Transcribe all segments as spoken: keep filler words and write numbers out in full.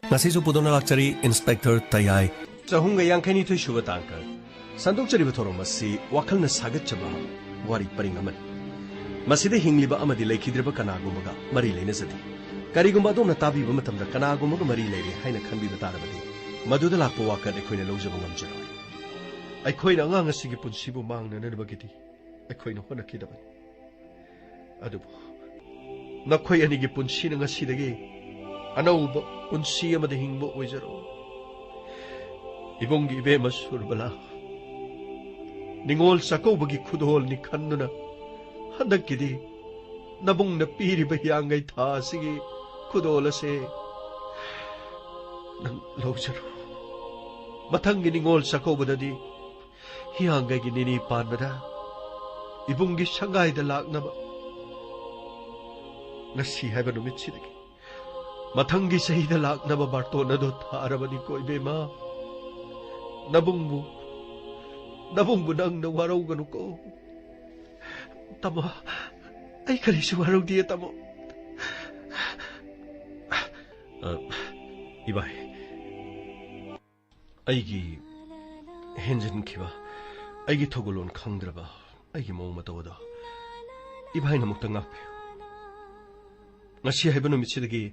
ꯉꯁꯤꯁꯨ ꯄꯨꯗꯨꯅ ꯂꯥꯛꯆꯔꯤ ꯏꯟꯁꯄꯦꯛꯇꯔ ꯇꯌꯥꯏ꯫ ꯆꯍꯨꯝꯒ ꯌꯥꯡꯈꯩꯅꯤꯊꯣꯏ ꯁꯨꯕ ꯇꯥꯡꯀꯛ꯫ ꯁꯟꯗꯣꯛꯆꯔꯤꯕ ꯊꯧꯔꯝ ꯑꯁꯤ ꯋꯥꯈꯜꯅ ꯁꯥꯒꯠꯆꯕ ꯋꯥꯔꯤ ꯄꯔꯤꯡ ꯑꯃꯅꯤ꯫ ꯃꯁꯤꯗ ꯍꯤꯡꯂꯤꯕ ꯑꯃꯗꯤ ꯂꯩꯈꯤꯗ꯭ꯔꯤꯕ ꯀꯅꯥꯒꯨꯝꯕꯒ ꯃꯔꯤ ꯂꯩꯅꯖꯗꯦ꯫ ꯀꯔꯤꯒꯨꯝꯕ ꯑꯗꯣꯝꯅ ꯇꯥꯕꯤꯕ ꯃꯇꯝꯗ ꯀꯅꯥꯒꯨꯝꯕꯒ ꯃꯔꯤ ꯂꯩꯔꯦ ꯍꯥꯏꯅ ꯈꯟꯕꯤꯕ ꯇꯥꯔꯕꯗꯤ, ꯃꯗꯨꯗ ꯂꯥꯛꯄ ꯋꯥꯀꯠ ꯑꯩꯈꯣꯏꯅ ꯂꯧꯖꯕ ꯉꯝꯖꯔꯣꯏ꯫ ꯑꯩꯈꯣꯏꯅ ꯑꯉꯥꯡ ꯑꯁꯤꯒꯤ ꯄꯨꯟꯁꯤꯕꯨ ꯃꯥꯡꯅꯅꯕꯒꯤꯗꯤ ꯑꯩꯈꯣꯏꯅ ꯍꯣꯠꯅꯈꯤꯗꯕꯅꯤ꯫ ꯑꯗꯨꯕꯨ ꯅꯈꯣꯏ ꯑꯅꯤꯒꯤ ꯄꯨꯟꯁꯤꯅ ꯉꯁꯤꯗꯒꯤ ꯑꯅꯧꯕ ꯄꯨꯟꯁꯤ ꯑꯃꯗ ꯍꯤꯡꯕ ꯑꯣꯏꯖꯔꯣ꯫ ꯏꯕꯨꯡꯒꯤ ꯏꯕꯦꯝꯃ ꯁꯨꯔꯕꯂꯥ, ꯅꯤꯉꯣꯜ ꯆꯥꯛꯀꯧꯕꯒꯤ ꯈꯨꯗꯣꯜꯅꯤ ꯈꯟꯗꯨꯅ ꯍꯟꯗꯛꯀꯤꯗꯤ ꯅꯕꯨꯡꯅ ꯄꯤꯔꯤꯕ ꯍꯤꯌꯥꯡꯒꯩ ꯊꯥ ꯑꯁꯤꯒꯤ ꯈꯨꯗꯣꯜ ꯑꯁꯦ ꯅꯪ ꯂꯧꯖꯔꯣ꯫ ꯃꯊꯪꯒꯤ ꯅꯤꯉꯣꯜ ꯆꯥꯛꯀꯧꯕꯗꯗꯤ ꯍꯤꯌꯥꯡꯒꯩꯒꯤ ꯅꯤꯅꯤ ꯄꯥꯟꯕꯗ ꯏꯕꯨꯡꯒꯤ ꯁꯪꯒꯥꯏꯗ ꯂꯥꯛꯅꯕ, ꯉꯁꯤ ꯍꯥꯏꯕ ꯅꯨꯃꯤꯠꯁꯤꯗꯒꯤ ꯃꯊꯪꯒꯤ ꯆꯍꯤꯗ ꯂꯥꯛꯅꯕ ꯕꯥꯔꯇꯣꯟ ꯑꯗꯨ ꯊꯥꯔꯕꯅꯤꯀꯣ ꯏꯕꯦꯝꯃ꯫ ꯅꯕꯨꯡꯕꯨ, ꯅꯕꯨꯡꯕꯨ ꯅꯪꯅ ꯋꯥꯔꯧꯒꯅꯨꯀꯣ꯫ ꯇꯥꯃꯣ, ꯑꯩ ꯀꯔꯤꯁꯨ ꯋꯥꯔꯧꯗꯤꯌꯦ, ꯇꯥꯃꯣ꯫ ꯑ, ꯏꯕꯥꯏ, ꯑꯩꯒꯤ ꯍꯦꯟꯖꯤꯟꯈꯤꯕ, ꯑꯩꯒꯤ ꯊꯧꯒꯜꯂꯣꯟ ꯈꯪꯗ꯭ꯔꯕ, ꯑꯩꯒꯤ ꯃꯑꯣꯡ ꯃꯇꯧ ꯑꯗꯣ ꯏꯕꯥꯏꯅ ꯑꯃꯨꯛꯇ ꯉꯥꯛꯄꯤꯌꯨ꯫ ꯉꯁꯤ ꯍꯥꯏꯕ ꯅꯨꯃꯤꯠꯁꯤꯗꯒꯤ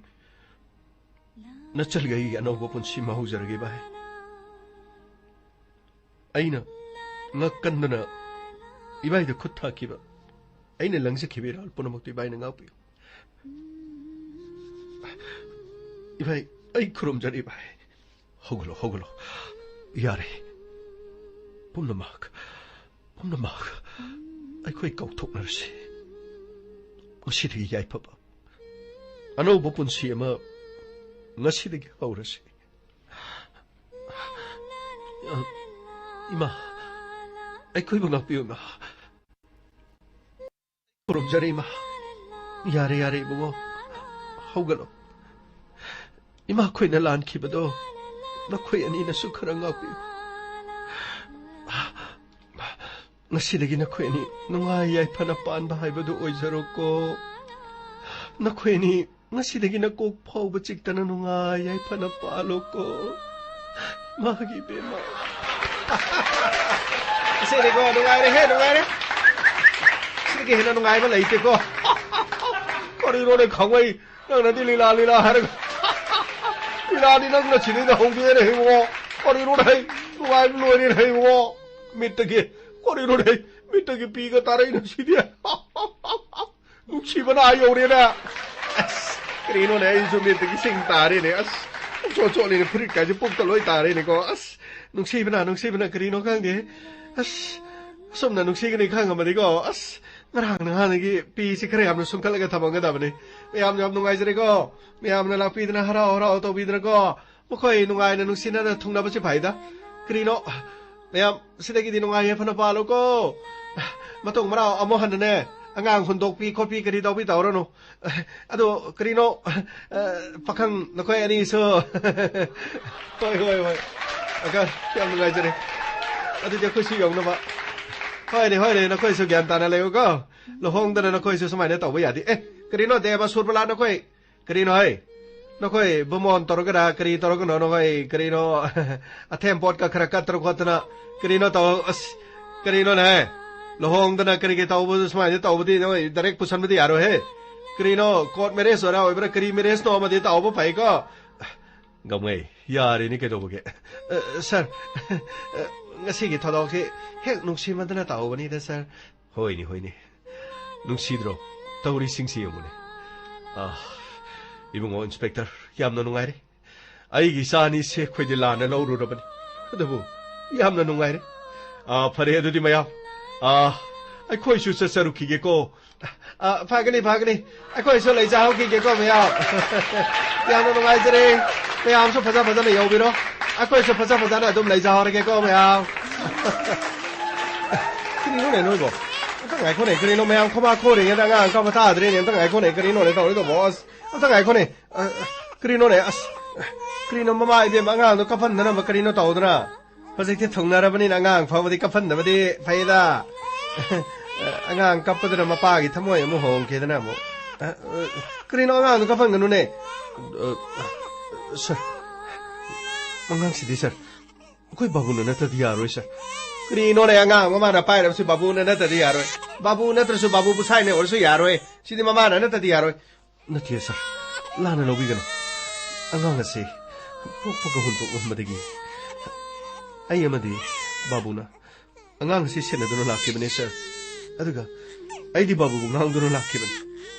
ꯅꯆꯜꯒ ꯑꯩꯒꯤ ꯑꯅꯧꯕ ꯄꯨꯟꯁꯤ ꯑꯃ ꯍꯧꯖꯔꯒꯦ, ꯏꯕꯥꯏ꯫ ꯑꯩꯅ ꯉꯛꯀꯟꯗꯅ ꯏꯕꯥꯏꯗ ꯈꯨꯠ ꯊꯥꯈꯤꯕ, ꯑꯩꯅ ꯂꯪꯖꯈꯤꯕ ꯏꯔꯥꯜ ꯄꯨꯝꯅꯃꯛꯇꯨ ꯏꯕꯥꯏꯅ ꯉꯥꯛꯄꯤꯌꯨ꯫ ꯏꯕꯥꯏ, ꯑꯩ ꯈꯨꯔꯨꯝꯖꯔꯤ, ꯏꯕꯥꯏ꯫ ꯍꯧꯒꯠꯂꯣ, ꯍꯧꯒꯠꯂꯣ꯫ ꯌꯥꯔꯦ꯫ ꯄꯨꯝꯅꯃꯛ, ꯄꯨꯝꯅꯃꯛ ꯑꯩꯈꯣꯏ ꯀꯥꯎꯊꯣꯛꯅꯔꯁꯤ꯫ ꯉꯁꯤꯗꯒꯤ ꯌꯥꯏꯐꯕ ꯑꯅꯧꯕ ꯄꯨꯟꯁꯤ ꯑꯃ ꯉꯁꯤꯗꯒꯤ ꯍꯧꯔꯁꯤ꯫ ꯏꯃꯥ, ꯑꯩꯈꯣꯏꯕꯨ ꯉꯥꯛꯄꯤꯌꯨ, ꯏꯃꯥ꯫ ꯈꯨꯔꯨꯝꯖꯔꯤ, ꯏꯃꯥ꯫ ꯌꯥꯔꯦ, ꯌꯥꯔꯦ, ꯏꯕꯨꯡꯉꯣ꯫ ꯍꯧꯒꯠꯂꯣ꯫ ꯏꯃꯥ, ꯑꯩꯈꯣꯏꯅ ꯂꯥꯟꯈꯤꯕꯗꯣ ꯅꯈꯣꯏ ꯑꯅꯤꯅꯁꯨ ꯈꯔ ꯉꯥꯛꯄꯤꯌꯨ꯫ ꯉꯁꯤꯗꯒꯤ ꯅꯈꯣꯏ ꯑꯅꯤ ꯅꯨꯡꯉꯥꯏ ꯌꯥꯏꯐꯅ ꯄꯥꯟꯕ ꯍꯥꯏꯕꯗꯨ ꯑꯣꯏꯖꯔꯣꯀꯣ꯫ ꯅꯈꯣꯏ ꯑꯅꯤ ꯉꯁꯤꯗꯒꯤ ꯅꯀꯣꯛ ꯐꯥꯎꯕ ꯆꯤꯛꯇꯅ ꯅꯨꯡꯉꯥꯏ ꯌꯥꯏꯐꯅ ꯄꯥꯜꯂꯣꯀꯣ꯫ ꯃꯥꯒꯤ ꯏꯕꯦꯝꯃ꯫ ꯑꯁꯤꯅꯤꯀꯣ, ꯅꯨꯡꯉꯥꯏꯔꯦꯍꯦ, ꯅꯨꯡꯉꯥꯏꯔꯦ꯫ ꯁꯤꯗꯒꯤ ꯍꯦꯟꯅ ꯅꯨꯡꯉꯥꯏꯕ ꯂꯩꯇꯦꯀꯣ꯫ ꯀꯔꯤꯅꯣꯅꯦ ꯈꯪꯉꯩ? ꯅꯪꯅꯗꯤ ꯂꯤꯂꯥ, ꯂꯤꯂꯥ ꯍꯥꯏꯔꯒ꯫ ꯂꯤꯂꯥꯗꯤ ꯅꯪꯅ ꯁꯤꯗꯩꯗ ꯍꯧꯗꯣꯛꯑꯦꯅꯦ ꯏꯕꯨꯡꯉꯣ꯫ ꯀꯔꯤꯅꯣꯅꯦ? ꯅꯨꯡꯉꯥꯏꯕ ꯂꯣꯏꯔꯦꯅꯦ ꯏꯕꯨꯡꯉꯣ꯫ ꯃꯤꯠꯇꯒꯤ, ꯀꯔꯤꯅꯣꯅꯦ? ꯃꯤꯠꯇꯒꯤ ꯄꯤꯒ ꯇꯥꯔꯛꯏꯅ ꯁꯤꯗꯤ꯫ ꯅꯨꯡꯁꯤꯕꯅ ꯑꯥ ꯌꯧꯔꯦꯅꯦ꯫ ꯑꯁ, ꯀꯔꯤꯅꯣꯅꯦ, ꯑꯩꯁꯨ ꯃꯤꯠꯇꯒꯤ ꯁꯤꯡ ꯇꯥꯔꯦꯅꯦ꯫ ꯑꯁ, ꯄꯨꯡꯆꯣꯠ ꯆꯣꯠꯂꯦꯅꯦ, ꯐꯨꯔꯤꯠꯀꯥꯁꯦ ꯄꯨꯛꯇ ꯂꯣꯏ ꯇꯥꯔꯦꯅꯦꯀꯣ꯫ ꯑꯁ, ꯅꯨꯡꯁꯤꯕꯅ, ꯅꯨꯡꯁꯤꯕꯅ ꯀꯔꯤꯅꯣ ꯈꯪꯗꯦ꯫ ꯑꯁ, ꯑꯁꯨꯝꯅ ꯅꯨꯡꯁꯤꯒꯅꯤ ꯈꯪꯉꯝꯃꯗꯤꯀꯣ꯫ ꯑꯁ, ꯉꯔꯥꯡ ꯅꯍꯥꯟꯗꯒꯤ ꯄꯤꯁꯤ ꯈꯔ ꯌꯥꯝꯅ ꯁꯨꯝꯀꯠꯂꯒ ꯊꯝꯃꯝꯒꯗꯕꯅꯤ꯫ ꯃꯌꯥꯝ ꯌꯥꯝ ꯅꯨꯡꯉꯥꯏꯖꯔꯦꯀꯣ꯫ ꯃꯌꯥꯝꯅ ꯂꯥꯛꯄꯤꯗꯅ ꯍꯔꯥꯎ ꯍꯔꯥꯎ ꯇꯧꯕꯤꯗꯅꯀꯣ꯫ ꯃꯈꯣꯏ ꯅꯨꯡꯉꯥꯏꯅ ꯅꯨꯡꯁꯤꯅꯅ ꯊꯨꯡꯅꯕꯁꯤ ꯐꯩꯗ꯫ ꯀꯔꯤꯅꯣ? ꯃꯌꯥꯝ ꯁꯤꯗꯒꯤꯗꯤ ꯅꯨꯡꯉꯥꯏ ꯌꯥꯏꯐꯅ ꯄꯥꯜꯂꯨꯀꯣ꯫ ꯃꯇꯨꯡ ꯃꯅꯥꯎ ꯑꯃꯨꯛ ꯍꯟꯅꯅꯦ, ꯑꯉꯥꯡ ꯍꯨꯟꯗꯣꯛꯄꯤ ꯈꯣꯠꯄꯤ ꯀꯔꯤ ꯇꯧꯕꯤ ꯇꯧꯔꯅꯨ꯫ ꯑꯗꯣ ꯀꯔꯤꯅꯣ, ꯄꯥꯈꯪ ꯅꯈꯣꯏ ꯑꯅꯤꯁꯨ꯫ ꯍꯣꯏ, ꯍꯣꯏ, ꯍꯣꯏ꯫ ꯑꯀ-, ꯌꯥꯝ ꯅꯨꯡꯉꯥꯏꯖꯔꯦ꯫ ꯑꯗꯨꯗꯤ ꯑꯩꯈꯣꯏꯁꯨ ꯌꯧꯅꯕ꯫ ꯍꯣꯏꯅꯦ, ꯍꯣꯏꯅꯦ, ꯅꯈꯣꯏꯁꯨ ꯒ꯭ꯌꯥꯟ ꯇꯥꯅ ꯂꯩꯌꯨꯀꯣ꯫ ꯂꯨꯍꯣꯡꯗꯅ ꯅꯈꯣꯏꯁꯨ ꯁꯨꯃꯥꯏꯅ ꯇꯧꯕ ꯌꯥꯗꯦ꯫ ꯑꯦ, ꯀꯔꯤꯅꯣ ꯗꯦꯕ ꯁꯨꯔꯕꯂꯥ ꯅꯈꯣꯏ? ꯀꯔꯤꯅꯣ ꯍꯩ? ꯅꯈꯣꯏ ꯕꯨꯃꯣꯟ ꯇꯧꯔꯒꯅ ꯀꯔꯤ ꯇꯧꯔꯒꯅꯣ? ꯅꯈꯣꯏ ꯀꯔꯤꯅꯣ? ꯑꯊꯦꯝ ꯄꯣꯠꯀ ꯈꯔ ꯀꯠꯇꯅ ꯈꯣꯠꯇꯅ ꯀꯔꯤꯅꯣ ꯇꯧ-, ꯑꯁ, ꯀꯔꯤꯅꯣꯅꯦ? ꯂꯨꯍꯣꯡꯗꯅ ꯀꯔꯤꯒꯤ ꯇꯧꯕ, ꯁꯨꯃꯥꯏꯅ ꯇꯧꯕꯗꯤ ꯅꯣꯏ direct ꯄꯨꯁꯟꯕꯗꯤ ꯌꯥꯔꯣꯏꯍꯦ꯫ ꯀꯔꯤꯅꯣ, court marriage ꯑꯣꯏꯔ ꯑꯣꯏꯕ꯭ꯔꯥ, ꯀꯔꯤ marriage ꯅꯣ ꯑꯃꯗꯤ ꯇꯧꯕ ꯐꯩꯀꯣ? ꯉꯝꯃꯩ, ꯌꯥꯔꯦꯅꯦ ꯀꯩꯗꯧꯕꯒꯦ? ꯑ, sir, ꯑ, ꯉꯁꯤꯒꯤ ꯊꯧꯗꯣꯛꯁꯤ ꯍꯦꯛ ꯅꯨꯡꯁꯤꯃꯟꯗꯅ ꯇꯧꯕꯅꯤꯗ, sir꯫ ꯍꯣꯏꯅꯦ, ꯍꯣꯏꯅꯦ꯫ ꯅꯨꯡꯁꯤꯗ꯭ꯔꯣ? ꯇꯧꯔꯤꯁꯤꯡꯁꯤ ꯌꯦꯡꯉꯨꯅꯦ꯫ ꯑꯥ, ꯏꯕꯨꯡꯉꯣ inspector, ꯌꯥꯝꯅ ꯅꯨꯡꯉꯥꯏꯔꯦ꯫ ꯑꯩꯒꯤ ꯏꯆꯥ ꯑꯅꯤꯁꯦ ꯑꯩꯈꯣꯏꯗꯤ ꯂꯥꯟꯅ ꯂꯧꯔꯨꯔꯕꯅꯤ꯫ ꯑꯗꯨꯕꯨ ꯌꯥꯝꯅ ꯅꯨꯡꯉꯥꯏꯔꯦ꯫ ꯑꯥ, ꯐꯔꯦ ꯑꯗꯨꯗꯤ ꯃꯌꯥꯝ꯫ ꯑꯥ, ꯑꯩꯈꯣꯏꯁꯨ ꯆꯠꯆꯔꯨꯈꯤꯒꯦꯀꯣ꯫ ꯑꯥ, ꯐꯒꯅꯤ, ꯐꯒꯅꯤ꯫ ꯑꯩꯈꯣꯏꯁꯨ ꯂꯩ ꯆꯥꯍꯧꯈꯤꯒꯦꯀꯣ ꯃꯌꯥꯝ꯫ ꯌꯥꯝꯅ ꯅꯨꯡꯉꯥꯏꯖꯔꯦ꯫ ꯃꯌꯥꯝꯁꯨ ꯐꯖ ꯐꯖꯅ ꯌꯧꯕꯤꯔꯣ꯫ ꯑꯩꯈꯣꯏꯁꯨ ꯐꯖ ꯐꯖꯅ ꯑꯗꯨꯝ ꯂꯩꯖꯍꯧꯔꯒꯦꯀꯣ ꯃꯌꯥꯝ꯫ ꯀꯔꯤꯅꯣꯅꯦ ꯅꯣꯏꯕꯣ? ꯑꯝꯇ ꯉꯥꯏꯈꯣꯅꯦ, ꯀꯔꯤꯅꯣ ꯃꯌꯥꯝ ꯈꯣꯕꯥ ꯈꯣꯔꯤꯉꯩꯗ ꯑꯉꯥꯡ ꯀꯞꯄ ꯇꯥꯗ꯭ꯔꯦꯅꯦ? ꯑꯝꯇ ꯉꯥꯏꯈꯣꯅꯦ, ꯀꯔꯤꯅꯣꯅꯦ ꯇꯧꯔꯤꯗꯨꯕꯣ? ꯑꯁ, ꯑꯝꯇ ꯉꯥꯏꯈꯣꯅꯦ꯫ ꯑ, ꯀꯔꯤꯅꯣꯅꯦ? ꯑꯁ, ꯀꯔꯤꯅꯣ ꯃꯃꯥ ꯏꯕꯦꯝꯃ ꯑꯉꯥꯡꯗꯣ ꯀꯞꯍꯟꯗꯅꯕ ꯀꯔꯤꯅꯣ ꯇꯧꯗꯅ? ꯍꯧꯖꯤꯛꯇꯤ ꯊꯨꯡꯅꯔꯕꯅꯤꯅ ꯑꯉꯥꯡ ꯐꯥꯎꯕꯗꯤ ꯀꯞꯍꯟꯗꯕꯗꯤ ꯐꯩꯗ꯫ ꯑꯉꯥꯡ ꯀꯞꯄꯗꯨꯅ ꯃꯄꯥꯒꯤ ꯊꯃꯣꯏ ꯑꯃꯨꯛ ꯍꯣꯡꯈꯤꯗꯅ ꯑꯃꯨꯛ꯫ ꯑ, ꯑ, ꯀꯔꯤꯅꯣ ꯑꯉꯥꯡꯗꯣ ꯀꯞꯍꯟꯒꯅꯨꯅꯦ꯫ ꯑ, ꯁꯥꯔ, ꯑꯉꯥꯡꯁꯤꯗꯤ, ꯁꯥꯔ, ꯑꯩꯈꯣꯏ ꯕꯥꯕꯨꯅ ꯅꯠꯇ꯭ꯔꯗꯤ ꯌꯥꯔꯣꯏ, ꯁꯥꯔ꯫ ꯀꯔꯤꯅꯣꯅꯦ, ꯑꯉꯥꯡ ꯃꯃꯥꯅ ꯄꯥꯏꯔꯕꯁꯤ ꯕꯥꯕꯨꯅ ꯅꯠꯇ꯭ꯔꯗꯤ ꯌꯥꯔꯣꯏ? ꯕꯥꯕꯨ ꯅꯠꯇ꯭ꯔꯁꯨ ꯕꯥꯕꯨ ꯕꯨꯁꯥꯏꯅ ꯑꯣꯏꯔꯁꯨ ꯌꯥꯔꯣꯏ꯫ ꯁꯤꯗꯤ ꯃꯃꯥꯅ ꯅꯠꯇ꯭ꯔꯗꯤ ꯌꯥꯔꯣꯏ꯫ ꯅꯠꯇꯦ, ꯁꯥꯔ, ꯂꯥꯟꯅ ꯂꯧꯕꯤꯒꯅꯨ꯫ ꯑꯉꯥꯡ ꯑꯁꯤ ꯄꯣꯛꯄꯒ ꯍꯨꯟꯗꯣꯛꯂꯝꯕꯗꯒꯤ ꯑꯩ ꯑꯃꯗꯤ ꯕꯥꯕꯨꯅ ꯑꯉꯥꯡ ꯑꯁꯤ ꯁꯦꯟꯅꯗꯨꯅ ꯂꯥꯛꯈꯤꯕꯅꯤ, ꯁꯥꯔ꯫ ꯑꯗꯨꯒ ꯑꯩꯗꯤ ꯕꯥꯕꯨꯕꯨ ꯉꯥꯡꯗꯨꯅ ꯂꯥꯛꯈꯤꯕꯅꯤ꯫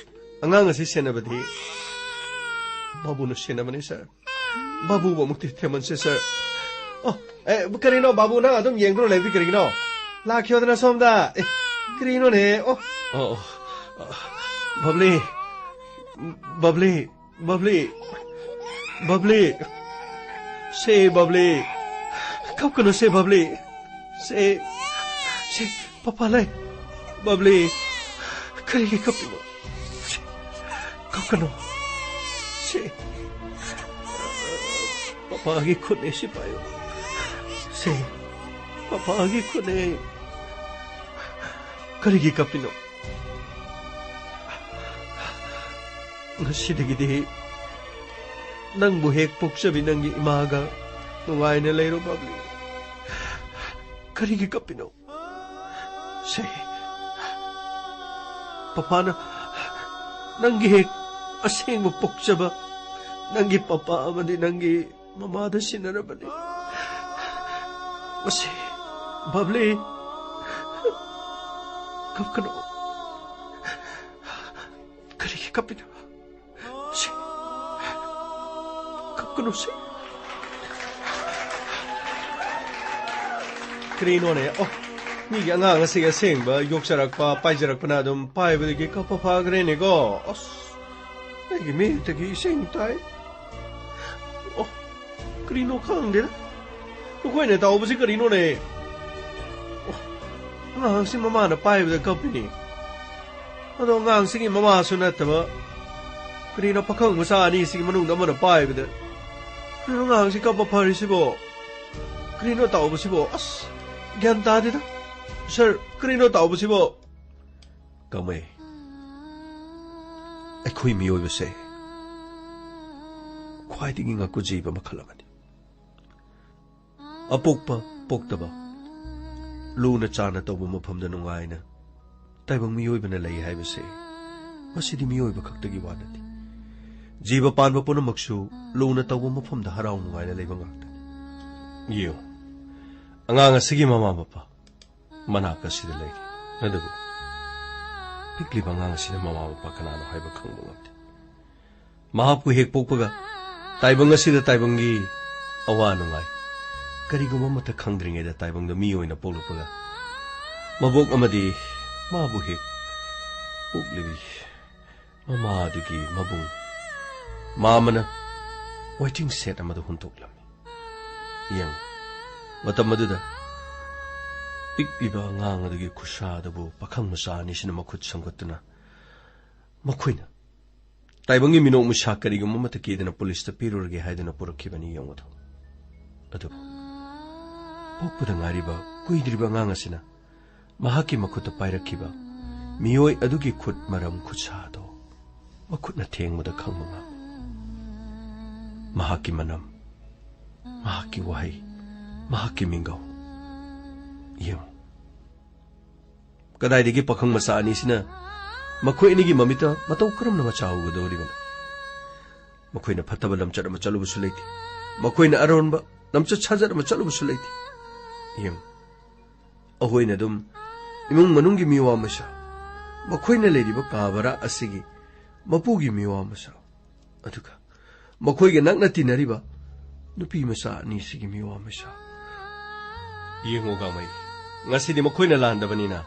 ꯑꯉꯥꯡ ꯑꯁꯤ ꯁꯦꯟꯅꯕꯗꯤ ꯕꯥꯕꯨꯅ ꯁꯦꯟꯅꯕꯅꯤ, ꯁꯥꯔ꯫ ꯕꯥꯕꯨꯕꯨ ꯑꯃꯨꯛꯇꯤ ꯊꯦꯝꯃꯟꯁꯦ, ꯁꯥꯔ꯫ ꯑꯣ, ꯑꯦ, ꯀꯔꯤꯅꯣ, ꯕꯥꯕꯨ, ꯅꯪ ꯑꯗꯨꯝ ꯌꯦꯡꯗꯨꯅ ꯂꯩꯕꯗꯤ ꯀꯔꯤꯒꯤꯅꯣ? ꯂꯥꯛꯈꯤꯌꯣꯗꯅ ꯁꯣꯝꯗ꯫ ꯑꯦ, ꯀꯔꯤꯅꯣꯅꯦ? ꯑꯣ꯫ ꯑꯣ, ꯑꯣ, ꯑ, ꯕꯕ꯭ꯂꯤ, ꯕꯕ꯭ꯂꯤ, ꯕꯕ꯭ꯂꯤ, ꯕꯕ꯭ꯂꯤ, ꯁꯦ ꯕꯕ꯭ꯂꯤ, ꯀꯞꯀꯅꯨ ꯁꯦ ꯕꯕ꯭ꯂꯤ, ꯁꯦ, ꯁꯦ, ꯄꯄꯥ ꯂꯩ, ꯕꯕ꯭ꯂꯤ, ꯀꯔꯤꯒꯤ ꯀꯞꯄꯤꯅꯣ? ꯁꯦ, ꯀꯞꯀꯅꯨ, ꯁꯦ, ꯄꯄꯥꯒꯤ ꯈꯨꯠꯅꯦ ꯁꯤ ꯄꯥꯏꯌꯨ, ꯁꯦ, ꯄꯄꯥꯒꯤ ꯈꯨꯠꯅꯦ, ꯀꯔꯤꯒꯤ ꯀꯞꯄꯤꯅꯣ? ꯉꯁꯤꯗꯒꯤꯗꯤ ꯅꯪꯕꯨ ꯍꯦꯛ ꯄꯣꯛꯆꯕꯤ ꯅꯪꯒꯤ ꯏꯃꯥꯒ ꯅꯨꯡꯉꯥꯏꯅ ꯂꯩꯔꯣ, ꯕꯕ꯭ꯂꯤ꯫ ꯀꯔꯤꯒꯤ ꯀꯞꯄꯤꯅꯣ? ꯁꯦ, ꯄꯄꯥꯅ ꯅꯪꯒꯤ ꯍꯦꯛ ꯑꯁꯦꯡꯕ ꯄꯣꯛꯆꯕ, ꯅꯪꯒꯤ ꯄꯄꯥ ꯑꯃꯗꯤ ꯅꯪꯒꯤ ꯃꯃꯥꯗ ꯁꯤꯟꯅꯔꯕꯅꯤ꯫ ꯃꯁꯤ, ꯕꯕ꯭ꯂꯤ, ꯀꯞꯀꯅꯨ꯫ ꯀꯔꯤꯒꯤ ꯀꯞꯄꯤꯅꯣ? ꯁꯤ, ꯀꯞꯀꯅꯨ, ꯁꯤ꯫ ꯀꯔꯤꯅꯣꯅꯦ? ꯑꯣ, ꯃꯤꯒꯤ ꯑꯉꯥꯡ ꯑꯁꯤ ꯑꯁꯦꯡꯕ ꯌꯣꯛꯆꯔꯛꯄ, ꯄꯥꯏꯖꯔꯛꯄꯅ ꯑꯗꯨꯝ ꯄꯥꯏꯕꯗꯒꯤ ꯀꯞꯄ ꯐꯈ꯭ꯔꯦꯅꯦꯀꯣ꯫ ꯑꯁ, ꯑꯩꯒꯤ ꯃꯤꯠꯇꯒꯤ ꯏꯁꯤꯡ ꯇꯥꯏ꯫ ꯑꯣ, ꯀꯔꯤꯅꯣ ꯈꯪꯗꯦꯗ꯫ ꯅꯈꯣꯏꯅ ꯇꯧꯕꯁꯤ ꯀꯔꯤꯅꯣꯅꯦ? ꯑꯣ, ꯑꯉꯥꯡꯁꯤ ꯃꯃꯥꯅ ꯄꯥꯏꯕꯗ ꯀꯞꯄꯤꯅꯦ꯫ ꯑꯗꯣ ꯑꯉꯥꯡꯁꯤꯒꯤ ꯃꯃꯥꯁꯨ ꯅꯠꯇꯕ, ꯀꯔꯤꯅꯣ, ꯄꯥꯈꯪ ꯃꯆꯥ ꯑꯅꯤꯁꯤꯒꯤ ꯃꯅꯨꯡꯗ ꯑꯃꯅ ꯄꯥꯏꯕꯗ, ꯀꯔꯤꯅꯣ ꯑꯉꯥꯡꯁꯤ ꯀꯞꯄ ꯐꯔꯤꯁꯤꯕꯣ? ꯀꯔꯤꯅꯣ ꯇꯧꯕꯁꯤꯕꯣ? ꯑꯁ, ꯒ꯭ꯌꯥꯟ ꯇꯥꯗꯦꯗ꯫ ꯁꯥꯔ, ꯀꯔꯤꯅꯣ ꯇꯧꯕꯁꯤꯕꯣ? ꯀꯃꯩ꯫ ꯑꯩꯈꯣꯏ ꯃꯤꯑꯣꯏꯕꯁꯦ ꯈ꯭ꯋꯥꯏꯗꯒꯤ ꯉꯛꯄ ꯖꯤꯕ ꯃꯈꯜ ꯑꯃꯅꯤ꯫ ꯑꯄꯣꯛꯄ ꯄꯣꯛꯇꯕ, ꯂꯨꯅ ꯆꯥꯅ ꯇꯧꯕ ꯃꯐꯝꯗ ꯅꯨꯡꯉꯥꯏꯅ ꯇꯥꯏꯕꯪ ꯃꯤꯑꯣꯏꯕꯅ ꯂꯩ ꯍꯥꯏꯕꯁꯦ, ꯃꯁꯤꯗꯤ ꯃꯤꯑꯣꯏꯕ ꯈꯛꯇꯒꯤ ꯋꯥ ꯅꯠꯇꯦ꯫ ꯖꯤꯕ ꯄꯥꯟꯕ ꯄꯨꯝꯅꯃꯛꯁꯨ ꯂꯨꯅ ꯇꯧꯕ ꯃꯐꯝꯗ ꯍꯔꯥꯎ ꯅꯨꯡꯉꯥꯏꯅ ꯂꯩꯕ ꯉꯥꯛꯇꯅꯤ꯫ ꯌꯦꯡꯉꯨ, ꯑꯉꯥꯡ ꯑꯁꯤꯒꯤ ꯃꯃꯥ ꯃꯄꯥ ꯃꯅꯥꯛ ꯑꯁꯤꯗ ꯂꯩꯔꯤ꯫ ꯑꯗꯨꯕꯨ ꯄꯤꯛꯂꯤꯕ ꯑꯉꯥꯡ ꯑꯁꯤꯅ ꯃꯃꯥ ꯃꯄꯥ ꯀꯅꯥꯅꯣ ꯍꯥꯏꯕ ꯈꯪꯕ ꯉꯝꯗꯦ꯫ ꯃꯍꯥꯛꯄꯨ ꯍꯦꯛ ꯄꯣꯛꯄꯒ ꯇꯥꯏꯕꯪ ꯑꯁꯤꯗ ꯇꯥꯏꯕꯪꯒꯤ ꯑꯋꯥ ꯅꯨꯡꯉꯥꯏ ꯀꯔꯤꯒꯨꯝꯕ ꯑꯃꯠꯇ ꯈꯪꯗ꯭ꯔꯤꯉꯩꯗ ꯇꯥꯏꯕꯪꯗ ꯃꯤ ꯑꯣꯏꯅ ꯄꯣꯛꯂꯛꯄꯒ ꯃꯕꯣꯛ ꯑꯃꯗꯤ ꯃꯥꯕꯨ ꯍꯦꯛ ꯄꯣꯛꯂꯤꯕꯤ ꯃꯃꯥ ꯑꯗꯨꯒꯤ ꯃꯕꯨꯡ ꯃꯥꯃꯅ waiting shed ꯑꯃꯗ ꯍꯨꯟꯗꯣꯛꯂꯝꯃꯤ꯫ ꯌꯦꯡꯉꯨ, ꯃꯇꯝ ꯑꯗꯨꯗ ꯄꯤꯛꯂꯤꯕ ꯑꯉꯥꯡ ꯑꯗꯨꯒꯤ ꯈꯨꯠꯁꯥ ꯑꯗꯨꯕꯨ ꯄꯥꯈꯪ ꯃꯆꯥ ꯑꯅꯤꯁꯤꯅ ꯃꯈꯨꯠ ꯁꯝꯒꯠꯇꯨꯅ ꯃꯈꯣꯏꯅ ꯇꯥꯏꯕꯪꯒꯤ ꯃꯤꯅꯣꯛ ꯃꯩꯁꯥ ꯀꯔꯤꯒꯨꯝꯕ ꯑꯃꯠꯇ ꯀꯦꯗꯅ ꯄꯨꯂꯤꯁꯇ ꯄꯤꯔꯨꯔꯒꯦ ꯍꯥꯏꯗꯨꯅ ꯄꯨꯔꯛꯈꯤꯕꯅꯤ꯫ ꯌꯦꯡꯉꯨꯗꯣ꯫ ꯑꯗꯨꯕꯨ ꯄꯣꯛꯄꯗ ꯉꯥꯏꯔꯤꯕ ꯀꯨꯏꯗ꯭ꯔꯤꯕ ꯑꯉꯥꯡ ꯑꯁꯤꯅ ꯃꯍꯥꯛꯀꯤ ꯃꯈꯨꯠꯇ ꯄꯥꯏꯔꯛꯈꯤꯕ ꯃꯤꯑꯣꯏ ꯑꯗꯨꯒꯤ ꯈꯨꯠ ꯃꯔꯝ ꯈꯨꯠꯁꯥꯗꯣ ꯃꯈꯨꯠꯅ ꯊꯦꯡꯕꯗ ꯈꯪꯕ ꯉꯝꯃꯤ꯫ ꯃꯍꯥꯛꯀꯤ ꯃꯅꯝ, ꯃꯍꯥꯛꯀꯤ ꯋꯥꯍꯩ, ꯃꯍꯥꯛꯀꯤ ꯃꯤꯡꯒꯧ꯫ ꯌꯦꯡꯉꯨ, ꯀꯗꯥꯏꯗꯒꯤ ꯄꯥꯈꯪ ꯃꯆꯥ ꯑꯅꯤꯁꯤꯅ ꯃꯈꯣꯏ ꯑꯅꯤꯒꯤ ꯃꯃꯤꯠꯇ ꯃꯇꯧ ꯀꯔꯝꯅ ꯃꯆꯥ ꯎꯒꯗꯧꯔꯤꯕꯅꯣ? ꯃꯈꯣꯏꯅ ꯐꯠꯇꯕ ꯂꯝꯆꯠ ꯑꯃ ꯆꯠꯂꯨꯕꯁꯨ ꯂꯩꯇꯦ꯫ ꯃꯈꯣꯏꯅ ꯑꯔꯣꯟꯕ ꯂꯝꯆꯠ ꯁꯥꯖꯠ ꯑꯃ ꯆꯠꯂꯨꯕꯁꯨ ꯂꯩꯇꯦ꯫ ꯌꯦꯡꯉꯨ, ꯑꯩꯈꯣꯏꯅ ꯑꯗꯨꯝ ꯏꯃꯨꯡ ꯃꯅꯨꯡꯒꯤ ꯃꯤꯋꯥ ꯃꯆꯥ, ꯃꯈꯣꯏꯅ ꯂꯩꯔꯤꯕ ꯀꯥ ꯚꯔꯥ ꯑꯁꯤꯒꯤ ꯃꯄꯨꯒꯤ ꯃꯤꯋꯥ ꯃꯆꯥ, ꯑꯗꯨꯒ ꯃꯈꯣꯏꯒ ꯅꯛꯅ ꯇꯤꯟꯅꯔꯤꯕ ꯅꯨꯄꯤ ꯃꯆꯥ ꯑꯅꯤꯁꯤꯒꯤ ꯃꯤꯋꯥ ꯃꯆꯥ꯫ ꯌꯦꯡꯉꯨ ꯒꯥꯡꯃꯩ, ꯉꯁꯤꯗꯤ ꯃꯈꯣꯏꯅ ꯂꯥꯟꯗꯕꯅꯤꯅ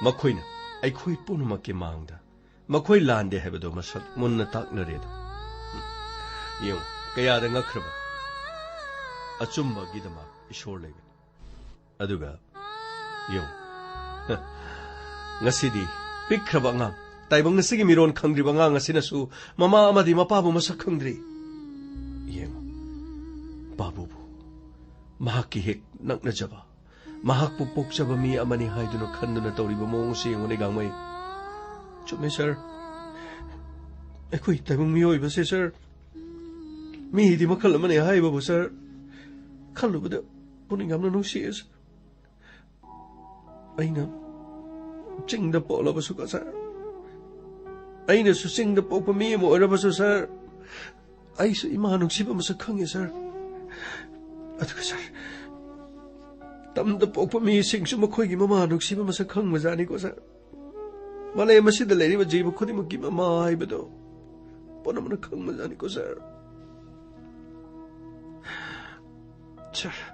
ꯃꯈꯣꯏꯅ ꯑꯩꯈꯣꯏ ꯄꯨꯝꯅꯃꯛꯀꯤ ꯃꯥꯡꯗ ꯃꯈꯣꯏ ꯂꯥꯟꯗꯦ ꯍꯥꯏꯕꯗꯨ ꯃꯁꯛ ꯃꯨꯟꯅ ꯇꯥꯛꯅꯔꯦꯗꯣ꯫ ꯌꯦꯡꯉꯨ, ꯀꯌꯥꯗ ꯉꯛꯈ꯭ꯔꯕ ꯑꯆꯨꯝꯕꯒꯤꯗꯃꯛ ꯏꯁꯣꯔ ꯂꯩꯕꯅꯤ꯫ ꯑꯗꯨꯒ ꯌꯦꯡꯉꯨ, ꯉꯁꯤꯗꯤ ꯄꯤꯛꯈ꯭ꯔꯕ ꯑꯉꯥꯡ, ꯇꯥꯏꯕꯪ ꯑꯁꯤꯒꯤ ꯃꯤꯔꯣꯟ ꯈꯪꯗ꯭ꯔꯤꯕ ꯑꯉꯥꯡ ꯑꯁꯤꯅꯁꯨ ꯃꯃꯥ ꯑꯃꯗꯤ ꯃꯄꯥꯕꯨ ꯃꯁꯛ ꯈꯪꯗ꯭ꯔꯤ꯫ ꯌꯦꯡꯉꯨ, ꯄꯥꯕꯨꯕꯨ ꯃꯍꯥꯛꯀꯤ ꯍꯦꯛ ꯅꯛꯅꯖꯕ, ꯃꯍꯥꯛꯄꯨ ꯄꯣꯛꯆꯕ ꯃꯤ ꯑꯃꯅꯤ ꯍꯥꯏꯗꯨꯅ ꯈꯟꯗꯨꯅ ꯇꯧꯔꯤꯕ ꯃꯑꯣꯡ ꯑꯁꯤ ꯌꯦꯡꯉꯨꯅꯦ ꯒꯥꯡꯃꯩ꯫ ꯆꯨꯝꯃꯦ ꯁꯥꯔ, ꯑꯩꯈꯣꯏ ꯇꯥꯏꯕꯪ ꯃꯤꯑꯣꯏꯕꯁꯦ ꯁꯥꯔ, ꯃꯤꯗꯤ ꯃꯈꯜ ꯑꯃꯅꯤ ꯍꯥꯏꯕꯕꯨ ꯁꯥꯔ, ꯈꯜꯂꯨꯕꯗ ꯄꯨꯛꯅꯤꯡ ꯌꯥꯝꯅ ꯅꯨꯡꯁꯤꯌꯦ ꯁꯥꯔ꯫ ꯑꯩꯅ ꯆꯤꯡꯗ ꯄꯣꯛꯂꯕꯁꯨ ꯀꯣ ꯁꯥꯔ, ꯑꯩꯅꯁꯨ ꯆꯤꯡꯗ ꯄꯣꯛꯄ ꯃꯤ ꯑꯃ ꯑꯣꯏꯔꯕꯁꯨ ꯁꯥꯔ, ꯑꯩꯁꯨ ꯏꯃꯥ ꯅꯨꯡꯁꯤꯕ ꯃꯁꯛ ꯈꯪꯉꯦ ꯁꯥꯔ꯫ ꯑꯗꯨꯒ ꯁꯥꯔ, ꯇꯝꯗ ꯄꯣꯛꯄ ꯃꯤꯁꯤꯡꯁꯨ ꯃꯈꯣꯏꯒꯤ ꯃꯃꯥ ꯅꯨꯡꯁꯤꯕ ꯃꯁꯛ ꯈꯪꯕꯖꯥꯠꯅꯤꯀꯣ ꯁꯥꯔ꯫ ꯃꯥꯂꯦꯝ ꯑꯁꯤꯗ ꯂꯩꯔꯤꯕ ꯖꯤꯕ ꯈꯨꯗꯤꯡꯃꯛꯀꯤ ꯃꯃꯥ ꯍꯥꯏꯕꯗꯣ ꯄꯨꯝꯅꯃꯛꯅ ꯈꯪꯕꯖꯥꯠꯅꯤꯀꯣ ꯁꯥꯔ꯫ ꯁꯥꯔ,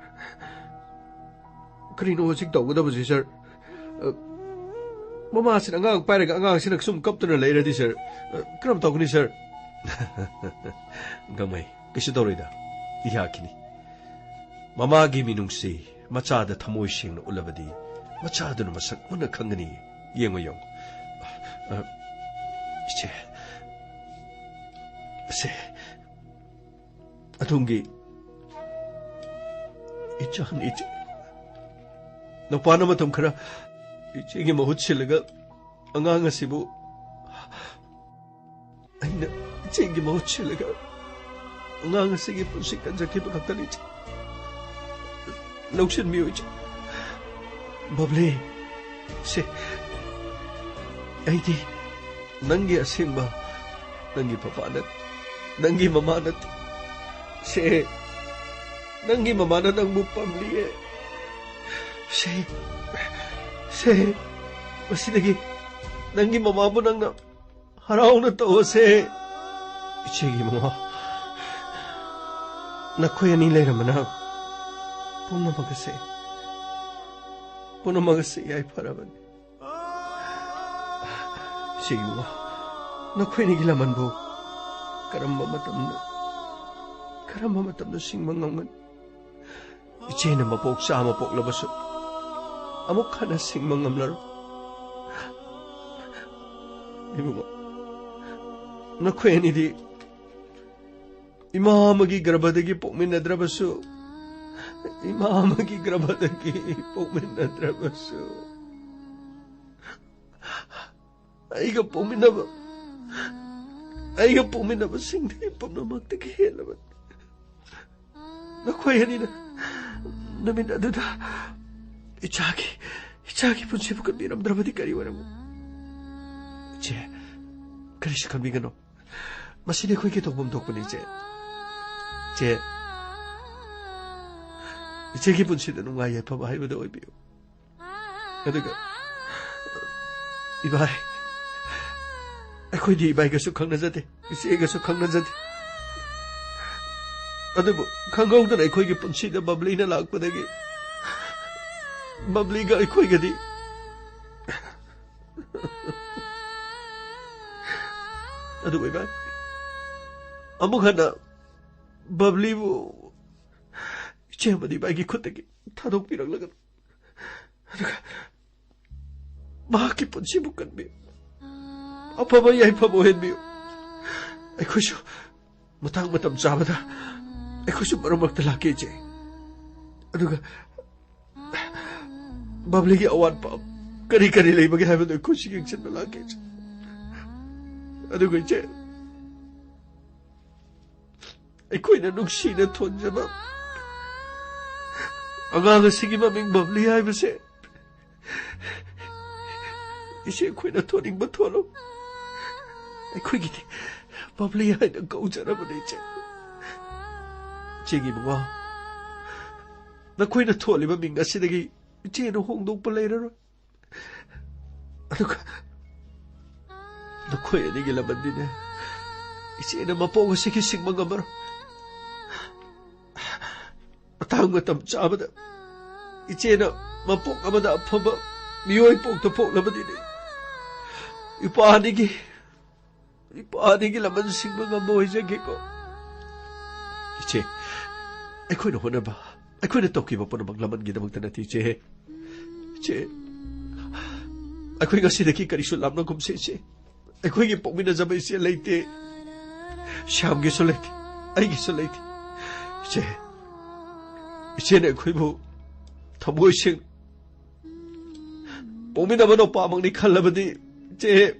ꯀꯔꯤꯅꯣ ꯍꯧꯖꯤꯛ ꯇꯧꯒꯗꯕꯁꯤ ꯁꯥꯔ? ꯑ, ꯃꯃꯥꯁꯤꯅ ꯑꯉꯥꯡ ꯄꯥꯏꯔꯒ ꯑꯉꯥꯡꯁꯤꯅ ꯁꯨꯝ ꯀꯞꯇꯨꯅ ꯂꯩꯔꯗꯤ ꯁꯥꯔ, ꯑ, ꯀꯔꯝ ꯇꯧꯒꯅꯤ ꯁꯥꯔ? ꯒꯥꯡꯃꯩ, ꯀꯩꯁꯨ ꯇꯧꯔꯣꯏꯗ, ꯌꯥꯈꯤꯅꯤ꯫ ꯃꯃꯥꯒꯤ ꯃꯤꯅꯨꯡꯁꯤ ꯃꯆꯥꯗ ꯊꯃꯣꯏ ꯁꯦꯡꯅ ꯎꯠꯂꯕꯗꯤ ꯃꯆꯥꯗꯨꯅ ꯃꯁꯛ ꯃꯨꯟꯅ ꯈꯪꯒꯅꯤ꯫ ꯌꯦꯡꯉꯨ, ꯌꯦꯡꯉꯨ꯫ ꯑ, ꯏꯆꯦ, ꯏꯆꯦ, ꯑꯗꯣꯝꯒꯤ ꯏꯆꯥꯅꯤ, ꯏꯆꯦ꯫ ꯅꯨꯄꯥꯅ ꯃꯇꯝ ꯈꯔ ꯏꯆꯦꯒꯤ ꯃꯍꯨꯠ ꯁꯤꯜꯂꯒ ꯑꯉꯥꯡ ꯑꯁꯤꯕꯨ ꯑꯩꯅ ꯏꯆꯦꯒꯤ ꯃꯍꯨꯠ ꯁꯤꯜꯂꯒ ꯑꯉꯥꯡ ꯑꯁꯤꯒꯤ ꯄꯨꯟꯁꯤ ꯀꯟꯖꯈꯤꯕ ꯈꯛꯇꯅꯤ, ꯏꯆꯦ꯫ ꯂꯧꯁꯤꯟꯕꯤꯌꯨ, ꯏꯆꯦ꯫ ꯕꯕ꯭ꯂꯤ, ꯁꯦ, ꯑꯩꯗꯤ ꯅꯪꯒꯤ ꯑꯁꯦꯡꯕ, ꯅꯪꯒꯤ ꯄꯄꯥ ꯅꯠꯇꯦ, ꯅꯪꯒꯤ ꯃꯃꯥ ꯅꯠꯇꯦ꯫ ꯁꯦ, ꯅꯪꯒꯤ ꯃꯃꯥꯅ ꯅꯪꯕꯨ ꯄꯥꯝꯂꯤꯌꯦ꯫ ꯁꯦ, ꯁꯦ, ꯃꯁꯤꯗꯒꯤ ꯅꯪꯒꯤ ꯃꯃꯥꯕꯨ ꯅꯪꯅ ꯍꯔꯥꯎꯅ ꯇꯧꯑꯣꯁꯦ꯫ ꯏꯆꯦꯒꯤ ꯃꯃꯥ, ꯅꯈꯣꯏ ꯑꯅꯤ ꯂꯩꯔꯝꯕꯅ ꯄꯨꯝꯅꯃꯛ ꯑꯁꯦ, ꯄꯨꯝꯅꯃꯛ ꯑꯁꯦ ꯌꯥꯏꯐꯔꯕꯅꯤ꯫ ꯏꯆꯦꯒꯤ ꯃꯃꯥ, ꯅꯈꯣꯏ ꯑꯅꯤꯒꯤ ꯂꯃꯟꯕꯨ ꯀꯔꯝꯕ ꯃꯇꯝꯗ, ꯀꯔꯝꯕ ꯃꯇꯝꯗ ꯁꯤꯡꯕ ꯉꯝꯒꯅꯤ? ꯏꯆꯦꯅ ꯃꯄꯣꯛ ꯆꯥꯝꯃ ꯄꯣꯛꯂꯕꯁꯨ ꯑꯃꯨꯛ ꯍꯟꯅ ꯁꯤꯡꯕ ꯉꯝꯂꯔꯣꯏ꯫ ꯏꯕꯨꯡꯉꯣ, ꯅꯈꯣꯏ ꯑꯅꯤꯗꯤ ꯏꯃꯥ ꯑꯃꯒꯤ ꯒꯔꯚꯗꯒꯤ ꯄꯣꯛꯃꯤꯟꯅꯗ꯭ꯔꯕꯁꯨ, ꯏꯃꯥ ꯑꯃꯒꯤ ꯒꯔꯚꯗꯒꯤ ꯄꯣꯛꯃꯤꯟꯅꯗ꯭ꯔꯕꯁꯨ, ꯑꯩꯒ ꯄꯣꯛꯃꯤꯟꯅꯕ ꯑꯩꯒ ꯄꯣꯛꯃꯤꯟꯅꯕꯁꯤꯡꯗꯒꯤ ꯄꯨꯝꯅꯃꯛꯇꯒꯤ ꯍꯦꯜꯂꯕꯅꯤ꯫ ꯅꯈꯣꯏ ꯑꯅꯤꯅ ꯅꯨꯃꯤꯠ ꯑꯗꯨꯗ ꯏꯆꯥꯒꯤ, ꯏꯆꯥꯒꯤ ꯄꯨꯟꯁꯤꯕꯨ ꯀꯟꯕꯤꯔꯝꯗ꯭ꯔꯕꯗꯤ ꯀꯔꯤ ꯑꯣꯏꯔꯝꯃꯨ? ꯏꯆꯦ, ꯀꯔꯤꯁꯨ ꯈꯟꯕꯤꯒꯅꯨ꯫ ꯃꯁꯤꯗꯤ ꯑꯩꯈꯣꯏꯒꯤ ꯇꯧꯐꯝ ꯊꯣꯛꯄꯅꯤ, ꯏꯆꯦ꯫ ꯏꯆꯦ, ꯏꯆꯦꯒꯤ ꯄꯨꯟꯁꯤꯗ ꯅꯨꯡꯉꯥꯏ ꯌꯥꯏꯐꯕ ꯍꯥꯏꯕꯗꯨ ꯑꯣꯏꯕꯤꯌꯨ꯫ ꯑꯗꯨꯒ, ꯏꯕꯥꯏ, ꯑꯩꯈꯣꯏꯗꯤ ꯏꯕꯥꯏꯒꯁꯨ ꯈꯪꯅꯖꯗꯦ, ꯏꯆꯦꯒꯁꯨ ꯈꯪꯅꯖꯗꯦ꯫ ꯑꯗꯨꯕꯨ ꯈꯪꯍꯧꯗꯅ ꯑꯩꯈꯣꯏꯒꯤ ꯄꯨꯟꯁꯤꯗ ꯕꯕ꯭ꯂꯤꯅ ꯂꯥꯛꯄꯗꯒꯤ ꯕꯕ꯭ꯂꯤꯒ ꯑꯩꯈꯣꯏꯒꯗꯤ, ꯑꯗꯨꯕꯨ ꯏꯕꯥꯏ, ꯑꯃꯨꯛ ꯍꯟꯅ ꯕꯕ꯭ꯂꯤꯕꯨ ꯏꯆꯦ ꯑꯃꯗꯤ ꯏꯕꯥꯏꯒꯤ ꯈꯨꯠꯇꯒꯤ ꯊꯥꯗꯣꯛꯄꯤꯔꯛꯂꯒꯅꯨ꯫ ꯑꯗꯨꯒ ꯃꯍꯥꯛꯀꯤ ꯄꯨꯟꯁꯤꯕꯨ ꯀꯟꯕꯤꯌꯨ, ꯑꯐꯕ ꯌꯥꯏꯐꯕ ꯑꯣꯏꯍꯟꯕꯤꯌꯨ꯫ ꯑꯩꯈꯣꯏꯁꯨ ꯃꯇꯥꯡ ꯃꯇꯝ ꯆꯥꯕꯗ ꯑꯩꯈꯣꯏꯁꯨ ꯃꯔꯛ ꯃꯔꯛꯇ ꯂꯥꯛꯀꯦ, ꯏꯆꯦ꯫ ꯑꯗꯨꯒ ꯕꯕ꯭ꯂꯤꯒꯤ ꯑꯋꯥꯠꯄ ꯀꯔꯤ ꯀꯔꯤ ꯂꯩꯕꯒꯦ ꯍꯥꯏꯕꯗꯨ ꯑꯩꯈꯣꯏꯁꯨ ꯌꯦꯡꯁꯤꯟꯕ ꯂꯥꯛꯀꯦ, ꯏꯆꯦ꯫ ꯑꯗꯨꯒ ꯏꯆꯦ, ꯑꯩꯈꯣꯏꯅ ꯅꯨꯡꯁꯤꯅ ꯊꯣꯟꯖꯕ ꯑꯉꯥꯡ ꯑꯁꯤꯒꯤ ꯃꯃꯤꯡ ꯕꯕ꯭ꯂꯤ ꯍꯥꯏꯕꯁꯦ, ꯏꯆꯦ, ꯑꯩꯈꯣꯏꯅ ꯊꯣꯟꯅꯤꯡꯕ ꯊꯣꯜꯂꯨ꯫ ꯑꯩꯈꯣꯏꯒꯤꯗꯤ ꯕꯕ꯭ꯂꯤ ꯍꯥꯏꯅ ꯀꯧꯖꯔꯕꯅꯤ, ꯏꯆꯦ꯫ ꯏꯆꯦꯒꯤ ꯏꯕꯨꯡꯉꯣ, ꯅꯈꯣꯏꯅ ꯊꯣꯜꯂꯤꯕ ꯃꯤꯡ ꯑꯁꯤꯗꯒꯤ ꯏꯆꯦꯅ ꯍꯣꯡꯗꯣꯛꯄ ꯂꯩꯔꯔꯣꯏ꯫ ꯑꯗꯨꯒ ꯅꯈꯣꯏ ꯑꯅꯤꯒꯤ ꯂꯃꯟꯗꯤꯅꯦ, ꯏꯆꯦꯅ ꯃꯄꯣꯛ ꯑꯁꯤꯒꯤ ꯁꯤꯡꯕ ꯉꯝꯃꯔꯣꯏ꯫ ꯃꯇꯥꯡ ꯃꯇꯝ ꯆꯥꯕꯗ ꯏꯆꯦꯅ ꯃꯄꯣꯛ ꯑꯃꯗ ꯑꯐꯕ ꯃꯤꯑꯣꯏ ꯄꯣꯛꯇ ꯄꯣꯛꯂꯕꯗꯤꯅꯦ, ꯏꯄꯥ ꯑꯅꯤꯒꯤ, ꯏꯄꯥ ꯑꯅꯤꯒꯤ ꯂꯃꯟ ꯁꯤꯡꯕ ꯉꯝꯕ ꯑꯣꯏꯖꯒꯦꯀꯣ꯫ ꯏꯆꯦ, ꯑꯩꯈꯣꯏꯅ ꯍꯣꯠꯅꯕ, ꯑꯩꯈꯣꯏꯅ ꯇꯧꯈꯤꯕ ꯄꯨꯝꯅꯃꯛ ꯂꯃꯟꯒꯤꯗꯃꯛꯇ ꯅꯠꯇꯦ, ꯏꯆꯦ꯫ ꯏꯆꯦ, ꯑꯩꯈꯣꯏ ꯉꯁꯤꯗꯒꯤ ꯀꯔꯤꯁꯨ ꯂꯥꯞꯅꯒꯨꯝꯁꯦ, ꯏꯆꯦ꯫ ꯑꯩꯈꯣꯏꯒꯤ ꯄꯣꯛꯃꯤꯟꯅꯖꯕ ꯏꯆꯦ ꯂꯩꯇꯦ꯫ ꯁ꯭ꯌꯥꯝꯒꯤꯁꯨ ꯂꯩꯇꯦ, ꯑꯩꯒꯤꯁꯨ ꯂꯩꯇꯦ꯫ ꯏꯆꯦ, ꯏꯆꯦꯅ ꯑꯩꯈꯣꯏꯕꯨ ꯊꯃꯣꯏ ꯁꯦꯡꯅ ꯄꯣꯛꯃꯤꯟꯅꯕ ꯅꯨꯄꯥꯃꯛꯅꯤ ꯈꯜꯂꯕꯗꯤ, ꯏꯆꯦ,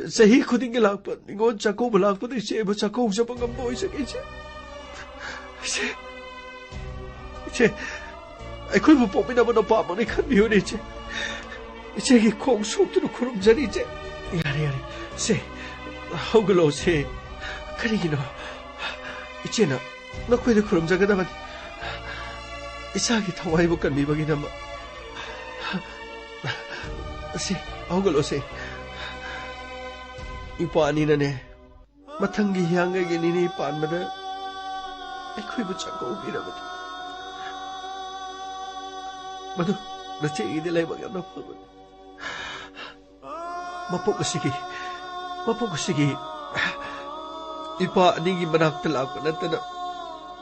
ꯆꯍꯤ ꯈꯨꯗꯤꯡꯒꯤ ꯂꯥꯛꯄ ꯅꯤꯉꯣꯜ ꯆꯥꯛꯀꯧꯕ ꯂꯥꯛꯄꯗ ꯏꯆꯦꯕꯨ ꯆꯥꯛꯀꯧꯖꯕ ꯉꯝꯕ ꯑꯣꯏꯖꯒꯦ, ꯏꯆꯦ꯫ ꯏꯆꯦ, ꯏꯆꯦ, ꯑꯩꯈꯣꯏꯕꯨ ꯄꯣꯛꯃꯤꯟꯅꯕ ꯅꯨꯄꯥꯃꯛꯅꯤ ꯈꯟꯕꯤꯌꯨꯅꯦ, ꯏꯆꯦ꯫ ꯏꯆꯦꯒꯤ ꯈꯣꯡ ꯁꯣꯛꯇꯨꯅ ꯈꯨꯔꯨꯝꯖꯔꯤ, ꯏꯆꯦ꯫ ꯌꯥꯔꯦ, ꯌꯥꯔꯦ꯫ ꯁꯦ, ꯍꯧꯒꯠꯂꯣ, ꯁꯦ꯫ ꯀꯔꯤꯒꯤꯅꯣ? ꯏꯆꯦꯅ ꯅꯈꯣꯏꯗ ꯈꯨꯔꯨꯝꯖꯒꯗꯕꯅꯤ꯫ ꯏꯆꯥꯒꯤ ꯊꯋꯥꯏꯕꯨ ꯀꯟꯕꯤꯕꯒꯤꯗꯃꯛ꯫ ꯁꯦ, ꯍꯧꯒꯠꯂꯣ, ꯁꯦ꯫ ꯏꯄꯥ ꯑꯅꯤꯅꯅꯦ, ꯃꯊꯪꯒꯤ ꯍꯤꯌꯥꯡꯒꯩꯒꯤ ꯅꯤꯅꯤ ꯄꯥꯟꯕꯗ ꯑꯩꯈꯣꯏꯕꯨ ꯆꯥꯛꯀꯧꯕꯤꯔꯕꯗꯤ ꯃꯗꯨ ꯅꯆꯦꯒꯤꯗꯤ ꯂꯥꯏꯕꯛ ꯌꯥꯝꯅ ꯐꯕꯅꯤ꯫ ꯃꯄꯣꯛ ꯑꯁꯤꯒꯤ, ꯃꯄꯣꯛ ꯑꯁꯤꯒꯤ ꯏꯄꯥ ꯑꯅꯤꯒꯤ ꯃꯅꯥꯛꯇ ꯂꯥꯛꯄ ꯅꯠꯇꯅ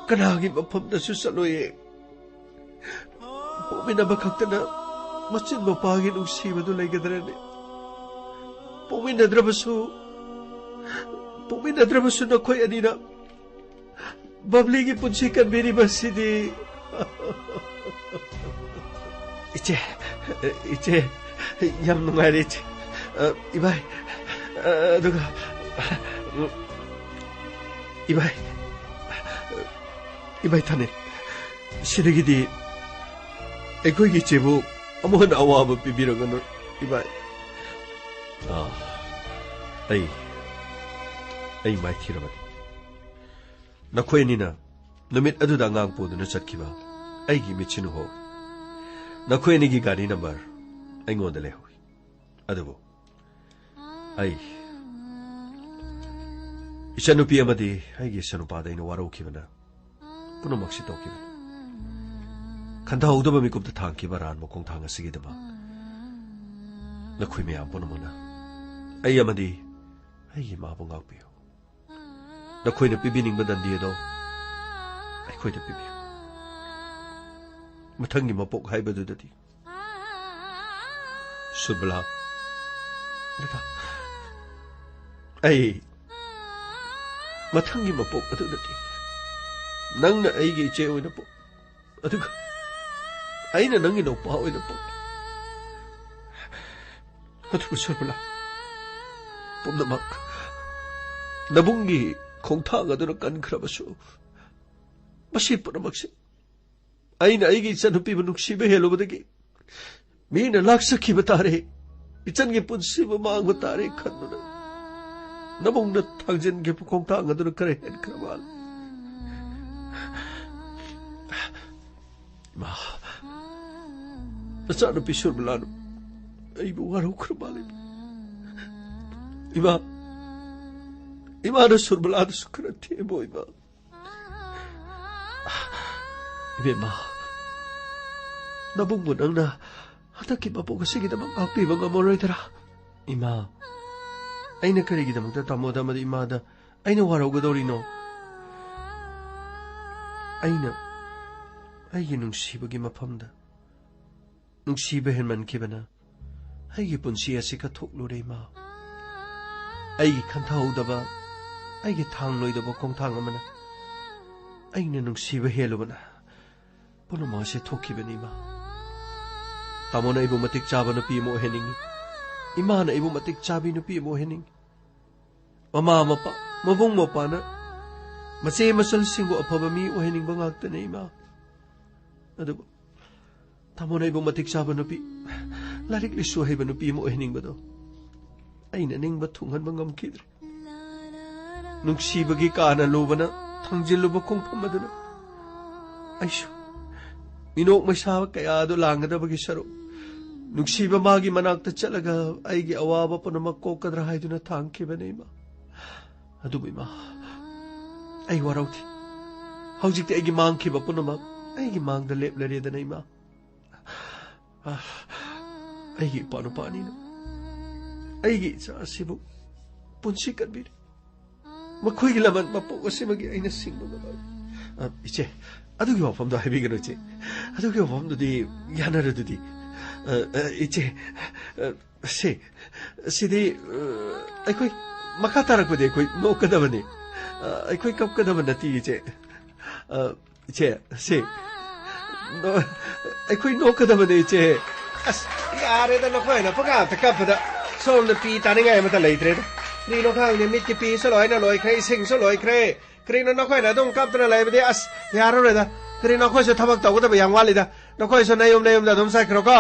ꯀꯅꯥꯒꯤ ꯃꯐꯝꯗꯁꯨ ꯆꯠꯂꯣꯏꯌꯦ꯫ ꯄꯣꯛꯃꯤꯟꯅꯕ ꯈꯛꯇꯅ ꯃꯆꯤꯟ ꯃꯄꯥꯒꯤ ꯅꯨꯡꯁꯤꯕꯗꯨ ꯂꯩꯒꯗ꯭ꯔꯅꯦ? ꯄꯣꯛꯃꯤꯟꯅꯗ꯭ꯔꯕꯁꯨ, ꯄꯣꯛꯃꯤꯟꯅꯗ꯭ꯔꯕꯁꯨ ꯅꯈꯣꯏ ꯑꯅꯤꯅ ꯕꯕ꯭ꯂꯤꯒꯤ ꯄꯨꯟꯁꯤ ꯀꯟꯕꯤꯔꯤꯕꯁꯤꯗꯤ꯫ ꯏꯆꯦ, ꯏꯆꯦ, ꯌꯥꯝ ꯅꯨꯡꯉꯥꯏꯔꯦ, ꯏꯆꯦ꯫ ꯑ, ꯏꯕꯥꯏ, ꯑ, ꯑꯗꯨꯒ, ꯏꯕꯥꯏ, ꯏꯕꯥꯏ ꯊꯥꯅꯤꯜ, ꯁꯤꯗꯒꯤꯗꯤ ꯑꯩꯈꯣꯏꯒꯤ ꯏꯆꯦꯕꯨ ꯑꯃꯨꯛ ꯍꯟꯅ ꯑꯋꯥꯕ ꯄꯤꯕꯤꯔꯒꯅꯨ, ꯏꯕꯥꯏ꯫ ꯑꯥ, ꯑꯩ, ꯑꯩ ꯃꯥꯏꯊꯤꯔꯕꯅꯤ꯫ ꯅꯈꯣꯏ ꯑꯅꯤꯅ ꯅꯨꯃꯤꯠ ꯑꯗꯨꯗ ꯑꯉꯥꯡ ꯄꯨꯗꯨꯅ ꯆꯠꯈꯤꯕ ꯑꯩꯒꯤ ꯃꯤꯠꯁꯤꯅ ꯎꯍꯧꯏ꯫ ꯅꯈꯣꯏ ꯑꯅꯤꯒꯤ ꯒꯥꯔꯤ ꯅꯝꯕꯔ ꯑꯩꯉꯣꯟꯗ ꯂꯩꯍꯧꯏ꯫ ꯑꯗꯨꯕꯨ ꯑꯩ, ꯏꯆꯟꯅꯨꯄꯤ ꯑꯃꯗꯤ ꯑꯩꯒꯤ ꯏꯆꯟꯅꯨꯄꯥꯗ ꯑꯩꯅ ꯋꯥꯔꯧꯈꯤꯕꯅ ꯄꯨꯝꯅꯃꯛꯁꯤ ꯇꯧꯈꯤꯕꯅꯤ꯫ ꯈꯟꯊꯍꯧꯗꯕ ꯃꯤꯀꯨꯞꯇ ꯊꯥꯡꯈꯤꯕ ꯑꯔꯥꯟꯕ ꯈꯣꯡꯊꯥꯡ ꯑꯁꯤꯒꯤꯗꯃꯛ ꯅꯈꯣꯏ ꯃꯌꯥꯝ ꯄꯨꯝꯅꯃꯛꯅ ꯑꯩ ꯑꯃꯗꯤ ꯑꯩꯒꯤ ꯏꯃꯥꯕꯨ ꯉꯥꯛꯄꯤꯌꯨ꯫ ꯅꯈꯣꯏꯅ ꯄꯤꯕꯤꯅꯤꯡꯕ ꯗꯟꯗꯤ ꯑꯗꯣ ꯑꯩꯈꯣꯏꯗ ꯄꯤꯕꯤꯌꯨ꯫ ꯃꯊꯪꯒꯤ ꯃꯄꯣꯛ ꯍꯥꯏꯕꯗꯨꯗꯗꯤ꯫ ꯁꯨꯔꯕꯂꯥ, ꯗꯗꯥ, ꯑꯩ ꯃꯊꯪꯒꯤ ꯃꯄꯣꯛ ꯑꯗꯨꯗꯗꯤ ꯅꯪꯅ ꯑꯩꯒꯤ ꯏꯆꯦ ꯑꯣꯏꯅ ꯄꯣꯛ, ꯑꯗꯨꯒ ꯑꯩꯅ ꯅꯪꯒꯤ ꯅꯨꯄꯥ ꯑꯣꯏꯅ ꯄꯣꯛ꯫ ꯑꯗꯨꯕꯨ ꯁꯨꯔꯕꯂꯥ, ꯄꯨꯝꯅꯃꯛ ꯅꯕꯨꯡꯒꯤ ꯈꯣꯡꯊꯥꯡ ꯑꯗꯨꯅ ꯀꯟꯈ꯭ꯔꯕꯁꯨ, ꯃꯁꯤ ꯄꯨꯝꯅꯃꯛꯁꯤ ꯑꯩꯅ ꯑꯩꯒꯤ ꯏꯆꯟꯅꯨꯄꯤꯕꯨ ꯅꯨꯡꯁꯤꯕ ꯍꯦꯜꯂꯨꯕꯗꯒꯤ ꯃꯤꯅ ꯂꯥꯛꯆꯈꯤꯕ ꯇꯥꯔꯦ, ꯏꯆꯟꯒꯤ ꯄꯨꯟꯁꯤꯕꯨ ꯃꯥꯡꯕ ꯇꯥꯔꯦ ꯈꯟꯗꯨꯅ ꯅꯕꯨꯡꯅ ꯊꯥꯡꯖꯤꯟꯈꯤꯕ ꯈꯣꯡꯊꯥꯡ ꯑꯗꯨꯅ ꯈꯔ ꯍꯦꯟꯈ꯭ꯔ ꯃꯥꯜꯂꯦ꯫ ꯏꯃꯥ, ꯅꯆꯥꯅꯨꯄꯤ ꯁꯨꯔꯃꯤꯂꯥꯅ ꯑꯩꯕꯨ ꯋꯥꯔꯧꯈ꯭ꯔ ꯃꯥꯜꯂꯦ꯫ ꯏꯃꯥ, ꯏꯃꯥꯅ ꯁꯨꯔꯃꯤꯂꯥꯗꯁꯨ ꯈꯔ ꯊꯦꯝꯃꯣ ꯏꯃꯥ꯫ ꯏꯕꯦꯝꯃ, ꯅꯕꯨꯡꯕꯨ ꯅꯪꯅ ꯍꯟꯗꯛꯀꯤ ꯃꯄꯣꯛ ꯑꯁꯤꯒꯤꯗꯃꯛ ꯉꯥꯛꯄꯤꯕ ꯉꯝꯃꯔꯣꯏꯗꯔꯥ? ꯏꯃꯥ, ꯑꯩꯅ ꯀꯔꯤꯒꯤꯗꯃꯛꯇ ꯇꯥꯃꯣꯗ ꯑꯃꯗꯤ ꯏꯃꯥꯗ ꯑꯩꯅ ꯋꯥꯔꯧꯒꯗꯧꯔꯤꯅꯣ? ꯑꯩꯅ ꯑꯩꯒꯤ ꯅꯨꯡꯁꯤꯕꯒꯤ ꯃꯐꯝꯗ ꯅꯨꯡꯁꯤꯕ ꯍꯦꯟꯃꯟꯈꯤꯕꯅ ꯑꯩꯒꯤ ꯄꯨꯟꯁꯤ ꯑꯁꯤ ꯀꯠꯊꯣꯛꯂꯨꯔꯦ, ꯏꯃꯥ꯫ ꯑꯩꯒꯤ ꯈꯟꯊꯍꯧꯗꯕ, ꯑꯩꯒꯤ ꯊꯥꯡꯂꯣꯏꯗꯕ ꯈꯣꯡꯊꯥꯡ ꯑꯃꯅ ꯑꯩꯅ ꯅꯨꯡꯁꯤꯕ ꯍꯦꯜꯂꯨꯕꯅ ꯄꯨꯝꯅꯃꯛ ꯑꯁꯤ ꯊꯣꯛꯈꯤꯕꯅꯤ, ꯏꯃꯥ꯫ ꯇꯥꯃꯣꯅ ꯑꯩꯕꯨ ꯃꯇꯤꯛ ꯆꯥꯕ ꯅꯨꯄꯤ ꯑꯃ ꯑꯣꯏꯍꯟꯅꯤꯡꯉꯤ꯫ ꯏꯃꯥꯅ ꯑꯩꯕꯨ ꯃꯇꯤꯛ ꯆꯥꯕꯤ ꯅꯨꯄꯤ ꯑꯃ ꯑꯣꯏꯍꯟꯅꯤꯡꯉꯤ꯫ ꯃꯃꯥ ꯃꯄꯥ, ꯃꯕꯨꯡ ꯃꯧꯄ꯭ꯋꯥꯅ ꯃꯆꯦ ꯃꯆꯜꯁꯤꯡꯕꯨ ꯑꯐꯕ ꯃꯤ ꯑꯣꯏꯍꯟꯅꯤꯡꯕ ꯉꯥꯛꯇꯅꯤ, ꯏꯃꯥ꯫ ꯑꯗꯨꯕꯨ ꯇꯥꯃꯣꯅ ꯑꯩꯕꯨ ꯃꯇꯤꯛ ꯆꯥꯕ ꯅꯨꯄꯤ, ꯂꯥꯏꯔꯤꯛ ꯂꯥꯏꯁꯨ ꯍꯩꯕ ꯅꯨꯄꯤ ꯑꯃ ꯑꯣꯏꯍꯟꯅꯤꯡꯕꯗꯣ ꯑꯩꯅ ꯅꯤꯡꯕ ꯊꯨꯡꯍꯟꯕ ꯉꯝꯈꯤꯗ꯭ꯔꯦ꯫ ꯅꯨꯡꯁꯤꯕꯒꯤ ꯀꯥꯅ ꯂꯨꯕꯅ ꯊꯥꯡꯖꯤꯜꯂꯨꯕ ꯈꯣꯡꯐꯝ ꯑꯗꯨꯅ ꯑꯩꯁꯨ ꯃꯤꯅꯣꯛ ꯃꯩꯁꯥ ꯀꯌꯥ ꯑꯗꯨ ꯂꯥꯡꯒꯗꯕꯒꯤ ꯁꯔꯨꯛ, ꯅꯨꯡꯁꯤꯕ ꯃꯥꯒꯤ ꯃꯅꯥꯛꯇ ꯆꯠꯂꯒ ꯑꯩꯒꯤ ꯑꯋꯥꯕ ꯄꯨꯝꯅꯃꯛ ꯀꯣꯛꯀꯗ꯭ꯔꯥ ꯍꯥꯏꯗꯨꯅ ꯊꯥꯡꯈꯤꯕꯅꯤ, ꯏꯃꯥ꯫ ꯑꯗꯨꯕꯨ ꯏꯃꯥ, ꯑꯩ ꯋꯥꯔꯧꯗꯦ꯫ ꯍꯧꯖꯤꯛꯇꯤ ꯑꯩꯒꯤ ꯃꯥꯡꯈꯤꯕ ꯄꯨꯝꯅꯃꯛ ꯑꯩꯒꯤ ꯃꯥꯡꯗ ꯂꯦꯞꯂꯔꯦꯗꯅ, ꯏꯃꯥ꯫ ꯑꯥ, ꯑꯩꯒꯤ ꯏꯄꯥ ꯅꯨꯄꯥ ꯑꯅꯤꯅ ꯑꯩꯒꯤ ꯏꯆꯥ ꯑꯁꯤꯕꯨ ꯄꯨꯟꯁꯤ ꯀꯟꯕꯤꯔꯤ꯫ ꯃꯈꯣꯏꯒꯤ ꯂꯃꯟ ꯃꯄꯣꯛ ꯑꯁꯤꯃꯒꯤ ꯑꯩꯅ ꯁꯤꯡꯕ ꯉꯝꯂꯣꯏ꯫ ꯑ, ꯏꯆꯦ, ꯑꯗꯨꯒꯤ ꯋꯥꯐꯝꯗꯣ ꯍꯥꯏꯕꯤꯒꯅꯨ, ꯏꯆꯦ꯫ ꯑꯗꯨꯒꯤ ꯋꯥꯐꯝꯗꯨꯗꯤ ꯌꯥꯅꯔꯗꯨꯗꯤ꯫ ꯑ, ꯑ, ꯏꯆꯦ, ꯑ, ꯁꯤ, ꯁꯤꯗꯤ, ꯑ, ꯑꯩꯈꯣꯏ ꯃꯈꯥ ꯇꯥꯔꯛꯄꯗꯤ ꯑꯩꯈꯣꯏ ꯅꯣꯛꯀꯗꯕꯅꯤ꯫ ꯑ, ꯑꯩꯈꯣꯏ ꯀꯞꯀꯗꯕ ꯅꯠꯇꯦ, ꯏꯆꯦ꯫ ꯑ, ꯏꯆꯦ, ꯁꯤ, ꯅꯣ-, ꯑꯩꯈꯣꯏ ꯅꯣꯛꯀꯗꯕꯅꯤ, ꯏꯆꯦ꯫ ꯑꯁ, ꯌꯥꯔꯦꯗ, ꯅꯈꯣꯏꯅ ꯄꯪꯀꯞꯇ ꯀꯞꯄꯗ꯫ ꯁꯣꯝꯗ ꯄꯤ ꯇꯥꯅꯤꯡꯉꯥꯏ ꯑꯃꯠꯇ ꯂꯩꯇ꯭ꯔꯦꯗ꯫ ꯀꯔꯤꯅꯣ ꯈꯪꯗꯦ, ꯃꯤꯠꯀꯤ ꯄꯤꯁꯨ ꯂꯣꯏꯅ ꯂꯣꯏꯈ꯭ꯔꯦ, ꯏꯁꯤꯡꯁꯨ ꯂꯣꯏꯈ꯭ꯔꯦ꯫ ꯀꯔꯤꯅꯣ ꯅꯈꯣꯏꯅ ꯑꯗꯨꯝ ꯀꯞꯇꯅ ꯂꯩꯕꯗꯤ? ꯑꯁ, ꯌꯥꯔꯔꯣꯏꯗ꯫ ꯀꯔꯤꯅꯣ, ꯑꯩꯈꯣꯏꯁꯨ ꯊꯕꯛ ꯇꯧꯒꯗꯕ ꯌꯥꯝ ꯋꯥꯠꯂꯤꯗ꯫ ꯅꯈꯣꯏꯁꯨ ꯅꯌꯨꯝ ꯅꯌꯨꯝꯗ ꯑꯗꯨꯝ ꯆꯠꯈ꯭ꯔꯣꯀꯣ꯫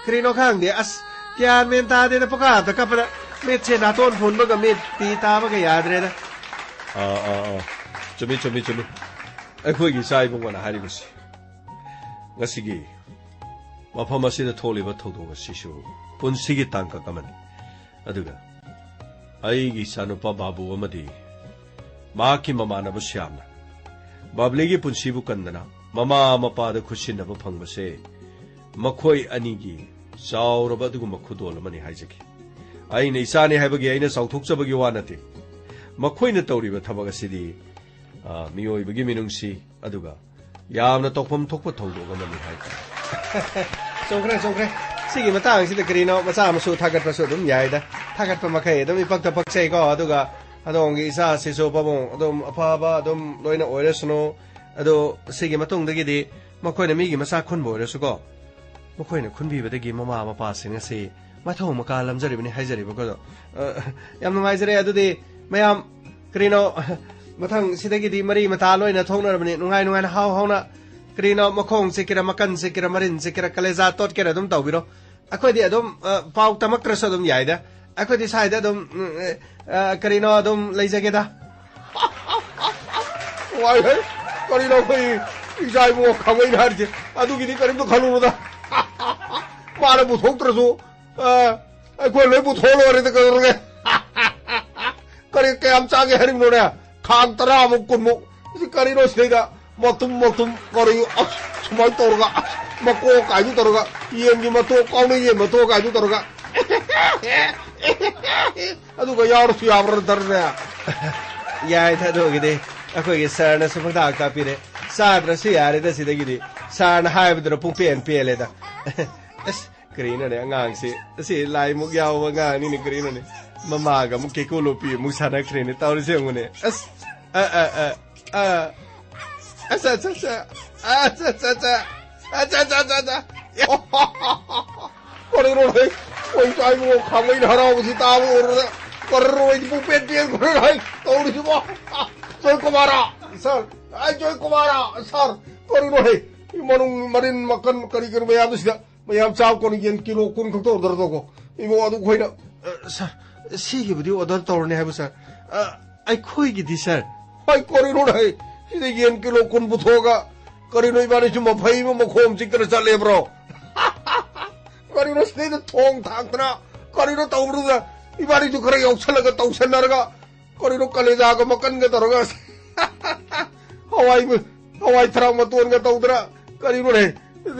ꯀꯔꯤꯅꯣ ꯈꯪꯗꯦ, ꯑꯁ, ꯒ꯭ꯌꯥꯟ ꯃꯦꯟ ꯇꯥꯗꯦꯗ, ꯄꯀꯥꯞꯇ ꯀꯞꯄꯗ꯫ ꯃꯤꯠꯁꯦ ꯅꯥꯇꯣꯟ ꯐꯨꯟꯕꯒ ꯃꯤꯠ ꯄꯤ ꯇꯥꯕꯒ ꯌꯥꯗ꯭ꯔꯦꯗ꯫ ꯑꯥ, ꯑꯥ, ꯑꯥ꯫ ꯆꯨꯝꯃꯤ, ꯆꯨꯝꯃꯤ, ꯆꯨꯝꯃꯤ꯫ ꯑꯩꯈꯣꯏꯒꯤ ꯏꯆꯥ ꯏꯕꯨꯡꯉꯣꯅ ꯍꯥꯏꯔꯤꯕꯁꯤ꯫ ꯉꯁꯤꯒꯤ ꯃꯐꯝ ꯑꯁꯤꯗ ꯊꯣꯛꯂꯤꯕ ꯊꯧꯗꯣꯛ ꯑꯁꯤꯁꯨ ꯄꯨꯟꯁꯤꯒꯤ ꯇꯥꯡꯀꯛ ꯑꯃꯅꯤ꯫ ꯑꯗꯨꯒ ꯑꯩꯒꯤ ꯏꯆꯥꯅꯨꯄꯥ ꯕꯥꯕꯨ ꯑꯃꯗꯤ ꯃꯍꯥꯛꯀꯤ ꯃꯃꯥꯟꯅꯕ ꯁ꯭ꯌꯥꯝꯅ ꯕꯕ꯭ꯂꯤꯒꯤ ꯄꯨꯟꯁꯤꯕꯨ ꯀꯟꯗꯅ ꯃꯃꯥ ꯃꯄꯥꯗ ꯈꯨꯠꯁꯤꯟꯅꯕ ꯐꯪꯕꯁꯦ ꯃꯈꯣꯏ ꯑꯅꯤꯒꯤ ꯆꯥꯎꯔꯕ ꯑꯗꯨꯒꯨꯝꯕ ꯈꯨꯗꯣꯜ ꯑꯃꯅꯤ ꯍꯥꯏꯖꯒꯦ꯫ ꯑꯩꯅ ꯏꯆꯥꯅꯤ ꯍꯥꯏꯕꯒꯤ ꯑꯩꯅ ꯆꯥꯎꯊꯣꯛꯆꯕꯒꯤ ꯋꯥ ꯅꯠꯇꯦ꯫ ꯃꯈꯣꯏꯅ ꯇꯧꯔꯤꯕ ꯊꯕꯛ ꯑꯁꯤꯗꯤ, ꯑ, ꯃꯤꯑꯣꯏꯕꯒꯤ ꯃꯤꯅꯨꯡꯁꯤ, ꯑꯗꯨꯒ ꯌꯥꯝꯅ ꯇꯧꯐꯝ ꯊꯣꯛꯄ ꯊꯧꯗꯣꯛ ꯑꯃꯅꯤ ꯍꯥꯏꯇꯥꯔꯦ꯫ ꯆꯨꯝꯈ꯭ꯔꯦ, ꯆꯨꯝꯈ꯭ꯔꯦ꯫ ꯁꯤꯒꯤ ꯃꯇꯥꯡꯁꯤꯗ ꯀꯔꯤꯅꯣ, ꯃꯆꯥ ꯃꯁꯨ ꯊꯥꯒꯠꯄꯁꯨ ꯑꯗꯨꯝ ꯌꯥꯏꯗ꯫ ꯊꯥꯒꯠꯄ ꯃꯈꯩ ꯑꯗꯨꯝ ꯏꯄꯛꯇ ꯄꯛꯆꯩꯀꯣ꯫ ꯑꯗꯨꯒ ꯑꯗꯣꯝꯒꯤ ꯏꯆꯥꯁꯤꯁꯨ ꯄꯥꯕꯨꯡ ꯑꯗꯨꯝ ꯑꯐꯕ ꯑꯗꯨꯝ ꯂꯣꯏꯅ ꯑꯣꯏꯔꯁꯅꯨ꯫ ꯑꯗꯣ ꯁꯤꯒꯤ ꯃꯇꯨꯡꯗꯒꯤꯗꯤ ꯃꯈꯣꯏꯅ ꯃꯤꯒꯤ ꯃꯆꯥ ꯈꯨꯟꯕ ꯑꯣꯏꯔꯁꯨꯀꯣ, ꯃꯈꯣꯏꯅ ꯈꯨꯟꯕꯤꯕꯗꯒꯤ ꯃꯃꯥ ꯃꯄꯥꯁꯤꯡ ꯑꯁꯤ ꯃꯊꯧ ꯃꯀꯥ ꯂꯝꯖꯔꯤꯕꯅꯤ ꯍꯥꯏꯖꯔꯤꯕꯀꯣ꯫ ꯑ, ꯌꯥꯝ ꯅꯨꯡꯉꯥꯏꯖꯔꯦ꯫ ꯑꯗꯨꯗꯤ ꯃꯌꯥꯝ, ꯀꯔꯤꯅꯣ, ꯃꯊꯪ ꯁꯤꯗꯒꯤꯗꯤ ꯃꯔꯤ ꯃꯇꯥ ꯂꯣꯏꯅ ꯊꯣꯛꯅꯔꯕꯅꯤ꯫ ꯅꯨꯡꯉꯥꯏ ꯅꯨꯡꯉꯥꯏꯅ ꯍꯥꯎ ꯍꯥꯎꯅ, ꯀꯔꯤꯅꯣ, ꯃꯈꯣꯡ ꯆꯤꯛꯀꯦꯔꯥ, ꯃꯀꯟ ꯆꯤꯛꯀꯦꯔꯥ, ꯃꯔꯤꯟ ꯆꯤꯛꯀꯦꯔꯥ, ꯀꯂꯦꯖꯥ ꯇꯣꯠꯀꯦꯔꯥ ꯑꯗꯨꯝ ꯇꯧꯕꯤꯔꯣ꯫ ꯑꯩꯈꯣꯏꯗꯤ ꯑꯗꯨꯝ, ꯑ, ꯄꯥꯎ ꯇꯝꯃꯛꯇ꯭ꯔꯁꯨ ꯑꯗꯨꯝ ꯌꯥꯏꯗ꯫ ꯑꯩꯈꯣꯏꯗꯤ ꯁ꯭ꯋꯥꯏꯗ ꯑꯗꯨꯝ, ꯎꯝ, ꯑ, ꯀꯔꯤꯅꯣ, ꯑꯗꯨꯝ ꯂꯩꯖꯒꯦꯗ꯫ ꯋꯥꯏꯍꯦ, ꯀꯔꯤꯅꯣ ꯑꯩꯈꯣꯏ ꯏꯆꯥ ꯏꯕꯨꯡꯉꯣ ꯈꯥꯡꯉꯩꯅ ꯍꯥꯏꯔꯤꯁꯦ? ꯑꯗꯨꯒꯤꯗꯤ ꯀꯔꯤꯝꯇ ꯈꯜꯂꯨꯅꯨꯗ꯫ ꯃꯥꯅ ꯄꯨꯊꯣꯛꯇ꯭ꯔꯁꯨ, ꯑ, ꯑꯩꯈꯣꯏ ꯂꯣꯏ ꯄꯨꯊꯣꯛꯑ ꯂꯣꯏꯔꯦꯗ, ꯀꯩꯗꯧꯔꯒꯦ? ꯀꯔꯤ ꯀꯌꯥꯝ ꯆꯥꯒꯦ ꯍꯥꯏꯔꯤꯕꯅꯣꯅꯦ? ꯈꯥꯡ ꯇꯔꯥꯃꯨꯛ, ꯀꯨꯟꯃꯨꯛ꯫ ꯁꯤ ꯀꯔꯤꯅꯣ ꯁꯤꯗꯩꯗ? ꯃꯇꯨꯝ, ꯃꯇꯨꯝ, ꯀꯔꯤ? ꯑꯁ, ꯁꯨꯃꯥꯏꯅ ꯇꯧꯔꯒ, ꯑꯁ, ꯃꯀꯣꯛ ꯀꯥꯏꯗꯨ ꯇꯧꯔꯒ, ꯌꯦꯟꯒꯤ ꯃꯇꯣꯛ, ꯀꯥꯎꯅ ꯌꯦꯟ ꯃꯇꯣꯛ ꯀꯥꯏꯗꯨ ꯇꯧꯔꯒ꯫ ꯑꯗꯨꯒ ꯌꯥꯎꯔꯁꯨ ꯌꯥꯕ꯭ꯔꯥ ꯅꯠꯇ꯭ꯔꯅꯦ? ꯌꯥꯏꯗ, ꯑꯗꯨꯒꯤꯗꯤ ꯑꯩꯈꯣꯏꯒꯤ ꯁꯥꯔꯅꯁꯨ ꯄꯪꯇꯥꯛ ꯇꯥꯛꯄꯤꯔꯦ꯫ ꯆꯥꯗ꯭ꯔꯁꯨ ꯌꯥꯔꯦꯗ ꯁꯤꯗꯒꯤꯗꯤ꯫ ꯁꯥꯔꯅ ꯍꯥꯏꯕꯗꯨꯅ ꯄꯨꯡꯄꯦꯟ ꯄꯦꯜꯂꯦꯗ꯫ ꯑꯁ, ꯀꯔꯤꯅꯣꯅꯦ ꯑꯉꯥꯡꯁꯤ? ꯑꯁꯤ ꯂꯥꯏꯃꯨꯛ ꯌꯥꯎꯕ ꯑꯉꯥꯡꯅꯤꯅꯦ, ꯀꯔꯤꯅꯣꯅꯦ? ꯃꯃꯥꯒ ꯑꯃꯨꯛ ꯀꯦꯀꯨ ꯂꯣꯄꯤ ꯑꯃꯨꯛ ꯁꯥꯟꯅꯈ꯭ꯔꯦꯅꯦ, ꯇꯧꯔꯤꯁꯦ ꯌꯦꯡꯉꯨꯅꯦ꯫ ꯑꯁ, ꯑ, ꯑ, ꯑ, ꯑ꯫ ꯑꯁ, ꯑꯁ, ꯑꯁ, ꯑꯁ, ꯑꯁ, ꯑꯁ, ꯑꯁ, ꯑꯁ, ꯑꯁ, ꯑꯁ꯫ ꯀꯔꯤꯅꯣꯅꯦ? ꯑꯩꯈꯣꯏ ꯏꯆꯥ ꯏꯕꯨꯡꯉꯣ ꯈꯥꯡꯕꯩꯅ ꯍꯔꯥꯎꯕꯁꯤ ꯇꯥꯕ ꯎꯔꯨꯔ ꯀꯔꯔꯣꯏꯗꯤ ꯄꯨꯡꯄꯦꯟ ꯄꯦꯟꯈ꯭ꯔꯦ ꯍꯥꯏ ꯇꯧꯔꯤꯁꯤꯕꯣ꯫ ꯖꯣꯏꯀꯨꯃꯥꯔꯥ, ꯁꯥꯔ, ꯑꯩ ꯖꯣꯏꯀꯨꯃꯥꯔꯥ, ꯁꯥꯔ, ꯀꯔꯤꯅꯣ ꯍꯦ? ꯃꯅꯨꯡ ꯃꯔꯤꯟ ꯃꯀꯟ ꯀꯔꯤ ꯀꯔꯤ ꯃꯌꯥꯝꯗꯨ ꯁꯤꯗ ꯃꯌꯥꯝ ꯆꯥꯕ ꯀꯣꯟꯅ ꯌꯦꯟ ꯀꯤꯂꯣ ꯀꯨꯟ ꯈꯛꯇ ꯑꯣꯔꯗꯔ ꯇꯧꯀꯣ꯫ ꯏꯕꯨꯡꯉꯣ ꯑꯗꯨ ꯑꯩꯈꯣꯏꯅ ꯑ, ꯁꯥꯔ, ꯁꯤꯒꯤꯕꯨꯗꯤ ꯑꯣꯔꯗꯔ ꯇꯧꯔꯅꯤ ꯍꯥꯏꯕꯨ, ꯁꯥꯔ꯫ ꯑ, ꯑꯩꯈꯣꯏꯒꯤꯗꯤ, ꯁꯥꯔ꯫ ꯍꯣꯏ, ꯀꯔꯤꯅꯣ ꯍꯥꯏ? ꯁꯤꯗ ꯌꯦꯟ ꯀꯤꯂꯣ ꯀꯨꯟ ꯄꯨꯊꯣꯛꯑꯒ ꯀꯔꯤꯅꯣ ꯏꯕꯥꯅꯤꯁꯨ ꯃꯐꯩ ꯑꯃ ꯃꯈꯣꯡ ꯆꯤꯛꯇꯅ ꯆꯠꯂꯦꯕ꯭ꯔꯣ? ꯀꯔꯤꯅꯣ ꯁꯤꯗꯩꯗ ꯊꯣꯡ ꯊꯥꯛꯇꯅ ꯀꯔꯤꯅꯣ ꯇꯧꯕꯗꯨꯗ ꯏꯕꯥꯅꯤꯁꯨ ꯈꯔ ꯌꯥꯎꯁꯜꯂꯒ ꯇꯧꯁꯟꯅꯔꯒ ꯀꯔꯤꯅꯣ ꯀꯂꯦꯖꯥꯒ ꯃꯀꯟꯒ ꯇꯧꯔꯒ ꯍꯋꯥꯏ, ꯍꯋꯥꯏ ꯊꯔꯥꯛ ꯃꯇꯣꯟꯒ ꯇꯧꯗꯅ ꯀꯔꯤꯅꯣꯅꯦ?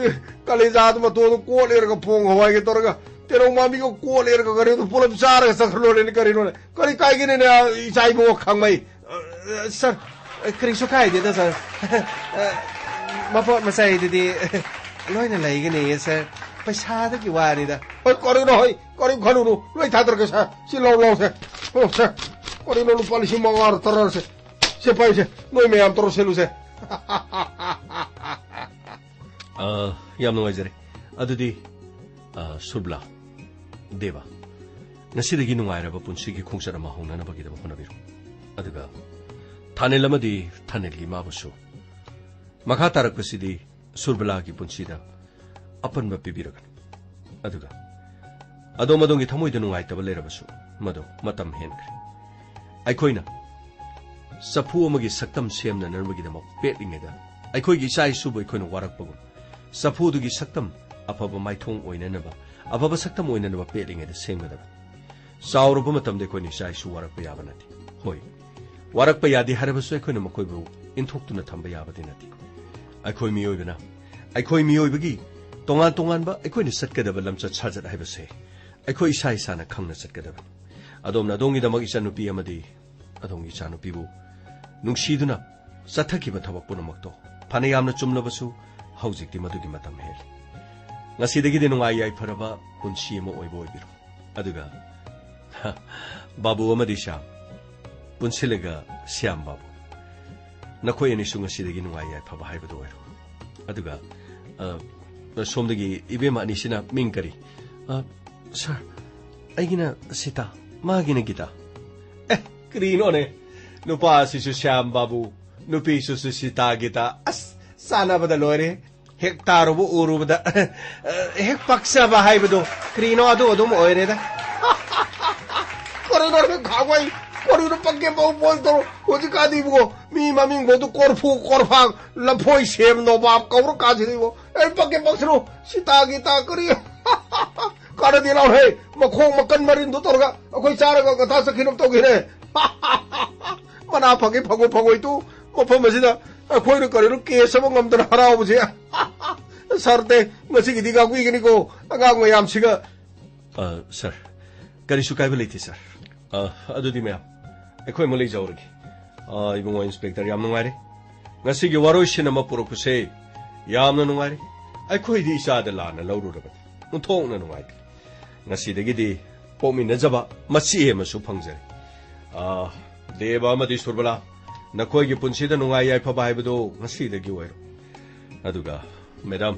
ꯀꯂꯦꯖꯥꯗꯨ ꯃꯇꯣꯟꯗꯨ ꯀꯣꯠꯂꯦꯔꯒ ꯄꯣꯡ ꯍꯋꯥꯏꯒ ꯇꯧꯔꯒ ꯇꯦꯔꯧ ꯃꯥꯟꯕꯤꯒ ꯀꯣꯠꯂꯦꯔꯒ ꯀꯔꯤꯅꯣ ꯄꯨꯂꯞ ꯆꯥꯔꯒ ꯆꯠꯈ꯭ꯔ ꯂꯣꯏꯔꯦꯅꯦ ꯀꯔꯤꯅꯣꯅꯦ? ꯀꯔꯤ ꯀꯥꯏꯒꯦꯅꯦ ꯏꯆꯥ ꯏꯕꯨꯡꯉꯣ ꯈꯪꯃꯩ? ꯑ, ꯁꯥꯔ, ꯀꯔꯤꯁꯨ ꯀꯥꯏꯗꯦꯗ, ꯁꯥꯔ꯫ ꯑ, ꯃꯄꯣꯠ ꯃꯆꯩꯗꯨꯗꯤ ꯂꯣꯏꯅ ꯂꯩꯒꯅꯤꯌꯦ, ꯁꯥꯔ꯫ ꯄꯩꯁꯥꯗꯨꯒꯤ ꯋꯥꯅꯤꯗ꯫ ꯍꯣꯏ, ꯀꯔꯤꯅꯣ, ꯍꯣꯏ, ꯀꯔꯤꯝ ꯈꯜꯂꯨꯅꯨ꯫ ꯂꯣꯏ ꯊꯥꯗꯔꯛꯀꯦ, ꯁꯥꯔ꯫ ꯁꯤ ꯂꯧ, ꯂꯧꯁꯦ꯫ ꯂꯧꯁꯦ꯫ ꯀꯔꯤꯅꯣ, ꯂꯨꯄꯥ ꯂꯤꯁꯤꯡ ꯃꯉꯥꯔ ꯇꯔꯥꯔꯁꯦ? ꯁꯦ, ꯄꯥꯏꯁꯦ꯫ ꯅꯣꯏ ꯃꯌꯥꯝ ꯇꯧꯔ ꯁꯦꯠꯂꯨꯁꯦ꯫ ꯑ, ꯌꯥꯝ ꯅꯨꯡꯉꯥꯏꯖꯔꯦ꯫ ꯑꯗꯨꯗꯤ, ꯑ, ꯁꯨꯔꯕꯂꯥ, ꯗꯦꯕ, ꯉꯁꯤꯗꯒꯤ ꯅꯨꯡꯉꯥꯏꯔꯕ ꯄꯨꯟꯁꯤꯒꯤ ꯈꯣꯡꯆꯠ ꯑꯃ ꯍꯧꯅꯅꯕꯒꯤꯗꯃꯛ ꯍꯣꯠꯅꯕꯤꯔꯣ꯫ ꯑꯗꯨꯒ ꯊꯥꯅꯤꯜ ꯑꯃꯗꯤ ꯊꯥꯅꯤꯜꯒꯤ ꯏꯃꯥꯕꯨꯁꯨ ꯃꯈꯥ ꯇꯥꯔꯛꯄꯁꯤꯗꯤ ꯁꯨꯔꯕꯂꯥꯒꯤ ꯄꯨꯟꯁꯤꯗ ꯑꯄꯟꯕ ꯄꯤꯕꯤꯔꯒꯅꯨ꯫ ꯑꯗꯨꯒ ꯑꯗꯣꯝ ꯑꯗꯣꯝꯒꯤ ꯊꯃꯣꯏꯗ ꯅꯨꯡꯉꯥꯏꯇꯕ ꯂꯩꯔꯕꯁꯨ, ꯃꯗꯨ ꯃꯇꯝ ꯍꯦꯟꯈ꯭ꯔꯦ꯫ ꯑꯩꯈꯣꯏꯅ ꯆꯐꯨ ꯑꯃꯒꯤ ꯁꯛꯇꯝ ꯁꯦꯝꯅꯅꯕꯒꯤꯗꯃꯛ ꯄꯦꯠꯂꯤꯉꯩꯗ, ꯑꯩꯈꯣꯏꯒꯤ ꯏꯆꯥ ꯏꯁꯨꯕꯨ ꯑꯩꯈꯣꯏꯅ ꯋꯥꯔꯛꯄꯒꯨꯝ, ꯆꯐꯨꯗꯨꯒꯤ ꯁꯛꯇꯝ ꯑꯐꯕ ꯃꯥꯏꯊꯣꯡ ꯑꯣꯏꯅꯅꯕ, ꯑꯐꯕ ꯁꯛꯇꯝ ꯑꯣꯏꯅꯅꯕ ꯄꯦꯠꯂꯤꯉꯩꯗ ꯁꯦꯝꯒꯗꯕꯅꯤ꯫ ꯆꯥꯎꯔꯕ ꯃꯇꯝꯗ ꯑꯩꯈꯣꯏꯅ ꯏꯆꯥ ꯏꯁꯨ ꯋꯥꯔꯛꯄ ꯌꯥꯕ ꯅꯠꯇꯦ꯫ ꯍꯣꯏ, ꯋꯥꯔꯛꯄ ꯌꯥꯗꯦ ꯍꯥꯏꯔꯕꯁꯨ ꯑꯩꯈꯣꯏꯅ ꯃꯈꯣꯏꯕꯨ ꯏꯟꯊꯣꯛꯇꯨꯅ ꯊꯝꯕ ꯌꯥꯕꯗꯤ ꯅꯠꯇꯦ꯫ ꯑꯩꯈꯣꯏ ꯃꯤꯑꯣꯏꯕꯅ, ꯑꯩꯈꯣꯏ ꯃꯤꯑꯣꯏꯕꯒꯤ ꯇꯣꯉꯥꯟ ꯇꯣꯉꯥꯟꯕ ꯑꯩꯈꯣꯏꯅ ꯆꯠꯀꯗꯕ ꯂꯝꯆꯠ ꯁꯥꯖꯠ ꯍꯥꯏꯕꯁꯦ ꯑꯩꯈꯣꯏ ꯏꯁꯥ ꯏꯁꯥꯅ ꯈꯪꯅ ꯆꯠꯀꯗꯕꯅꯤ꯫ ꯑꯗꯣꯝꯅ ꯑꯗꯣꯝꯒꯤꯗꯃꯛ ꯏꯆꯟꯅꯨꯄꯤ ꯑꯃꯗꯤ ꯑꯗꯣꯝꯒꯤ ꯏꯆꯥꯅꯨꯄꯤꯕꯨ ꯅꯨꯡꯁꯤꯗꯨꯅ ꯆꯠꯊꯈꯤꯕ ꯊꯕꯛ ꯄꯨꯝꯅꯃꯛꯇꯣ ꯐꯅ ꯌꯥꯝꯅ ꯆꯨꯝꯂꯕꯁꯨ, ꯍꯧꯖꯤꯛꯇꯤ ꯃꯗꯨꯒꯤ ꯃꯇꯝ ꯍꯦꯜꯂꯤ꯫ ꯉꯁꯤꯗꯒꯤꯗꯤ ꯅꯨꯡꯉꯥꯏ ꯌꯥꯏꯐꯔꯕ ꯄꯨꯟꯁꯤ ꯑꯃ ꯑꯣꯏꯕ ꯑꯣꯏꯕꯤꯔꯣ꯫ ꯑꯗꯨꯒ, ꯕꯥꯕꯨ ꯑꯃꯗꯤ ꯁ꯭ꯌꯥꯝ, ꯄꯨꯟꯁꯤꯜꯂꯒ ꯁ꯭ꯌꯥꯝ ꯕꯥꯕꯨ, ꯅꯈꯣꯏ ꯑꯅꯤꯁꯨ ꯉꯁꯤꯗꯒꯤ ꯅꯨꯡꯉꯥꯏ ꯌꯥꯏꯐꯕ ꯍꯥꯏꯕꯗꯨ ꯑꯣꯏꯔꯣ꯫ ꯑꯗꯨꯒ, ꯑ, ꯁꯣꯝꯗꯒꯤ ꯏꯕꯦꯝꯃ ꯑꯅꯤꯁꯤꯅ ꯃꯤꯡ ꯀꯔꯤ? ꯑ, ꯁꯥꯔ, ꯑꯩꯒꯤꯅ ꯁꯤꯇꯥ, ꯃꯥꯒꯤꯅ ꯒꯤꯇꯥ꯫ ꯑꯦ, ꯀꯔꯤꯅꯣꯅꯦ? ꯅꯨꯄꯥꯁꯤꯁꯨ ꯁ꯭ꯌꯥꯝ ꯕꯥꯕꯨ, ꯅꯨꯄꯤꯁꯤꯁꯨ ꯁꯤꯇꯥ ꯒꯤꯇꯥ꯫ ꯑꯁ, ꯆꯥꯟꯅꯕꯗ ꯂꯣꯏꯔꯦ꯫ ꯍꯦꯛ ꯇꯥꯔꯨꯕ ꯎꯔꯨꯕꯗ, ꯍꯦꯛ ꯄꯛꯆꯕ ꯍꯥꯏꯕꯗꯣ꯫ ꯀꯔꯤꯅꯣ ꯑꯗꯨ ꯑꯗꯨꯝ ꯑꯣꯏꯔꯦꯗ꯫ ꯀꯔꯤꯅꯣ ꯈꯥꯛꯄꯩ? ꯀꯔꯤꯅꯣ ꯄꯛꯀꯦ ꯄꯛ ꯄꯣꯏ ꯇꯧꯔꯣ? ꯍꯧꯖꯤꯛꯀꯥꯟꯗꯤ ꯏꯕꯨꯡꯉꯣ, ꯃꯤ ꯃꯃꯤꯡ ꯐꯥꯎꯗ ꯀꯣꯔꯐꯨ, ꯀꯣꯔꯐꯥꯡ, ꯂꯐꯣꯏ, ꯁꯦꯝ, ꯅꯣꯕꯥꯞ ꯀꯧꯔ ꯀꯥꯟꯁꯤꯗ ꯏꯕꯨꯡꯉꯣ꯫ ꯑꯩ ꯄꯛꯀꯦ ꯄꯛꯁꯅꯨ꯫ ꯁꯤꯇꯥ ꯒꯤꯇꯥ ꯀꯔꯤ? ꯀꯥꯟꯅꯗꯦ ꯂꯥꯎꯍꯦ, ꯃꯈꯣꯡ ꯃꯀꯟ ꯃꯔꯤꯟꯗꯣ ꯇꯧꯔꯒ ꯑꯩꯈꯣꯏ ꯆꯥꯔꯒ ꯉꯟꯇꯥ ꯆꯠꯈꯤꯅꯕ ꯇꯧꯈꯤꯅꯦ꯫ ꯃꯅꯥ ꯐꯪꯉꯤ ꯐꯪꯉꯣꯏ ꯐꯪꯉꯣꯏ ꯇꯨ, ꯃꯐꯝ ꯑꯁꯤꯗ ꯑꯩꯈꯣꯏꯅ ꯀꯔꯤꯅꯣ ꯀꯦꯁ ꯑꯃ ꯉꯝꯗꯅ ꯍꯔꯥꯎꯕꯁꯦ꯫ ꯁꯥꯔ ꯇꯦ, ꯉꯁꯤꯒꯤꯗꯤ ꯉꯥꯛꯄꯤꯒꯅꯤꯀꯣ ꯑꯉꯥꯡ ꯃꯌꯥꯝꯁꯤꯒ꯫ ꯑ, ꯁꯥꯔ, ꯀꯔꯤꯁꯨ ꯀꯥꯏꯕ ꯂꯩꯇꯦ, ꯁꯥꯔ꯫ ꯑ, ꯑꯗꯨꯗꯤ ꯃꯌꯥꯝ, ꯑꯩꯈꯣꯏ ꯑꯃꯨꯛ ꯂꯩꯖꯍꯧꯔꯒꯦ꯫ ꯑ, ꯏꯕꯨꯡꯉꯣ ꯏꯟꯁꯄꯦꯛꯇꯔ, ꯌꯥꯝ ꯅꯨꯡꯉꯥꯏꯔꯦ꯫ ꯉꯁꯤꯒꯤ ꯋꯥꯔꯣꯏꯁꯤꯟ ꯑꯃ ꯄꯨꯔꯛꯄꯁꯦ ꯌꯥꯝꯅ ꯅꯨꯡꯉꯥꯏꯔꯦ꯫ ꯑꯩꯈꯣꯏꯗꯤ ꯏꯆꯥꯗ ꯂꯥꯟꯅ ꯂꯧꯔꯨꯔꯕꯅꯤ꯫ ꯑꯣꯟꯊꯣꯛꯅ ꯅꯨꯡꯉꯥꯏꯇꯦ꯫ ꯉꯁꯤꯗꯒꯤꯗꯤ ꯄꯣꯛꯃꯤꯟꯅꯖꯕ ꯃꯆꯦ ꯑꯃꯁꯨ ꯐꯪꯖꯔꯦ꯫ ꯑ, ꯗꯦꯕ ꯑꯃꯗꯤ ꯁꯨꯔꯕꯂꯥ, ꯅꯈꯣꯏꯒꯤ ꯄꯨꯟꯁꯤꯗ ꯅꯨꯡꯉꯥꯏ ꯌꯥꯏꯐꯕ ꯍꯥꯏꯕꯗꯨ ꯉꯁꯤꯗꯒꯤ ꯑꯣꯏꯔꯣ꯫ ꯑꯗꯨꯒ, ꯃꯦꯗꯥꯝ,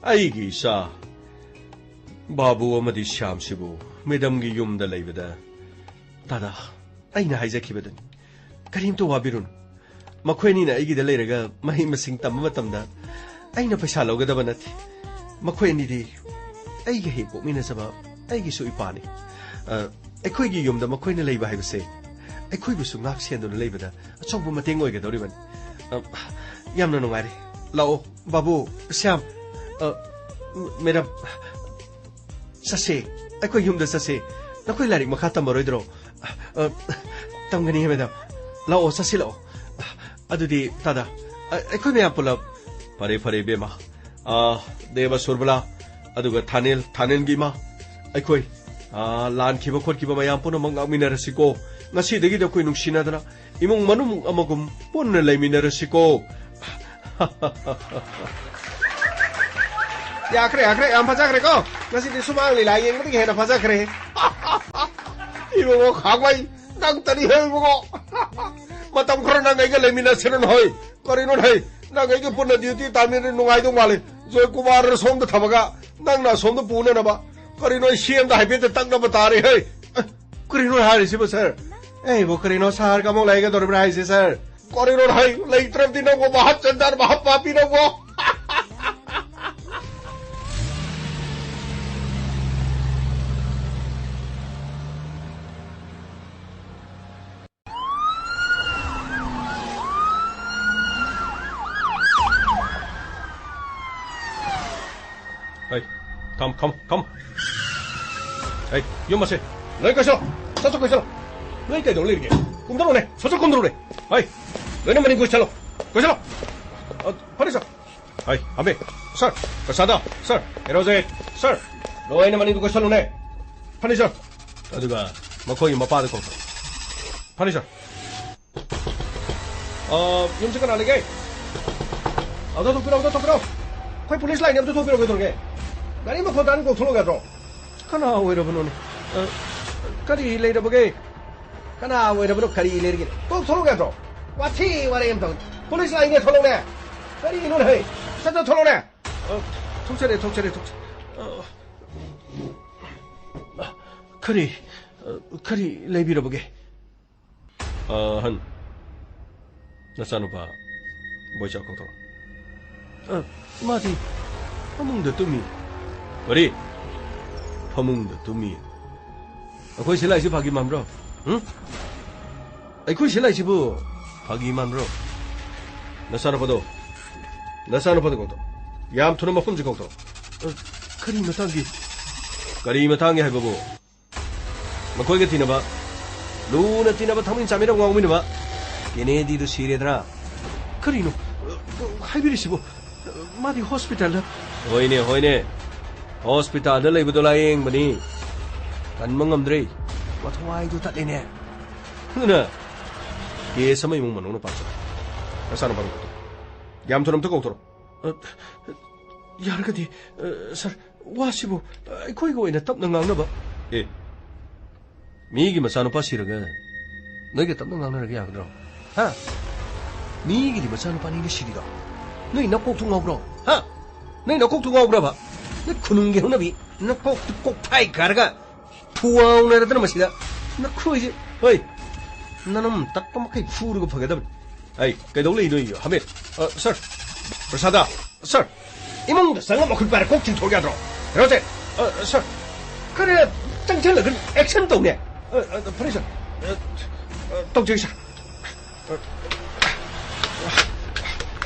ꯑꯩꯒꯤ ꯏꯆꯥ ꯕꯥꯕꯨ ꯑꯃꯗꯤ ꯁ꯭ꯌꯥꯝꯁꯤꯕꯨ ꯃꯦꯗꯥꯝꯒꯤ ꯌꯨꯝꯗ ꯂꯩꯕꯗ, ꯇꯥꯗꯥ, ꯑꯩꯅ ꯍꯥꯏꯖꯈꯤꯕꯗꯨꯅꯤ, ꯀꯔꯤꯝꯇ ꯋꯥꯕꯤꯔꯨꯅꯨ꯫ ꯃꯈꯣꯏ ꯑꯅꯤꯅ ꯑꯩꯒꯤꯗ ꯂꯩꯔꯒ ꯃꯍꯩ ꯃꯁꯤꯡ ꯇꯝꯕ ꯃꯇꯝꯗ ꯑꯩꯅ ꯄꯩꯁꯥ ꯂꯧꯒꯗꯕ ꯅꯠꯇꯦ꯫ ꯃꯈꯣꯏ ꯑꯅꯤꯗꯤ ꯑꯩꯒ ꯍꯦꯛ ꯄꯣꯛꯃꯤꯟꯅꯖꯕ ꯑꯩꯒꯤꯁꯨ ꯏꯄꯥꯅꯤ꯫ ꯑ, ꯑꯩꯈꯣꯏꯒꯤ ꯌꯨꯝꯗ ꯃꯈꯣꯏꯅ ꯂꯩꯕ ꯍꯥꯏꯕꯁꯦ ꯑꯩꯈꯣꯏꯕꯨꯁꯨ ꯉꯥꯛ ꯁꯦꯟꯗꯨꯅ ꯂꯩꯕꯗ ꯑꯆꯧꯕ ꯃꯇꯦꯡ ꯑꯣꯏꯒꯗꯧꯔꯤꯕꯅꯤ꯫ ꯑ, ꯌꯥꯝꯅ ꯅꯨꯡꯉꯥꯏꯔꯦ꯫ ꯂꯥꯛꯑꯣ, ꯕꯥꯕꯨ, ꯁ꯭ꯌꯥꯝ, ꯑ, ꯃꯦꯗꯥꯝ, ꯆꯠꯁꯦ, ꯑꯩꯈꯣꯏ ꯌꯨꯝꯗ ꯆꯠꯁꯦ꯫ ꯅꯈꯣꯏ ꯂꯥꯏꯔꯤꯛ ꯃꯈꯥ ꯇꯝꯃꯔꯣꯏꯗ꯭ꯔꯣ? ꯑ, ꯇꯝꯒꯅꯤ, ꯃꯦꯗꯥꯝ꯫ ꯂꯥꯛꯑꯣ, ꯆꯠꯁꯤ ꯂꯥꯛꯑꯣ꯫ ꯑꯗꯨꯗꯤ, ꯇꯥꯗꯥ, ꯑ, ꯑꯩꯈꯣꯏ ꯃꯌꯥꯝ ꯄꯨꯂꯞ꯫ ꯐꯔꯦ, ꯐꯔꯦ, ꯏꯕꯦꯝꯃ꯫ ꯑ, ꯗꯦꯕ ꯁꯨꯔꯕꯂꯥ, ꯑꯗꯨꯒ ꯊꯥꯅꯦꯜ, ꯊꯥꯅꯦꯜꯒꯤ ꯏꯃꯥ, ꯑꯩꯈꯣꯏ, ꯑ, ꯂꯥꯟꯈꯤꯕ ꯈꯣꯠꯈꯤꯕ ꯃꯌꯥꯝ ꯄꯨꯝꯅꯃꯛ ꯉꯥꯛꯃꯤꯟꯅꯔꯁꯤꯀꯣ꯫ ꯉꯁꯤꯗꯒꯤꯗꯤ ꯑꯩꯈꯣꯏ ꯅꯨꯡꯁꯤꯅꯗꯅ ꯏꯃꯨꯡ ꯃꯅꯨꯡ ꯑꯃꯒꯨꯝ ꯄꯨꯟꯅ ꯂꯩꯃꯤꯟꯅꯔꯁꯤꯀꯣ꯫ ꯌꯥꯈ꯭ꯔꯦ, ꯌꯥꯈ꯭ꯔꯦ, ꯌꯥꯝ ꯐꯖꯈ꯭ꯔꯦꯀꯣ꯫ ꯉꯁꯤꯗꯤ ꯁꯨꯃꯥꯡ ꯂꯤꯂꯥ ꯌꯦꯡꯕꯗꯒꯤ ꯍꯦꯟꯅ ꯐꯖꯈ꯭ꯔꯦ꯫ ꯏꯕꯨꯡꯉꯣ ꯈꯥꯛꯃꯩ, ꯅꯪ ꯇꯅꯤ ꯍꯦ ꯏꯕꯨꯡꯉꯣ꯫ ꯃꯇꯝ ꯈꯔ ꯅꯪ ꯑꯩꯒ ꯂꯩꯃꯤꯟꯅꯁꯤꯔꯅ ꯍꯣꯏ꯫ ꯀꯔꯤꯅꯣ ꯍꯩ? ꯅꯪ ꯑꯩꯒ ꯄꯨꯟꯅ ꯗ꯭ꯌꯨꯇꯤ ꯇꯥꯃꯤꯟꯅ ꯅꯨꯡꯉꯥꯏꯗꯧ ꯃꯥꯜꯂꯦ꯫ ꯖꯣꯏꯀꯨꯃꯥꯔ ꯁꯣꯝꯗ ꯊꯝꯃꯒ ꯅꯪꯅ ꯑꯁꯣꯝꯗ ꯄꯨꯅꯅꯕ꯫ ꯀꯔꯤꯅꯣ, ꯑꯩ ꯁꯤ ꯑꯝꯇ ꯍꯥꯏꯐꯦꯠꯇ ꯇꯛꯅꯕ ꯇꯥꯔꯦ, ꯍꯩ꯫ ꯑ, ꯀꯔꯤꯅꯣ ꯍꯥꯏꯔꯤꯁꯤꯕꯣ, ꯁꯥꯔ? ꯑꯩꯕꯨ ꯀꯔꯤꯅꯣ ꯁꯍꯔꯒ ꯑꯃꯨꯛ ꯂꯩꯒꯗꯧꯔꯤꯕ꯭ꯔꯥ ꯍꯥꯏꯁꯦ, ꯁꯥꯔ? ꯀꯔꯤꯅꯣ ꯍꯥꯏ, ꯂꯩꯇ꯭ꯔꯕꯗꯤ ꯅꯪꯕꯨ ꯃꯍꯥꯠ ꯆꯟꯗꯥꯔ ꯃꯍꯥ ꯄꯥꯄꯤ ꯅꯪꯕꯨ? ꯍꯩ, come, come, come. ꯍꯩ, ꯌꯨꯝ ꯑꯁꯦ ꯂꯣꯏ ꯀꯣꯏꯁꯜꯂꯣ꯫ ꯁꯠ ꯁꯠ ꯀꯣꯏꯁꯜꯂꯣ꯫ ꯅꯣꯏ ꯀꯩꯗꯧ ꯂꯩꯔꯤꯒꯦ? ꯀꯨꯝꯊꯔꯛꯎꯅꯦ꯫ ꯁꯠ ꯁꯠ ꯀꯨꯝꯊꯔꯛꯎꯅꯦ꯫ ꯍꯩ, ꯂꯣꯏꯅ ꯃꯅꯤꯡ ꯀꯣꯏꯁꯜꯂꯣ꯫ ꯀꯣꯏꯁꯜꯂꯣ꯫ ꯑ, ꯐꯅꯤ, ꯁꯥꯔ꯫ ꯍꯩ, ꯍꯥꯃꯦ꯫ ꯁꯥꯔ, ꯄ꯭ꯔꯁꯥꯗ꯫ ꯁꯥꯔ, ꯑꯦꯔꯣꯖꯦꯠ꯫ ꯁꯥꯔ, ꯂꯣꯏꯅ ꯃꯅꯤꯡꯗ ꯀꯣꯏꯁꯜꯂꯨꯅꯦ꯫ ꯐꯅꯤ, ꯁꯥꯔ꯫ ꯑꯗꯨꯒ ꯃꯈꯣꯏꯒꯤ ꯃꯄꯥꯗ ꯀꯧꯊꯣꯔꯛꯑꯣ꯫ ꯐꯅꯤ, ꯁꯥꯔ꯫ ꯑ, ꯌꯨꯝꯁꯦ ꯀꯅꯥ ꯂꯩꯒꯦ? ꯑꯝꯇ ꯊꯣꯛꯄꯤꯔꯣ, ꯑꯝꯇ ꯊꯣꯛꯄꯤꯔꯣ꯫ ꯑꯩꯈꯣꯏ ꯄꯨꯂꯤꯁ ꯂꯥꯏꯟꯅꯦ, ꯑꯝꯇ ꯊꯣꯛꯄꯤꯔꯣ, ꯀꯩꯗꯧꯔꯒꯦ? ꯒꯥꯔꯤ ꯃꯈꯣꯟ ꯇꯥꯅ ꯀꯣꯛ ꯊꯣꯛꯂꯛꯑꯣ ꯌꯥꯗ꯭ꯔꯣ? ꯀꯅꯥ ꯑꯣꯏꯔꯕꯅꯣꯅꯦ? ꯑ, ꯀꯔꯤ ꯂꯩꯔꯕꯒꯦ? ꯀꯅꯥ ꯑꯣꯏꯔꯕꯅꯣ? ꯀꯔꯤ ꯂꯩꯔꯒꯦ? ꯀꯣꯛ ꯊꯣꯛꯂꯛꯑꯣ ꯌꯥꯗ꯭ꯔꯣ? ꯋꯥꯊꯤ ꯋꯥꯔꯦꯝ ꯇꯧ꯫ ꯄꯨꯂꯤꯁ ꯂꯥꯏꯟꯅꯦ, ꯊꯣꯛꯂꯛꯑꯣꯅꯦ꯫ ꯀꯔꯤꯅꯣꯅꯦ, ꯍꯩ? ꯁꯠ ꯁꯠ ꯊꯣꯛꯂꯛꯑꯣꯅꯦ꯫ ꯑ, ꯊꯣꯛꯆꯔꯦ, ꯊꯣꯛꯆꯔꯦ, ꯊꯣꯛꯆꯔꯦ꯫ ꯑ, ꯀꯔꯤ, ꯑ, ꯀꯔꯤ ꯂꯩꯕꯤꯔꯕꯒꯦ? ꯑ, ꯑꯍꯟ, ꯅꯆꯥꯅꯨꯄꯥ ꯕꯣꯏꯆꯥ ꯀꯧꯊꯣꯔꯛꯑꯣ꯫ ꯑ, ꯃꯥꯗꯤ ꯐꯃꯨꯡꯗ ꯇꯨꯝꯃꯤ꯫ ꯀꯔꯤ? ꯐꯃꯨꯡꯗ ꯇꯨꯝꯃꯤ? ꯑꯩꯈꯣꯏ ꯁꯤ ꯂꯥꯛꯏꯁꯤ ꯐꯥꯒꯤ ꯃꯥꯟꯕ꯭ꯔꯣ? ꯍꯨꯝ? ꯑꯩꯈꯣꯏ ꯁꯤ ꯂꯥꯛꯏꯁꯤꯕꯨ ꯐꯥꯒꯤ ꯃꯥꯟꯕ꯭ꯔꯣ? ꯅꯆꯥꯅꯨꯄꯥꯗꯣ, ꯅꯆꯥꯅꯨꯄꯥꯗꯣ ꯀꯧꯊꯣꯔꯛꯑꯣ꯫ ꯌꯥꯝ ꯊꯨꯅ ꯃꯐꯝꯁꯤ ꯀꯧꯊꯣꯔꯛꯑꯣ꯫ ꯑ, ꯀꯔꯤ ꯃꯇꯥꯡꯒꯤ? ꯀꯔꯤ ꯃꯇꯥꯡꯒꯤ ꯍꯥꯏꯕꯕꯨ? ꯃꯈꯣꯏꯒ ꯇꯤꯟꯅꯕ, ꯂꯨꯅ ꯇꯤꯟꯅꯕ, ꯊꯛꯃꯤꯟ ꯆꯥꯃꯤꯟꯅꯕ, ꯉꯥꯎꯃꯤꯟꯅꯕ ꯀꯦꯅꯦꯗꯤꯗꯨ ꯁꯤꯔꯦꯗꯅ꯫ ꯀꯔꯤꯅꯣ, ꯑ, ꯍꯥꯏꯕꯤꯔꯤꯁꯤꯕꯨ? ꯃꯥꯗꯤ ꯍꯣꯁꯄꯤꯇꯥꯜꯗ꯫ ꯍꯣꯏꯅꯦ, ꯍꯣꯏꯅꯦ꯫ ꯍꯣꯁꯄꯤꯇꯥꯜꯗ ꯂꯩꯕꯗꯣ ꯂꯥꯌꯦꯡꯕꯅꯤ꯫ ꯀꯟꯕ ꯉꯝꯗ꯭ꯔꯦ꯫ ꯃꯊ꯭ꯋꯥꯏꯗꯣ ꯇꯠꯂꯦꯅꯦ꯫ ꯑꯗꯨꯅ ꯀꯦꯁ ꯑꯃ ꯏꯃꯨꯡ ꯃꯅꯨꯡꯅ ꯄꯥꯝꯖꯕ꯫ ꯅꯆꯥꯅꯨꯄꯥꯗꯣ ꯀꯧꯊꯣꯔꯛꯑꯣ꯫ ꯌꯥꯝ ꯊꯨꯅ ꯑꯝꯇ ꯀꯧꯊꯣꯔꯛꯑꯣ꯫ ꯑ, ꯌꯥꯔꯒꯗꯤ, ꯑ, ꯁꯥꯔ, ꯋꯥꯁꯤꯕꯨ ꯑꯩꯈꯣꯏꯒ ꯑꯣꯏꯅ ꯇꯞꯅ ꯉꯥꯡꯅꯕ꯫ ꯑꯦ, ꯃꯤꯒꯤ ꯃꯆꯥꯅꯨꯄꯥ ꯁꯤꯔꯒ ꯅꯣꯏꯒ ꯇꯞꯅ ꯉꯥꯡꯅꯔꯒ ꯌꯥꯒꯗ꯭ꯔꯣ? ꯍꯥ? ꯃꯤꯒꯤꯗꯤ ꯃꯆꯥꯅꯨꯄꯥꯅꯤꯅ ꯁꯤꯔꯤꯗꯣ꯫ ꯅꯣꯏ ꯅꯀꯣꯛꯇꯨ ꯉꯥꯎꯕ꯭ꯔꯣ? ꯍꯥ? ꯅꯣꯏ ꯅꯀꯣꯛꯇꯨ ꯉꯥꯎꯕ꯭ꯔꯕ? ꯅꯣꯏ ꯈꯨꯅꯨꯡꯒꯤ ꯍꯧꯅꯕꯤ꯫ ꯅꯀꯣꯛꯇꯨ ꯀꯣꯛꯐꯥꯏ ꯀꯥꯔꯒ ꯊꯨꯋꯥꯎꯅꯔꯗꯅ ꯃꯁꯤꯗ ꯅꯈꯣꯏꯁꯦ꯫ ꯍꯣꯏ, ꯅꯅꯝ ꯇꯠꯄ ꯃꯈꯩ ꯐꯨꯔꯒ ꯐꯒꯗꯕꯅꯤ꯫ ꯑꯩ ꯀꯩꯗꯧ ꯂꯩꯅꯣ? ꯍꯃꯤꯠ, ꯑ, ꯁꯥꯔ, ꯄ꯭ꯔꯁꯥꯗ, ꯁꯥꯔ, ꯏꯃꯨꯡꯗ ꯆꯪꯉ ꯃꯈꯨꯠ ꯄꯥꯏꯔ ꯀꯣꯛ ꯆꯤꯡꯊꯣꯛ ꯌꯥꯗ꯭ꯔꯣ? ꯍꯦꯔꯣꯁꯦ, ꯑ, ꯑ, ꯁꯥꯔ, ꯈꯔ ꯆꯪꯁꯤꯜꯂꯒ ꯑꯦꯛꯁꯟ ꯇꯧꯅꯦ꯫ ꯑ, ꯑ, ꯐꯔꯦ, ꯁꯥꯔ꯫ ꯑ, ꯑ, ꯇꯧꯖꯒꯦ, ꯁꯥꯔ꯫ ꯑ,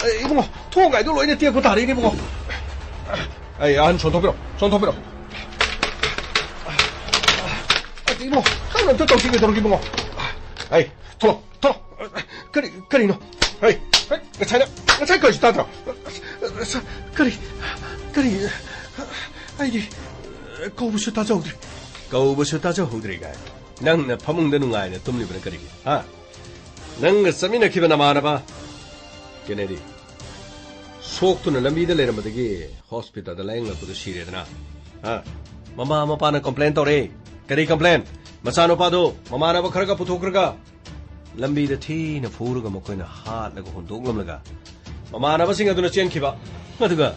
ꯑ, ꯏꯕꯨꯡꯉꯣ, ꯊꯣꯡ ꯀꯥꯏꯗꯣ ꯂꯣꯏꯅ ꯇꯦꯛꯄ ꯇꯥꯔꯦꯅꯦ, ꯏꯕꯨꯡꯉꯣ꯫ ꯑꯩ ꯑꯍꯟ ꯁꯣꯟꯊꯣꯛꯄꯤꯔꯣ, ꯁꯣꯟꯊꯣꯛꯄꯤꯔꯣ꯫ ꯑ, ꯏꯕꯨꯡꯉꯣ, ꯈꯪꯅ ꯑꯝꯇ ꯇꯧꯁꯤ, ꯀꯩꯗꯧꯔꯒꯦ, ꯏꯕꯨꯡꯉꯣ? ꯑꯩ, ꯊꯣꯛꯂꯣ, ꯊꯣꯛꯂꯣ꯫ ꯀꯔꯤ, ꯀꯔꯤꯅꯣ? ꯍꯩ, ꯍꯩ, ꯉꯁꯥꯏꯅ, ꯉꯁꯥꯏ ꯀꯔꯤꯁꯨ ꯇꯥꯗ꯭ꯔꯣ? ꯀꯔꯤ, ꯀꯔꯤ, ꯑꯩꯗꯤ ꯀꯧꯕꯁꯨ ꯇꯥꯖꯍꯧꯗ꯭ꯔꯦ꯫ ꯀꯧꯕꯁꯨ ꯇꯥꯖꯍꯧꯗ꯭ꯔꯦ ꯀꯥꯏ? ꯅꯪꯅ ꯐꯃꯨꯡꯗ ꯅꯨꯡꯉꯥꯏꯅ ꯇꯨꯝꯂꯤꯕꯅ ꯀꯔꯤꯒꯤ? ꯍꯥ? ꯅꯪꯒ ꯆꯠꯃꯤꯟꯅꯈꯤꯕ ꯅꯃꯥꯟꯅꯕ ꯀꯦꯅꯦꯗꯤ ꯁꯣꯛꯇꯨꯅ ꯂꯝꯕꯤꯗ ꯂꯩꯔꯝꯕꯗꯒꯤ ꯍꯣꯁꯄꯤꯇꯥꯜꯗ ꯂꯥꯌꯦꯡꯂꯛꯄꯗ ꯁꯤꯔꯦꯗꯅ? ꯍꯥ? ꯃꯃꯥ ꯃꯄꯥꯅ ꯀꯝꯄ꯭ꯂꯦꯟ ꯇꯧꯔꯦ꯫ ꯀꯔꯤ ꯀꯝꯄ꯭ꯂꯦꯟ? ꯃꯆꯥꯅꯨꯄꯥꯗꯣ ꯃꯃꯥꯟꯅꯕ ꯈꯔꯒ ꯄꯨꯊꯣꯛꯈ꯭ꯔꯒ ꯂꯝꯕꯤꯗ ꯊꯤꯅ ꯐꯨꯔꯒ ꯃꯈꯣꯏꯅ ꯍꯥꯠꯂꯒ ꯍꯨꯟꯗꯣꯛꯂꯝꯂꯒ, ꯃꯃꯥꯟꯅꯕꯁꯤꯡ ꯑꯗꯨꯅ ꯆꯦꯟꯈꯤꯕ, ꯑꯗꯨꯒ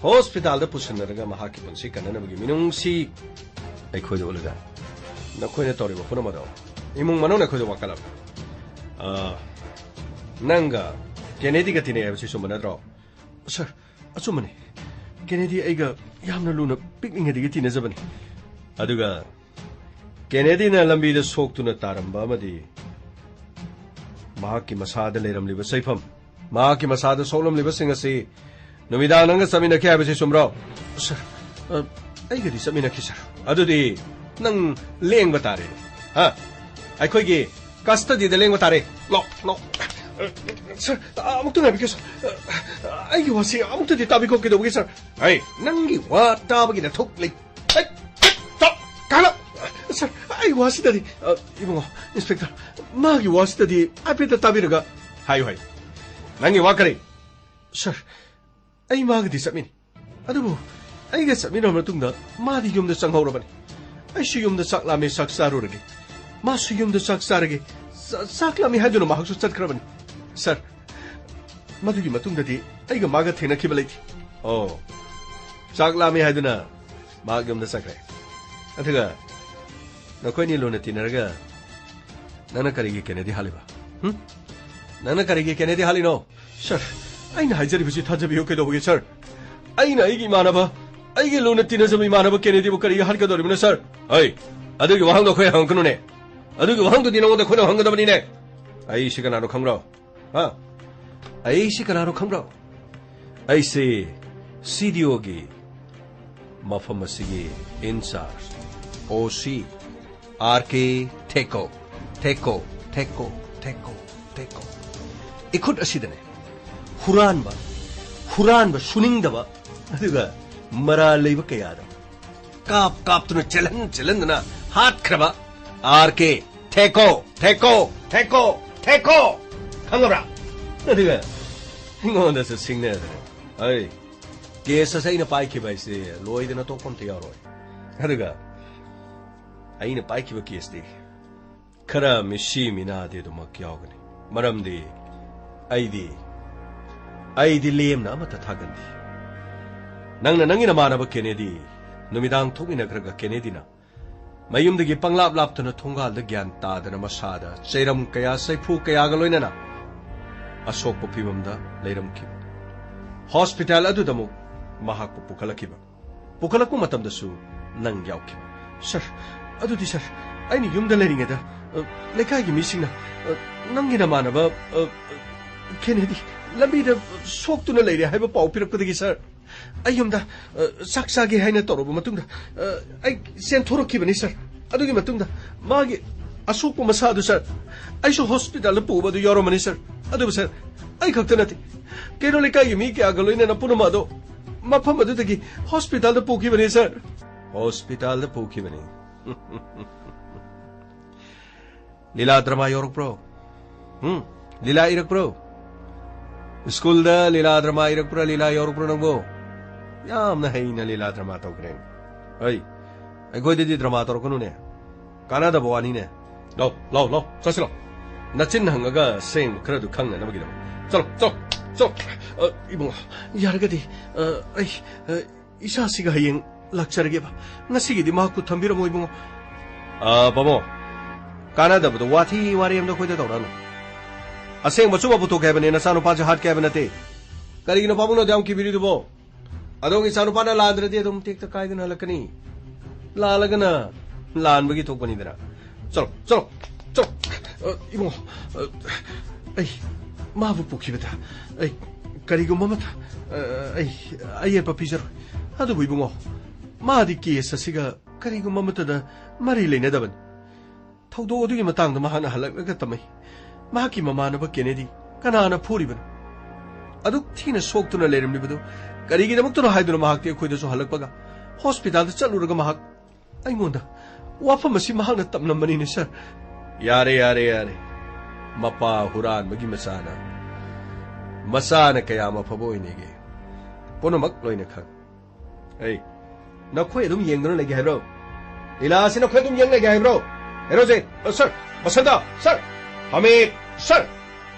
ꯍꯣꯁꯄꯤꯇꯥꯜꯗ ꯄꯨꯁꯤꯟꯅꯔꯒ ꯃꯍꯥꯛꯀꯤ ꯄꯨꯟꯁꯤ ꯀꯟꯅꯅꯕꯒꯤ ꯃꯤꯅꯨꯡꯁꯤ ꯑꯩꯈꯣꯏꯗ ꯎꯠꯂꯒ, ꯅꯈꯣꯏꯅ ꯇꯧꯔꯤꯕ ꯄꯨꯝꯅꯃꯛ ꯑꯗꯣ ꯏꯃꯨꯡ ꯃꯅꯨꯡꯅ ꯑꯩꯈꯣꯏꯗ ꯋꯥꯀꯠꯂꯝꯃꯤ꯫ ꯑ, ꯅꯪꯒ ꯀꯦꯅꯦꯗꯤꯒ ꯇꯤꯟꯅꯩ ꯍꯥꯏꯕꯁꯤ ꯆꯨꯝꯕ ꯅꯠꯇ꯭ꯔꯣ? ꯁꯥꯔ, ꯑꯆꯨꯝꯕꯅꯤ꯫ ꯀꯦꯅꯦꯗꯤ ꯑꯩꯒ ꯌꯥꯝꯅ ꯂꯨꯅ ꯄꯤꯛꯂꯤꯉꯩꯗꯒꯤ ꯇꯤꯟꯅꯖꯕꯅꯤ꯫ ꯑꯗꯨꯒ ꯀꯦꯅꯦꯗꯤꯅ ꯂꯝꯕꯤꯗ ꯁꯣꯛꯇꯨꯅ ꯇꯥꯔꯝꯕ ꯑꯃꯗꯤ ꯃꯍꯥꯛꯀꯤ ꯃꯁꯥꯗ ꯂꯩꯔꯝꯂꯤꯕ ꯆꯩꯐꯝ, ꯃꯍꯥꯛꯀꯤ ꯃꯁꯥꯗ ꯁꯣꯛꯂꯝꯂꯤꯕꯁꯤꯡ ꯑꯁꯤ ꯅꯨꯃꯤꯗꯥꯡ ꯅꯪꯒ ꯆꯠꯃꯤꯟꯅꯈꯤ ꯍꯥꯏꯕꯁꯤ ꯆꯨꯝꯕ꯭ꯔꯣ? ꯁꯥꯔ, ꯑ, ꯑꯩꯒꯗꯤ ꯆꯠꯃꯤꯟꯅꯈꯤ, ꯁꯥꯔ꯫ ꯑꯗꯨꯗꯤ ꯅꯪ ꯂꯦꯡꯕ ꯇꯥꯔꯦ꯫ ꯍꯥ? ꯑꯩꯈꯣꯏꯒꯤ ꯀꯁꯇꯗꯤꯗ ꯂꯦꯡꯕ ꯇꯥꯔꯦ꯫ ꯂꯥꯎ, ꯂꯥꯎ꯫ ꯁꯥꯔ, ꯑꯃꯨꯛꯇ ꯉꯥꯏꯕꯤꯌꯨ, ꯁꯥꯔ꯫ ꯑꯩꯒꯤ ꯋꯥꯁꯤ ꯑꯃꯨꯛꯇꯗꯤ ꯇꯥꯕꯤꯈꯣ, ꯀꯩꯗꯧꯕꯒꯤ, ꯁꯥꯔ? ꯑꯩ ꯅꯪꯒꯤ ꯋꯥ ꯇꯥꯕꯒꯤ ꯅꯊꯧ ꯂꯩ꯫ ꯍꯦꯠ, ꯍꯦꯠ, ꯇꯣꯛ, ꯀꯥꯟꯅ-, ꯁꯥꯔ, ꯑꯩ ꯋꯥꯁꯤꯗꯗꯤ, ꯑ, ꯏꯕꯨꯡꯉꯣ, ꯏꯟꯁꯄꯦꯛꯇꯔ, ꯃꯥꯒꯤ ꯋꯥꯁꯤꯗꯗꯤ ꯍꯥꯏꯐꯦꯠꯇ ꯇꯥꯕꯤꯔꯒ ꯍꯥꯏꯌꯨ, ꯍꯥꯏꯌꯨ꯫ ꯅꯪꯒꯤ ꯋꯥ ꯀꯔꯤ? ꯁꯥꯔ, ꯑꯩ ꯃꯥꯒꯗꯤ ꯆꯠꯃꯤꯟꯅꯩ꯫ ꯑꯗꯨꯕꯨ ꯑꯩꯒ ꯆꯠꯃꯤꯟꯅꯔꯕ ꯃꯇꯨꯡꯗ ꯃꯥꯗꯤ ꯌꯨꯝꯗ ꯆꯪꯍꯧꯔꯕꯅꯤ꯫ ꯑꯩꯁꯨ ꯌꯨꯝꯗ ꯆꯥꯛ ꯂꯥꯝꯃꯦ, ꯆꯥꯛ ꯆꯥꯔꯨꯔꯒꯦ꯫ ꯃꯥꯁꯨ ꯌꯨꯝꯗ ꯆꯥꯛ ꯆꯥꯔꯒꯦ, ꯆꯥ-, ꯆꯥꯛ ꯂꯥꯝꯃꯤ ꯍꯥꯏꯗꯨꯅ ꯃꯍꯥꯛꯁꯨ ꯆꯠꯈ꯭ꯔꯕꯅꯤ꯫ ꯁꯥꯔ, ꯃꯗꯨꯒꯤ ꯃꯇꯨꯡꯗꯗꯤ ꯑꯩꯒ ꯃꯥꯒ ꯊꯦꯡꯅꯈꯤꯕ ꯂꯩꯇꯦ꯫ ꯑꯣ, ꯆꯥꯛ ꯂꯥꯝꯃꯤ ꯍꯥꯏꯗꯨꯅ ꯃꯍꯥꯛ ꯌꯨꯝꯗ ꯆꯠꯈ꯭ꯔꯦ꯫ ꯑꯗꯨꯒ ꯅꯈꯣꯏꯅꯤ ꯂꯨꯅ ꯇꯤꯟꯅꯔꯒ ꯅꯪꯅ ꯀꯔꯤꯒꯤ ꯀꯦꯅꯦꯗꯤ ꯍꯥꯠꯂꯤꯕ? ꯍꯨꯝ? ꯅꯪꯅ ꯀꯔꯤꯒꯤ ꯀꯦꯅꯦꯗꯤ ꯍꯥꯠꯂꯤꯅꯣ? ꯁꯥꯔ, ꯑꯩꯅ ꯍꯥꯏꯖꯔꯤꯕꯁꯤ ꯊꯥꯖꯕꯤꯌꯨ꯫ ꯀꯩꯗꯧꯕꯒꯤ, ꯁꯥꯔ? ꯑꯩꯅ ꯑꯩꯒꯤ ꯏꯃꯥꯟꯅꯕ, ꯑꯩꯒꯤ ꯂꯨꯅ ꯇꯤꯟꯅꯖꯕ ꯏꯃꯥꯟꯅꯕ ꯀꯦꯅꯦꯗꯤꯕꯨ ꯀꯔꯤꯒꯤ ꯍꯥꯠꯀꯗꯧꯔꯤꯕꯅꯣ, ꯁꯥꯔ? ꯍꯩ, ꯑꯗꯨꯒꯤ ꯋꯥꯍꯪꯗꯣ ꯑꯩꯈꯣꯏ ꯍꯪꯉꯛꯀꯅꯨꯅꯦ꯫ ꯑꯗꯨꯒꯤ ꯋꯥꯍꯪꯗꯨꯗꯤ ꯅꯉꯣꯟꯗ ꯑꯩꯈꯣꯏꯅ ꯍꯪꯒꯗꯕꯅꯤꯅꯦ꯫ ꯑꯩꯁꯤ ꯀꯅꯥꯅꯣ ꯈꯪꯕ꯭ꯔꯣ? ꯍꯥ? ꯑꯩꯁꯤ ꯀꯅꯥꯅꯣ ꯈꯪꯕ꯭ꯔꯣ? ꯑꯩꯁꯤ ꯁꯤ ꯗꯤ ꯑꯣꯒꯤ ꯃꯐꯝ ꯑꯁꯤꯒꯤ ꯏꯟꯆꯥꯔꯖ, ꯑꯣ ꯁꯤ, ꯑꯥꯔ ꯀꯦ ꯊꯦꯀꯣ, ꯊꯦꯀꯣ, ꯊꯦꯀꯣ, ꯊꯦꯀꯣ, ꯊꯦꯀꯣ꯫ ꯏꯈꯨꯠ ꯑꯁꯤꯗꯅꯦ ꯍꯨꯔꯥꯟꯕ, ꯍꯨꯔꯥꯟꯕ ꯁꯨꯅꯤꯡꯗꯕ, ꯑꯗꯨꯒ ꯃꯔꯥꯜ ꯂꯩꯕ ꯀꯌꯥꯗ ꯀꯥꯞ ꯀꯥꯞꯇꯨꯅ, ꯆꯦꯜꯍꯟ ꯆꯦꯜꯍꯟꯗꯨꯅ ꯍꯥꯠꯈ꯭ꯔꯕ ꯑꯥꯔ ꯀꯦ ꯊꯦꯀꯣ, ꯊꯦꯀꯣ, ꯊꯦꯀꯣ, ꯊꯦꯀꯣ꯫ ꯈꯪꯉꯕ꯭ꯔꯥ? ꯑꯗꯨꯒ ꯑꯩꯉꯣꯟꯗꯁꯨ ꯁꯤꯡꯅꯗꯅ, ꯑꯩ ꯀꯦꯁ ꯑꯁꯤ ꯑꯩꯅ ꯄꯥꯏꯈꯤꯕ ꯍꯥꯏꯁꯦ ꯂꯣꯏꯗꯅ ꯇꯣꯛꯄ ꯑꯝꯇ ꯌꯥꯎꯔꯣꯏ꯫ ꯑꯗꯨꯒ ꯑꯩꯅ ꯄꯥꯏꯈꯤꯕ ꯀꯦꯁꯇꯤ ꯈꯔ ꯃꯤꯁꯤ ꯃꯤꯅꯥꯗꯤ ꯑꯗꯨꯃꯛ ꯌꯥꯎꯒꯅꯤ꯫ ꯃꯔꯝꯗꯤ ꯑꯩꯗꯤ, ꯑꯩꯗꯤ ꯂꯦꯝꯅ ꯑꯃꯠꯇ ꯊꯥꯒꯟꯗꯦ꯫ ꯅꯪꯅ ꯅꯪꯒꯤ ꯅꯃꯥꯟꯅꯕ ꯀꯦꯅꯦꯗꯤ ꯅꯨꯃꯤꯗꯥꯡ ꯊꯣꯛꯃꯤꯟꯅꯈ꯭ꯔꯒ ꯀꯦꯅꯦꯗꯤꯅ ꯃꯌꯨꯝꯗꯒꯤ ꯄꯪꯂꯥꯞ ꯂꯥꯞꯇꯨꯅ ꯊꯣꯡꯒꯥꯜꯗ ꯒ꯭ꯌꯥꯟ ꯇꯥꯗꯅ ꯃꯁꯥꯗ ꯆꯩꯔꯝ ꯀꯌꯥ, ꯆꯩꯐꯨ ꯀꯌꯥꯒ ꯂꯣꯏꯅꯅ ꯑꯁꯣꯛꯄ ꯐꯤꯚꯝꯗ ꯂꯩꯔꯝꯈꯤꯕ꯫ ꯍꯣꯁꯄꯤꯇꯥꯜ ꯑꯗꯨꯗ ꯑꯃꯨꯛ ꯃꯍꯥꯛꯄꯨ ꯄꯨꯈꯠꯂꯛꯈꯤꯕ꯫ ꯄꯨꯈꯠꯂꯛꯄ ꯃꯇꯝꯗꯁꯨ ꯅꯪ ꯌꯥꯎꯈꯤꯕ꯫ ꯁꯥꯔ, ꯑꯗꯨꯗꯤ ꯁꯥꯔ, ꯑꯩꯅ ꯌꯨꯝꯗ ꯂꯩꯔꯤꯉꯩꯗ, ꯑ, ꯂꯩꯀꯥꯏꯒꯤ ꯃꯤꯁꯤꯡꯅ, ꯑ, ꯅꯪꯒꯤ ꯅꯃꯥꯟꯅꯕ, ꯑ, ꯑ, ꯀꯦꯅꯦꯗꯤ ꯂꯝꯕꯤꯗ ꯁꯣꯛꯇꯨꯅ ꯂꯩꯔꯦ ꯍꯥꯏꯕ ꯄꯥꯎ ꯄꯤꯔꯛꯄꯗꯒꯤ, ꯁꯥꯔ, ꯑꯩ ꯌꯨꯝꯗ, ꯑ, ꯆꯥꯛ ꯆꯥꯒꯦ ꯍꯥꯏꯅ ꯇꯧꯔꯕ ꯃꯇꯨꯡꯗ, ꯑ, ꯑꯩ ꯆꯦꯟꯊꯣꯔꯛꯈꯤꯕꯅꯤ, ꯁꯥꯔ꯫ ꯑꯗꯨꯒꯤ ꯃꯇꯨꯡꯗ ꯃꯥꯒꯤ ꯑꯁꯣꯛꯄ ꯃꯁꯥꯗꯨ, ꯁꯥꯔ, ꯑꯩꯁꯨ ꯍꯣꯁꯄꯤꯇꯥꯜꯗ ꯄꯨꯕ ꯑꯗꯨ ꯌꯥꯎꯔꯝꯃꯅꯤ, ꯁꯥꯔ꯫ ꯑꯗꯨꯕꯨ, ꯁꯥꯔ, ꯑꯩ ꯈꯛꯇ ꯅꯠꯇꯦ, ꯀꯩꯔꯣꯜ ꯂꯩꯀꯥꯏꯒꯤ ꯃꯤ ꯀꯌꯥꯒ ꯂꯣꯏꯅꯅ ꯄꯨꯝꯅꯃꯛ ꯑꯗꯣ ꯃꯐꯝ ꯑꯗꯨꯗꯒꯤ ꯍꯣꯁꯄꯤꯇꯥꯜꯗ ꯄꯨꯈꯤꯕꯅꯤ, ꯁꯥꯔ꯫ ꯍꯣꯁꯄꯤꯇꯥꯜꯗ ꯄꯨꯈꯤꯕꯅꯤ꯫ ꯂꯤꯂꯥ ꯗ꯭ꯔꯃꯥ ꯌꯧꯔꯛꯄ꯭ꯔꯣ? ꯎꯝ? ꯂꯤꯂꯥ ꯏꯔꯛꯄ꯭ꯔꯣ? ꯁ꯭ꯀꯨꯜꯗ ꯂꯤꯂꯥ ꯗ꯭ꯔꯃꯥ ꯏꯔꯛꯄ꯭ꯔꯥ, ꯂꯤꯂꯥ ꯌꯧꯔꯛꯄ꯭ꯔꯣ ꯅꯪꯕꯣ? ꯌꯥꯝꯅ ꯍꯩꯅ ꯂꯤꯂꯥ ꯗ꯭ꯔꯃꯥ ꯇꯧꯈ꯭ꯔꯦ꯫ ꯑꯩ, ꯑꯩꯈꯣꯏꯗꯗꯤ ꯗ꯭ꯔꯃꯥ ꯇꯧꯔꯛꯀꯅꯨꯅꯦ꯫ ꯀꯥꯟꯅꯗꯕ ꯋꯥꯅꯤꯅꯦ꯫ ꯂꯥꯎ, ꯂꯥꯎ, ꯂꯥꯎ, ꯆꯠꯁꯤ ꯂꯥꯎ꯫ ꯅꯆꯤꯟ ꯍꯪꯉꯒ ꯁꯦꯡꯕ ꯈꯔꯗꯨ ꯈꯪꯅꯅꯕꯒꯤꯗꯃꯛ꯫ ꯆꯠꯂꯣ, ꯆꯠꯂꯣ, ꯆꯠꯂꯣ꯫ ꯑ, ꯏꯕꯨꯡꯉꯣ, ꯌꯥꯔꯒꯗꯤ, ꯑ, ꯑꯩ, ꯑ, ꯏꯁꯥꯁꯤꯒ ꯍꯌꯦꯡ ꯂꯥꯛꯆꯔꯒꯦꯕ꯫ ꯉꯁꯤꯒꯤꯗꯤ ꯃꯍꯥꯛꯄꯨ ꯊꯝꯕꯤꯔꯝꯃꯣ, ꯏꯕꯨꯡꯉꯣ꯫ ꯑ, ꯄꯥꯕꯨꯡ, ꯀꯥꯟꯅꯗꯕꯗꯣ ꯋꯥꯊꯤ ꯋꯥꯔꯦꯝꯗꯣ ꯑꯩꯈꯣꯏꯗ ꯇꯧꯔꯛꯑꯅꯨ꯫ ꯑꯁꯦꯡꯕ ꯑꯆꯨꯝꯕ ꯄꯨꯊꯣꯛꯀꯦ ꯍꯥꯏꯕꯅꯦ, ꯅꯆꯥꯅꯨꯄꯥꯁꯦ ꯍꯥꯠꯀꯦ ꯍꯥꯏꯕ ꯅꯠꯇꯦ꯫ ꯀꯔꯤꯒꯤꯅꯣ ꯄꯥꯕꯨꯡꯅ ꯑꯗꯨ ꯌꯥꯝ ꯀꯤꯕꯤꯔꯤꯗꯨꯕꯣ? ꯑꯗꯣ ꯏꯆꯥꯅꯨꯄꯥꯅ ꯂꯥꯟꯗ꯭ꯔꯗꯤ ꯑꯗꯨꯝ ꯇꯦꯛꯇ ꯀꯥꯏꯗꯅ ꯍꯜꯂꯛꯀꯅꯤ꯫ ꯂꯥꯜꯂꯒꯅ ꯂꯥꯟꯕꯒꯤ ꯊꯣꯛꯄꯅꯤꯗꯅ꯫ ꯆꯠꯂꯣ, ꯆꯠꯂꯣ, ꯆꯠꯂꯣ꯫ ꯑ, ꯏꯕꯨꯡꯉꯣ, ꯑ, ꯑꯩ ꯃꯥꯕꯨ ꯄꯨꯈꯤꯕꯗ ꯑꯩ ꯀꯔꯤꯒꯨꯝꯕ ꯑꯃꯠꯇ, ꯑ, ꯑꯩ ꯑꯌꯦꯠꯄ ꯄꯤꯖꯔꯣꯏ꯫ ꯑꯗꯨꯕꯨ ꯏꯕꯨꯡꯉꯣ, ꯃꯥꯗꯤ ꯀꯦꯁ ꯑꯁꯤꯒ ꯀꯔꯤꯒꯨꯝꯕ ꯑꯃꯠꯇꯗ ꯃꯔꯤ ꯂꯩꯅꯗꯕꯅꯤ꯫ ꯊꯧꯗꯣꯛ ꯑꯗꯨꯒꯤ ꯃꯇꯥꯡꯗ ꯃꯍꯥꯛꯅ ꯍꯜꯂꯛꯂꯒ ꯇꯝꯃꯤ꯫ ꯃꯍꯥꯛꯀꯤ ꯃꯃꯥꯟꯅꯕ ꯀꯦꯅꯦꯗꯤ ꯀꯅꯥꯅ ꯐꯨꯔꯤꯕꯅꯣ? ꯑꯗꯨꯛ ꯊꯤꯅ ꯁꯣꯛꯇꯨꯅ ꯂꯩꯔꯝꯂꯤꯕꯗꯨ ꯀꯔꯤꯒꯤꯗꯃꯛꯇꯅꯣ ꯍꯥꯏꯗꯨꯅ ꯃꯍꯥꯛꯇꯤ ꯑꯩꯈꯣꯏꯗꯁꯨ ꯍꯜꯂꯛꯄꯒ ꯍꯣꯁꯄꯤꯇꯥꯜꯗ ꯆꯠꯂꯨꯔꯒ ꯃꯍꯥꯛ ꯑꯩꯉꯣꯟꯗ ꯋꯥꯐꯝ ꯑꯁꯤ ꯃꯍꯥꯛꯅ ꯇꯝꯂꯝꯕꯅꯤꯅꯦ, ꯁꯥꯔ꯫ ꯌꯥꯔꯦ, ꯌꯥꯔꯦ, ꯌꯥꯔꯦ꯫ ꯃꯄꯥ ꯍꯨꯔꯥꯟꯕꯒꯤ ꯃꯆꯥꯅ, ꯃꯆꯥꯅ ꯀꯌꯥꯝ ꯑꯐꯕ ꯑꯣꯏꯅꯤꯒꯦ? ꯄꯨꯝꯅꯃꯛ ꯂꯣꯏꯅ ꯈꯪ꯫ ꯑꯩ, ꯅꯈꯣꯏ ꯑꯗꯨꯝ ꯌꯦꯡꯗꯨꯅ ꯂꯩꯒꯦ ꯍꯥꯏꯕ꯭ꯔꯣ? ꯂꯤꯂꯥ ꯑꯁꯤ ꯅꯈꯣꯏ ꯑꯗꯨꯝ ꯌꯦꯡ ꯂꯩꯒꯦ ꯍꯥꯏꯕ꯭ꯔꯣ? ꯍꯦꯔꯣꯖꯤꯠ, ꯑ, ꯁꯥꯔ, ꯕꯁꯟꯇ, ꯁꯥꯔ, ꯍꯃꯤꯗ, ꯁꯥꯔ,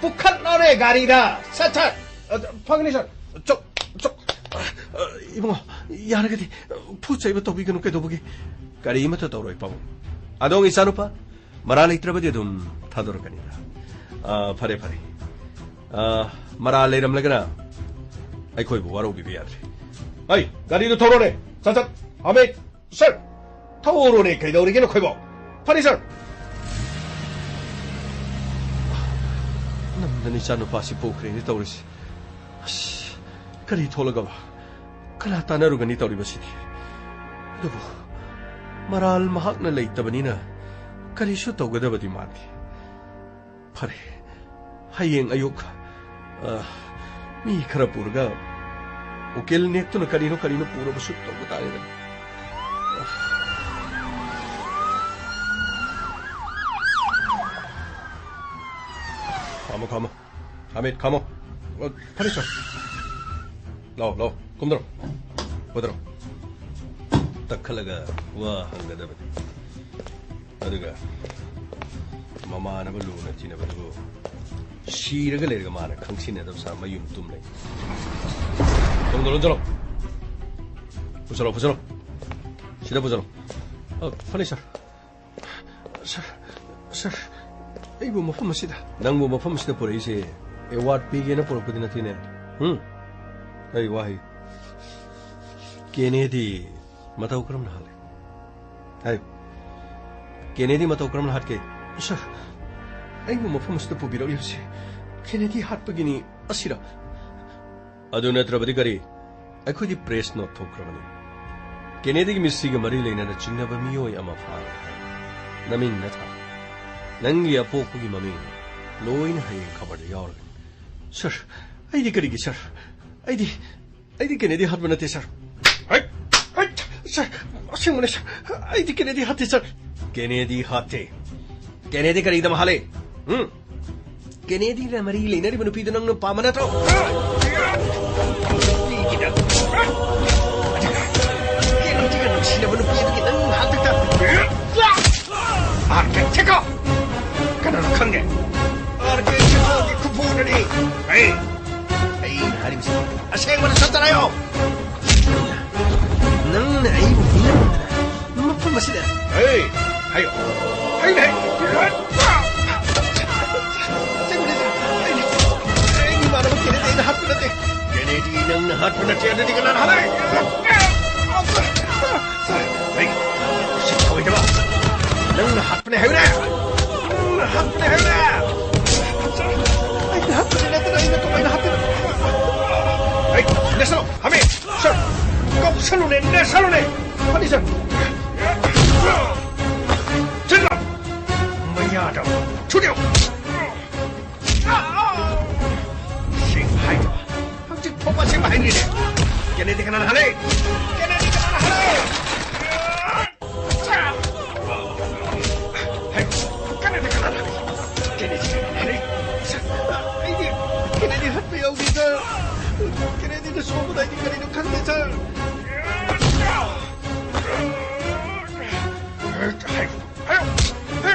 ꯄꯨꯈꯠꯂꯣꯅꯦ ꯒꯥꯔꯤꯗ, ꯁꯠ, ꯁꯠ꯫ ꯑ, ꯐꯒꯅꯤ, ꯁꯥꯔ꯫ ꯆꯣ, ꯆꯣ꯫ ꯑ, ꯏꯕꯨꯡꯉꯣ, ꯌꯥꯔꯒꯗꯤ, ꯑ, ꯐꯨ ꯆꯩꯕ ꯇꯧꯕꯤꯒꯅꯨ, ꯀꯩꯗꯧꯕꯒꯦ? ꯀꯔꯤꯃꯠꯇ ꯇꯧꯔꯣꯏ, ꯄꯥꯕꯨꯡ꯫ ꯑꯗꯣ, ꯏꯆꯥꯅꯨꯄꯥ, ꯃꯔꯥꯜ ꯂꯩꯇ꯭ꯔꯕꯗꯤ ꯑꯗꯨꯝ ꯊꯥꯗꯣꯔꯛꯀꯅꯤꯗ꯫ ꯑ, ꯐꯔꯦ, ꯐꯔꯦ꯫ ꯑ, ꯃꯔꯥꯜ ꯂꯩꯔꯝꯂꯒꯅ ꯑꯩꯈꯣꯏꯕꯨ ꯋꯥꯔꯧꯕꯤꯕ ꯌꯥꯗ꯭ꯔꯦ꯫ ꯑꯩ, ꯒꯥꯔꯤꯗꯨ ꯊꯧꯔꯣꯅꯦ꯫ ꯁꯠ, ꯁꯠ꯫ ꯍꯃꯤꯗ, ꯁꯥꯔ, ꯊꯧꯔꯣꯅꯦ, ꯀꯩꯗꯧꯔꯤꯒꯦ ꯅꯈꯣꯏꯕꯣ? ꯐꯅꯤ, ꯁꯥꯔ꯫ ꯅꯝꯗꯅ ꯏꯆꯥꯅꯨꯄꯥꯁꯤ ꯄꯨꯈ꯭ꯔꯦꯅꯦ ꯇꯧꯔꯤꯁꯦ꯫ ꯑꯁ, ꯀꯔꯤ ꯊꯣꯛꯂꯒꯕ? ꯀꯅꯥ ꯇꯥꯟꯅꯔꯨꯒꯅꯤ ꯇꯧꯔꯤꯕꯁꯤꯗꯤ? ꯑꯗꯨꯕꯨ ꯃꯔꯥꯜ ꯃꯍꯥꯛꯅ ꯂꯩꯇꯕꯅꯤꯅ ꯀꯔꯤꯁꯨ ꯇꯧꯒꯗꯕꯗꯤ ꯃꯥꯟꯗꯦ꯫ ꯐꯔꯦ, ꯍꯌꯦꯡ ꯑꯌꯨꯛ, ꯑ, ꯃꯤ ꯈꯔ ꯄꯨꯔꯒ ꯎꯀꯤꯜ ꯅꯦꯛꯇꯨꯅ ꯀꯔꯤꯅꯣ ꯀꯔꯤꯅꯣ ꯄꯨꯔꯕꯁꯨ ꯇꯧꯕ ꯇꯥꯔꯦꯗꯅ꯫ ꯈꯥꯝꯃꯣ, ꯈꯥꯝꯃꯣ꯫ ꯍꯃꯤꯗ, ꯈꯥꯝꯃꯣ꯫ ꯑ, ꯐꯔꯦ, ꯁꯥꯔ꯫ ꯂꯥꯛꯑꯣ, ꯂꯥꯛꯑꯣ꯫ ꯀꯨꯝꯗꯔꯣ꯫ ꯀꯨꯝꯗꯔꯣ꯫ ꯇꯛꯈꯠꯂꯒ ꯋꯥ ꯍꯪꯒꯗꯕꯅꯤ꯫ ꯑꯗꯨꯒ ꯃꯃꯥꯟꯅꯕ ꯂꯨꯅ ꯇꯤꯟꯅꯕꯗꯨꯕꯨ ꯁꯤꯔꯒ ꯂꯩꯔꯒ ꯃꯥꯅ ꯈꯪꯁꯤꯟꯅꯗꯕ ꯁꯥ ꯃꯌꯨꯝ ꯇꯨꯝ ꯂꯩ꯫ ꯇꯨꯡꯗ ꯂꯣꯟꯁꯤꯜꯂꯣ꯫ ꯄꯨꯁꯜꯂꯣ, ꯄꯨꯁꯜꯂꯣ꯫ ꯁꯤꯗ ꯄꯨꯁꯤꯜꯂꯣ꯫ ꯑ, ꯐꯅꯤ, ꯁꯥꯔ꯫ ꯁꯥꯔ, ꯁꯥꯔ, ꯑꯩꯕꯨ ꯃꯐꯝ ꯑꯁꯤꯗ, ꯅꯪꯕꯨ ꯃꯐꯝ ꯑꯁꯤꯗ ꯄꯨꯔꯛꯏꯁꯦ ꯑꯦꯋꯥꯔꯗ ꯄꯤꯒꯦꯅ ꯄꯨꯔꯛꯄꯗꯤ ꯅꯠꯇꯦꯅꯦ꯫ ꯍꯨꯝ? ꯑꯩ ꯋꯥꯍꯩ, ꯀꯦꯅꯦꯗꯤ ꯃꯇꯧ ꯀꯔꯝꯅ ꯍꯥꯠꯂꯤ? ꯍꯥꯏꯌꯨ꯫ ꯀꯦꯅꯦꯗꯤ ꯃꯇꯧ ꯀꯔꯝꯅ ꯍꯥꯠꯀꯦ? ꯁꯥꯔ, ꯑꯩꯕꯨ ꯃꯐꯝ ꯑꯁꯤꯗ ꯄꯨꯕꯤꯔꯛꯂꯤꯕꯁꯤ ꯀꯦꯅꯦꯗꯤ ꯍꯥꯠꯄꯒꯤꯅꯤ꯫ ꯑꯁꯤꯔ? ꯑꯗꯨ ꯅꯠꯇ꯭ꯔꯕꯗꯤ ꯀꯔꯤ? ꯑꯩꯈꯣꯏꯗꯤ ꯄ꯭ꯔꯦꯁ ꯅꯣꯠ ꯊꯣꯛꯈ꯭ꯔꯕꯅꯤ꯫ ꯀꯦꯅꯦꯗꯤꯒꯤ ꯃꯤꯁꯤꯒ ꯃꯔꯤ ꯂꯩꯅꯅ ꯆꯤꯡꯅꯕ ꯃꯤꯑꯣꯏ ꯑꯃ ꯐꯥꯔꯦ ꯍꯥꯏ꯫ ꯅꯃꯤꯡ ꯅꯊꯥ, ꯅꯪꯒꯤ ꯑꯄꯣꯛꯄꯒꯤ ꯃꯃꯤꯡ, ꯂꯣꯏꯅ ꯍꯌꯦꯡ ꯈꯕꯔꯗ ꯌꯥꯎꯔꯒꯅꯤ꯫ ꯁꯥꯔ, ꯑꯩꯗꯤ ꯀꯔꯤꯒꯤ, ꯁꯥꯔ? ꯑꯩꯗꯤ, ꯑꯩꯗꯤ ꯀꯦꯅꯦꯗꯤ ꯍꯥꯠꯄ ꯅꯠꯇꯦ, ꯁꯥꯔ꯫ ꯍꯩꯠ! ꯍꯩꯠ! ꯁꯥꯔ, ꯑꯁꯦꯡꯕꯅꯦ, ꯁꯥꯔ꯫ ꯑꯩꯗꯤ ꯀꯦꯅꯦꯗꯤ ꯍꯥꯠꯇꯦ, ꯁꯥꯔ꯫ ꯀꯦꯅꯦꯗꯤ ꯍꯥꯠꯇꯦ? ꯀꯦꯅꯦꯗꯤ ꯀꯔꯤꯒꯤꯗꯃꯛ ꯍꯥꯠꯂꯤ? ꯎꯝ? ꯀꯦꯅꯦꯗꯤꯒ ꯃꯔꯤ ꯂꯩꯅꯔꯤꯕ ꯅꯨꯄꯤꯗꯨ ꯅꯪꯅ ꯄꯥꯝꯕ ꯅꯠꯇ꯭ꯔꯣ? ꯅꯨꯄꯤꯒꯤꯗ-, ꯀꯦꯅꯦꯗꯤꯒ ꯅꯨꯡꯁꯤꯅꯕ ꯅꯨꯄꯤ ꯑꯗꯨꯒꯤ ꯅꯪ ꯍꯥꯠꯇꯣꯛꯇ-, ꯑꯥꯔ ꯀꯦ ꯁꯦꯀꯣ! ꯀꯅꯥꯅꯣ ꯈꯪꯗꯦ? ꯑꯥꯔ ꯀꯦ ꯁꯦꯀꯣꯒꯤ ꯈꯨꯐꯨꯗꯨꯅꯤ꯫ ꯑꯩ, ꯑꯩꯅ ꯍꯥꯏꯔꯤꯕꯁꯤ ꯑꯁꯦꯡꯕ ꯅꯁꯛꯇ ꯍꯥꯏꯌꯣ꯫ ꯅꯪꯅ ꯑꯩꯕꯨ ꯍꯨꯟꯗꯣꯛꯂꯝꯗꯅ ꯃꯐꯝ ꯑꯁꯤꯗ꯫ ꯍꯦ! ꯍꯥꯏꯌꯣ! ꯍꯥꯏꯌꯨꯅꯦ! ꯑꯁꯦꯡꯕꯅꯦ, ꯁꯥꯔ꯫ ꯑꯩꯅ, ꯑꯩꯒꯤ ꯏꯃꯥꯟꯅꯕ ꯀꯦꯅꯦꯗꯤ ꯑꯩꯅ ꯍꯥꯠꯄ ꯅꯠꯇꯦ꯫ ꯀꯦꯅꯦꯗꯤ ꯅꯪꯅ ꯍꯥꯠꯄ ꯅꯠꯇꯦ, ꯑꯗꯨꯗꯤ ꯀꯅꯥꯅ ꯍꯥꯠꯂꯦ? ꯁꯥꯔ, ꯍꯩ! ꯁꯤ ꯊꯧꯑꯣꯏꯗꯕ! ꯅꯪꯅ ꯍꯥꯠꯄꯅꯦ ꯍꯥꯏꯌꯨꯅꯦ! ꯅꯪꯅ ꯍꯥꯠꯄꯅꯦ ꯍꯥꯏꯌꯨꯅꯦ! ꯁꯥꯔ, ꯑꯩꯅ ꯍꯥꯠꯄꯗꯤ ꯅꯠꯇꯅ ꯑꯩꯅ ꯀꯃꯥꯏꯅ ꯍꯥꯠꯇꯣꯏꯅꯣ? ꯍꯩ! ꯅꯦꯁꯂꯣ! ꯍꯥꯃꯦ! ꯁꯥꯔ! ꯀꯥꯎꯁꯜꯂꯨꯅꯦ! ꯅꯦꯁꯜꯂꯨꯅꯦ! ꯐꯅꯤ, ꯁꯥꯔ! ꯆꯠꯂꯣ! ꯃꯌꯥꯗ! ꯊꯨꯗꯦꯛꯎ! ꯁꯤ ꯍꯥꯏꯕ! ꯍꯧꯖꯤꯛ ꯐꯥꯎꯕ ꯑꯁꯦꯡꯕ ꯍꯥꯏꯔꯤꯅꯦ! ꯀꯦꯅꯦꯗꯤ ꯀꯅꯥꯅ ꯍꯥꯠꯂꯦ? ꯀꯦꯅꯦꯗꯤ ꯀꯅꯥꯅ ꯍꯥꯠꯂꯦ? ꯍꯦ, ꯀꯦꯅꯦꯗꯤ ꯀꯅꯥꯅ ꯍꯥꯠꯂꯤ? ꯀꯦꯅꯦꯗꯤ ꯀꯅꯥꯅ ꯍꯥꯠꯂꯤ? ꯁꯥꯔ, ꯑꯩꯗꯤ ꯀꯦꯅꯦꯗꯤ ꯍꯥꯠꯄ ꯌꯥꯎꯗꯦ, ꯁꯥꯔ꯫ ꯀꯦꯅꯦꯗꯤꯅ ꯁꯣꯛꯄꯗ ꯑꯩꯗꯤ ꯀꯔꯤꯅꯣ ꯈꯪꯗꯦ, ꯁꯥꯔ꯫ ꯍꯦ, ꯍꯦ, ꯍꯦ꯫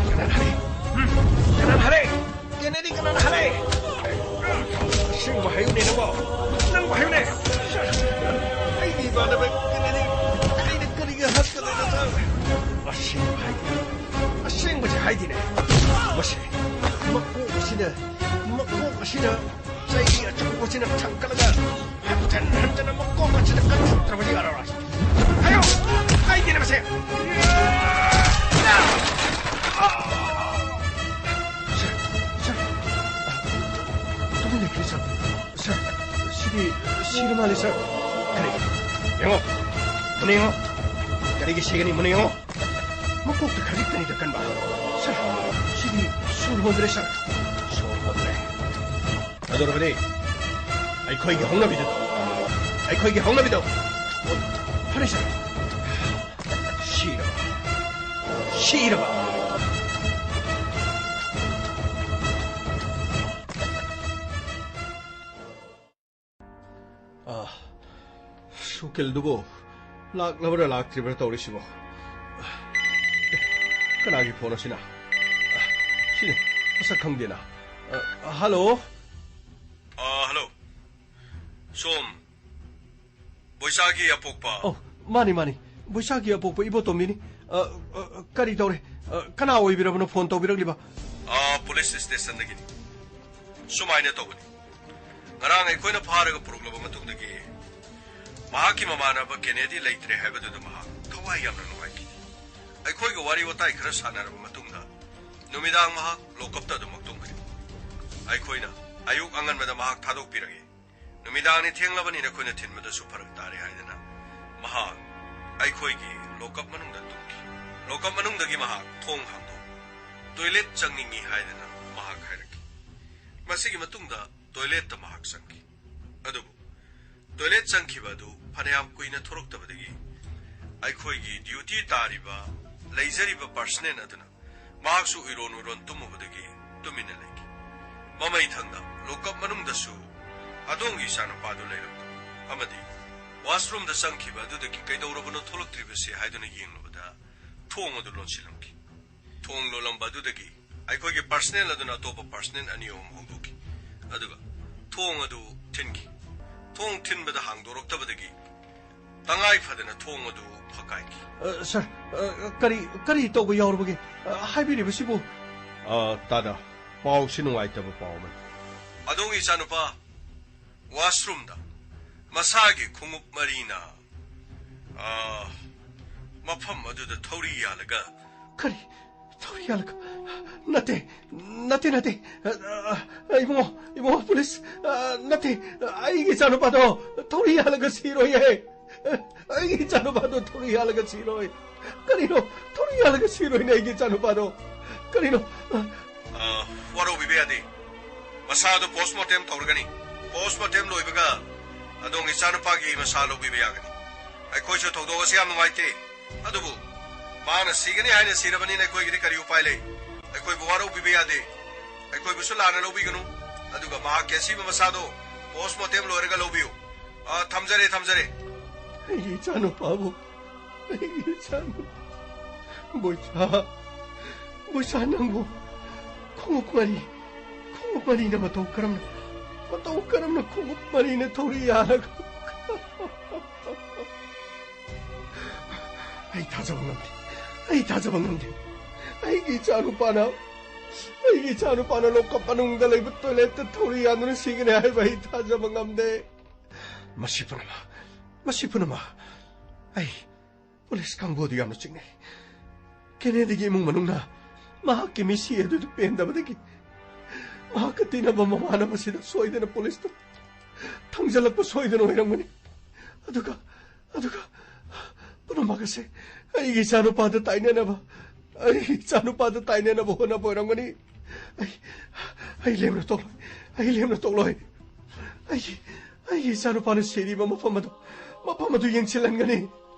ꯀꯅꯥꯅ ꯍꯥꯠꯂꯤ? ꯎꯝ? ꯀꯅꯥꯅ ꯍꯥꯠꯂꯤ? ꯀꯦꯅꯦꯗꯤ ꯀꯅꯥꯅ ꯍꯥꯠꯂꯤ? ꯑꯁꯦꯡꯕ ꯍꯥꯏꯌꯨꯅꯦ ꯅꯪꯕꯣ꯫ ꯅꯪꯕꯨ ꯍꯥꯏꯌꯨꯅꯦ꯫ ꯑꯩꯒꯤ ꯏꯃꯥꯟꯅꯕ ꯀꯦꯅꯦꯗꯤ ꯑꯁꯦꯡꯕ ꯍꯥꯏꯗꯤꯅꯦ, ꯑꯁꯦꯡꯕꯁꯦ ꯍꯥꯏꯗꯤꯅꯦ꯫ ꯃꯁꯤ ꯃꯀꯣꯛ ꯑꯁꯤꯅ, ꯃꯀꯣꯛ ꯑꯁꯤꯅ ꯆꯩ ꯑꯆꯧꯕꯁꯤꯅ ꯊꯥꯡꯒꯠꯂꯒ ꯍꯟꯖꯟ ꯍꯟꯖꯟꯅ ꯃꯀꯣꯛ ꯑꯁꯤꯗ ꯀꯟꯊꯣꯛꯇ꯭ꯔꯕꯗꯤ ꯌꯥꯔꯔꯣꯏ꯫ ꯍꯥꯏꯌꯣ! ꯍꯥꯏꯗꯦꯅꯦ ꯃꯁꯦ! ꯁꯔ, ꯁꯔ, ꯇꯨꯃꯤꯟ ꯂꯩꯈ꯭ꯔꯦ, ꯁꯔ꯫ ꯁꯔ, ꯁꯤꯗꯤ ꯁꯤꯔ ꯃꯥꯜꯂꯦ, ꯁꯔ꯫ ꯀꯔꯤ? ꯌꯦꯡꯉꯣ, ꯃꯨꯟꯅ ꯌꯦꯡꯉꯣ꯫ ꯀꯔꯤꯒꯤ ꯁꯤꯒꯅꯤ? ꯃꯨꯟꯅ ꯌꯦꯡꯉꯣ꯫ ꯃꯀꯣꯛꯇ ꯈꯖꯤꯛꯇꯅꯤꯗ ꯀꯟꯕ꯫ ꯁꯔ, ꯁꯤꯗꯤ ꯁꯣꯔ ꯍꯣꯟꯗ꯭ꯔꯦ, ꯁꯔ꯫ ꯁꯣꯔ ꯍꯣꯟꯗ꯭ꯔꯦ꯫ ꯑꯗꯨꯔꯕꯗꯤ ꯑꯩꯈꯣꯏꯒꯤ ꯍꯧꯅꯕꯤꯗꯨ ꯇꯧ꯫ ꯑꯩꯈꯣꯏꯒꯤ ꯍꯧꯅꯕꯤꯗꯨ꯫ ꯐꯔꯦ, ꯁꯔ꯫ ꯁꯤꯔꯕ? ꯁꯤꯔꯕ? ꯑꯥ, ꯁꯨꯀꯤꯜꯗꯨꯕꯨ ꯂꯥꯛꯂꯕ꯭ꯔꯥ ꯂꯥꯛꯇ꯭ꯔꯤꯕ꯭ꯔꯥ ꯇꯧꯔꯤꯁꯤꯕꯣ? ꯑꯦ, ꯀꯅꯥꯒꯤ ꯐꯣꯟ ꯑꯁꯤꯅ? ꯑ, ꯁꯤꯅꯤ, ꯃꯁꯛ ꯈꯪꯗꯦꯅ꯫ ꯑ, ꯍꯜꯂꯣ? ꯑ, ꯍꯜꯂꯣ꯫ ꯁꯣꯝ ꯕꯣꯏꯆꯥꯒꯤ ꯑꯄꯣꯛꯄ? ꯑꯣ, ꯃꯥꯅꯤ, ꯃꯥꯅꯤ꯫ ꯕꯣꯏꯆꯥꯒꯤ ꯑꯄꯣꯛꯄ ꯏꯕꯣꯇꯣꯝꯕꯤꯅꯤ꯫ ꯑ, ꯑ, ꯀꯔꯤ ꯇꯧꯔꯦ? ꯑ, ꯀꯅꯥ ꯑꯣꯏꯕꯤꯔꯕꯅꯣ ꯐꯣꯟ ꯇꯧꯕꯤꯔꯛꯂꯤꯕ? ꯑ, ꯄꯨꯂꯤꯁ ꯁ꯭ꯇꯦꯁꯟꯗꯒꯤꯅꯤ꯫ ꯁꯨꯃꯥꯏꯅ ꯇꯧꯕꯅꯤ꯫ ꯉꯔꯥꯡ ꯑꯩꯈꯣꯏꯅ ꯐꯥꯔꯒ ꯄꯨꯔꯛꯂꯕ ꯃꯇꯨꯡꯗꯒꯤ ꯃꯍꯥꯛꯀꯤ ꯃꯃꯥꯟꯅꯕ ꯀꯦꯅꯦꯗꯤ ꯂꯩꯇ꯭ꯔꯦ ꯍꯥꯏꯕꯗꯨꯗ ꯃꯍꯥꯛ ꯊꯋꯥꯏ ꯌꯥꯝꯅ ꯅꯨꯡꯉꯥꯏꯈꯤꯗꯦ꯫ ꯑꯩꯈꯣꯏꯒ ꯋꯥꯔꯤ ꯋꯥꯇꯥꯏ ꯈꯔ ꯁꯥꯟꯅꯔꯕ ꯃꯇꯨꯡꯗ ꯅꯨꯃꯤꯗꯥꯡ ꯃꯍꯥꯛ ꯂꯣꯀꯞꯇ ꯑꯗꯨꯃꯛ ꯇꯨꯝꯈ꯭ꯔꯦ꯫ ꯑꯩꯈꯣꯏꯅ ꯑꯌꯨꯛ ꯑꯉꯟꯕꯗ ꯃꯍꯥꯛ ꯊꯥꯗꯣꯛꯄꯤꯔꯒꯦ꯫ ꯅꯨꯃꯤꯗꯥꯡꯅꯤ ꯊꯦꯡꯂꯕꯅꯤꯅ ꯑꯩꯈꯣꯏꯅ ꯊꯤꯟꯕꯗꯁꯨ ꯐꯔꯛ ꯇꯥꯔꯦ ꯍꯥꯏꯗꯅ ꯃꯍꯥꯛ ꯑꯩꯈꯣꯏꯒꯤ ꯂꯣꯀꯞ ꯃꯅꯨꯡꯗ ꯇꯨꯝꯈꯤ꯫ ꯂꯣꯀꯞ ꯃꯅꯨꯡꯗꯒꯤ ꯃꯍꯥꯛ ꯊꯣꯡ ꯍꯥꯡꯗꯣꯛ ꯇꯣꯏꯂꯦꯠ ꯆꯪꯅꯤꯡꯏ ꯍꯥꯏꯗꯅ ꯃꯍꯥꯛ ꯍꯥꯏꯔꯛꯈꯤ꯫ ꯃꯁꯤꯒꯤ ꯃꯇꯨꯡꯗ ꯇꯣꯏꯂꯦꯠꯇ ꯃꯍꯥꯛ ꯆꯪꯈꯤ꯫ ꯑꯗꯨꯕꯨ ꯇꯣꯏꯂꯦꯠ ꯆꯪꯈꯤꯕ ꯑꯗꯨ ꯐꯅꯌꯥꯝ ꯀꯨꯏꯅ ꯊꯣꯔꯛꯇꯕꯗꯒꯤ ꯑꯩꯈꯣꯏꯒꯤ ꯗ꯭ꯌꯨꯇꯤ ꯇꯥꯔꯤꯕ, ꯂꯩꯖꯔꯤꯕ ꯄꯥꯔꯁꯅꯦꯜ ꯑꯗꯨꯅ ꯃꯍꯥꯛꯁꯨ ꯎꯏꯔꯣꯟ ꯎꯏꯔꯣꯟ ꯇꯨꯝꯃꯨꯕꯗꯒꯤ ꯇꯨꯃꯤꯟꯅ ꯂꯩꯈꯤ꯫ ꯃꯃꯩ ꯊꯪꯗ ꯂꯣꯀꯞ ꯃꯅꯨꯡꯗꯁꯨ ꯑꯗꯣꯝꯒꯤ ꯏꯆꯥꯅꯨꯄꯥꯗꯨ ꯂꯩꯔꯝꯗꯕ ꯑꯃꯗꯤ ꯋꯥꯁꯔꯨꯝꯗ ꯆꯪꯈꯤꯕ ꯑꯗꯨꯗꯒꯤ ꯀꯩꯗꯧꯔꯕꯅꯣ ꯊꯣꯛꯂꯛꯇ꯭ꯔꯤꯕꯁꯦ ꯍꯥꯏꯗꯨꯅ ꯌꯦꯡꯂꯨꯕꯗ ꯊꯣꯡ ꯑꯗꯨ ꯂꯣꯟꯁꯤꯜꯂꯝꯈꯤ꯫ ꯊꯣꯡ ꯂꯣꯜꯂꯝꯕ ꯑꯗꯨꯗꯒꯤ ꯑꯩꯈꯣꯏꯒꯤ ꯄꯥꯔꯁꯅꯦꯜ ꯑꯗꯨꯅ ꯑꯇꯣꯞꯄ ꯄꯥꯔꯁꯅꯦꯜ ꯑꯅꯤ ꯑꯍꯨꯝ ꯍꯧꯗꯣꯛꯈꯤ꯫ ꯑꯗꯨꯒ ꯊꯣꯡ ꯑꯗꯨ ꯊꯤꯟꯈꯤ꯫ ꯊꯣꯡ ꯊꯤꯟꯕꯗ ꯍꯥꯡꯗꯣꯔꯛꯇꯕꯗꯒꯤ ꯇꯉꯥꯏ ꯐꯗꯅ ꯊꯣꯡ ꯑꯗꯨ ꯐꯀꯥꯏꯈꯤ꯫ ꯑ, ꯁꯥꯔ, ꯑ, ꯀꯔꯤ, ꯀꯔꯤ ꯇꯧꯕ ꯌꯥꯎꯔꯕꯒꯦ? ꯑ, ꯍꯥꯏꯕꯤꯔꯤꯕꯁꯤꯕꯨ? ꯑ, ꯇꯥꯗ, ꯄꯥꯎꯁꯤ ꯅꯨꯡꯉꯥꯏꯇꯕ ꯄꯥꯎ ꯑꯃꯅꯤ꯫ ꯑꯗꯣꯝꯒꯤ ꯏꯆꯥꯅꯨꯄꯥ ꯋꯥꯁꯔꯨꯝꯗ ꯃꯁꯥꯒꯤ ꯈꯣꯡꯎꯞ ꯃꯔꯤꯅ, ꯑ, ꯃꯐꯝ ꯑꯗꯨꯗ ꯊꯧꯔꯤ ꯌꯥꯜꯂꯒ꯫ ꯀꯔꯤ? ꯊꯧꯔꯤ ꯌꯥꯜꯂꯒ? ꯅꯠꯇꯦ, ꯅꯠꯇꯦ, ꯅꯠꯇꯦ꯫ ꯑ, ꯑ, ꯏꯕꯨꯡꯉꯣ, ꯏꯕꯨꯡꯉꯣ, ꯄꯨꯂꯤꯁ, ꯑ, ꯅꯠꯇꯦ, ꯑꯩꯒꯤ ꯏꯆꯥꯅꯨꯄꯥꯗꯣ ꯊꯧꯔꯤ ꯌꯥꯜꯂꯒ ꯁꯤꯔꯣꯏꯌꯦ꯫ ꯑꯩꯒꯤ ꯏꯆꯥꯅꯨꯄꯥꯗꯣ ꯊꯧꯔꯤ ꯌꯥꯜꯂꯒ ꯁꯤꯔꯣꯏ꯫ ꯀꯔꯤꯅꯣ? ꯊꯧꯔꯤ ꯌꯥꯜꯂꯒ ꯁꯤꯔꯣꯏꯅꯦ ꯑꯩꯒꯤ ꯏꯆꯥꯅꯨꯄꯥꯗꯣ꯫ ꯀꯔꯤꯅꯣ? ꯑ, ꯋꯥꯔꯧꯕꯤꯕ ꯌꯥꯗꯦ꯫ ꯃꯁꯥꯗꯣ postmortem ꯇꯧꯔꯒꯅꯤ꯫ Postmortem ꯂꯣꯏꯕꯒ ꯑꯗꯣꯝꯒꯤ ꯏꯆꯥꯅꯨꯄꯥꯒꯤ ꯃꯁꯥ ꯂꯧꯕꯤꯕ ꯌꯥꯒꯅꯤ꯫ ꯑꯩꯈꯣꯏꯁꯨ ꯊꯧꯗꯣꯛ ꯑꯁꯤ ꯌꯥꯝ ꯅꯨꯡꯉꯥꯏꯇꯦ꯫ ꯑꯗꯨꯕꯨ ꯃꯥꯅ ꯁꯤꯒꯅꯤ ꯍꯥꯏꯅ ꯁꯤꯔꯕꯅꯤꯅ ꯑꯩꯈꯣꯏꯒꯤꯗꯤ ꯀꯔꯤ ꯎꯄꯥꯏ ꯂꯩ? ꯑꯩꯈꯣꯏꯕꯨ ꯋꯥꯔꯧꯕꯤꯕ ꯌꯥꯗꯦ꯫ ꯑꯩꯈꯣꯏꯕꯨꯁꯨ ꯂꯥꯟꯅ ꯂꯧꯕꯤꯒꯅꯨ꯫ ꯑꯗꯨꯒ ꯃꯍꯥꯛꯀꯤ ꯑꯁꯤꯕ ꯃꯁꯥꯗꯣ postmortem ꯂꯣꯏꯔꯒ ꯂꯧꯕꯤꯌꯨ꯫ ꯑ, ꯊꯝꯖꯔꯦ, ꯊꯝꯖꯔꯦ꯫ ꯑꯩꯒꯤ ꯏꯆꯥꯅꯨꯄꯥꯕꯨ, ꯑꯩꯒꯤ ꯏꯆꯥꯅꯨꯄꯥ꯫ ꯕꯣꯏꯆꯥ, ꯕꯣꯏꯆꯥ, ꯅꯪꯕꯨ ꯈꯣꯡꯎꯞ ꯃꯔꯤ, ꯈꯣꯡꯎꯞ ꯃꯔꯤꯅ ꯃꯇꯧ ꯀꯔꯝꯅ, ꯃꯇꯧ ꯀꯔꯝꯅ ꯈꯣꯡꯎꯞ ꯃꯔꯤꯅ ꯊꯧꯔꯤ ꯌꯥꯜꯂꯒ? ꯑꯩ ꯊꯥꯖꯕ ꯉꯝꯗꯦ, ꯑꯩ ꯊꯥꯖꯕ ꯉꯝꯗꯦ꯫ ꯑꯩꯒꯤ ꯏꯆꯥꯅꯨꯄꯥꯅ, ꯑꯩꯒꯤ ꯏꯆꯥꯅꯨꯄꯥꯅ ꯂꯣꯀꯞ ꯃꯅꯨꯡꯗ ꯂꯩꯕ toiletꯇ ꯊꯧꯔꯤ ꯌꯥꯟꯗꯨꯅ ꯁꯤꯒꯅꯤ ꯍꯥꯏꯕ ꯑꯩ ꯊꯥꯖꯕ ꯉꯝꯗꯦ꯫ ꯃꯁꯤ ꯄꯨꯝꯅꯃꯛ, ꯃꯁꯤ ꯄꯨꯝꯅꯃꯛ ꯑꯩ ꯄꯨꯂꯤꯁ ꯀꯥꯡꯕꯨ ꯑꯗꯨ ꯌꯥꯝꯅ ꯆꯤꯡꯅꯩ꯫ ꯀꯦꯅꯦꯗꯤꯒꯤ ꯏꯃꯨꯡ ꯃꯅꯨꯡꯅ ꯃꯍꯥꯛꯀꯤ ꯃꯤꯁꯤ ꯑꯗꯨꯗ ꯄꯦꯟꯗꯕꯗꯒꯤ ꯃꯍꯥꯛꯀ ꯇꯤꯟꯅꯕ ꯃꯃꯥꯟꯅꯕꯁꯤꯗ ꯁꯣꯏꯗꯅ ꯄꯨꯂꯤꯁꯇ ꯊꯪꯖꯜꯂꯛꯄ ꯁꯣꯏꯗꯅ ꯑꯣꯏꯔꯝꯒꯅꯤ꯫ ꯑꯗꯨꯒ, ꯑꯗꯨꯒ ꯄꯨꯝꯅꯃꯛ ꯑꯁꯦ ꯑꯩꯒꯤ ꯏꯆꯥꯅꯨꯄꯥꯗ ꯇꯥꯏꯅꯅꯕ, ꯑꯩꯒꯤ ꯏꯆꯥꯅꯨꯄꯥꯗ ꯇꯥꯏꯅꯅꯕ ꯍꯣꯠꯅꯕ ꯑꯣꯏꯔꯝꯒꯅꯤ꯫ ꯑꯩ, ꯑꯩ ꯂꯦꯝꯅ ꯇꯣꯛꯂꯣꯏ, ꯑꯩ ꯂꯦꯝꯅ ꯇꯣꯛꯂꯣꯏ꯫ ꯑꯩꯒꯤ, ꯑꯩꯒꯤ ꯏꯆꯥꯅꯨꯄꯥꯅ ꯁꯤꯔꯤꯕ ꯃꯐꯝ ꯑꯗꯨ, ꯃꯐꯝ ꯑꯗꯨ ꯌꯦꯡꯁꯤꯜꯍꯟꯒꯅꯤ,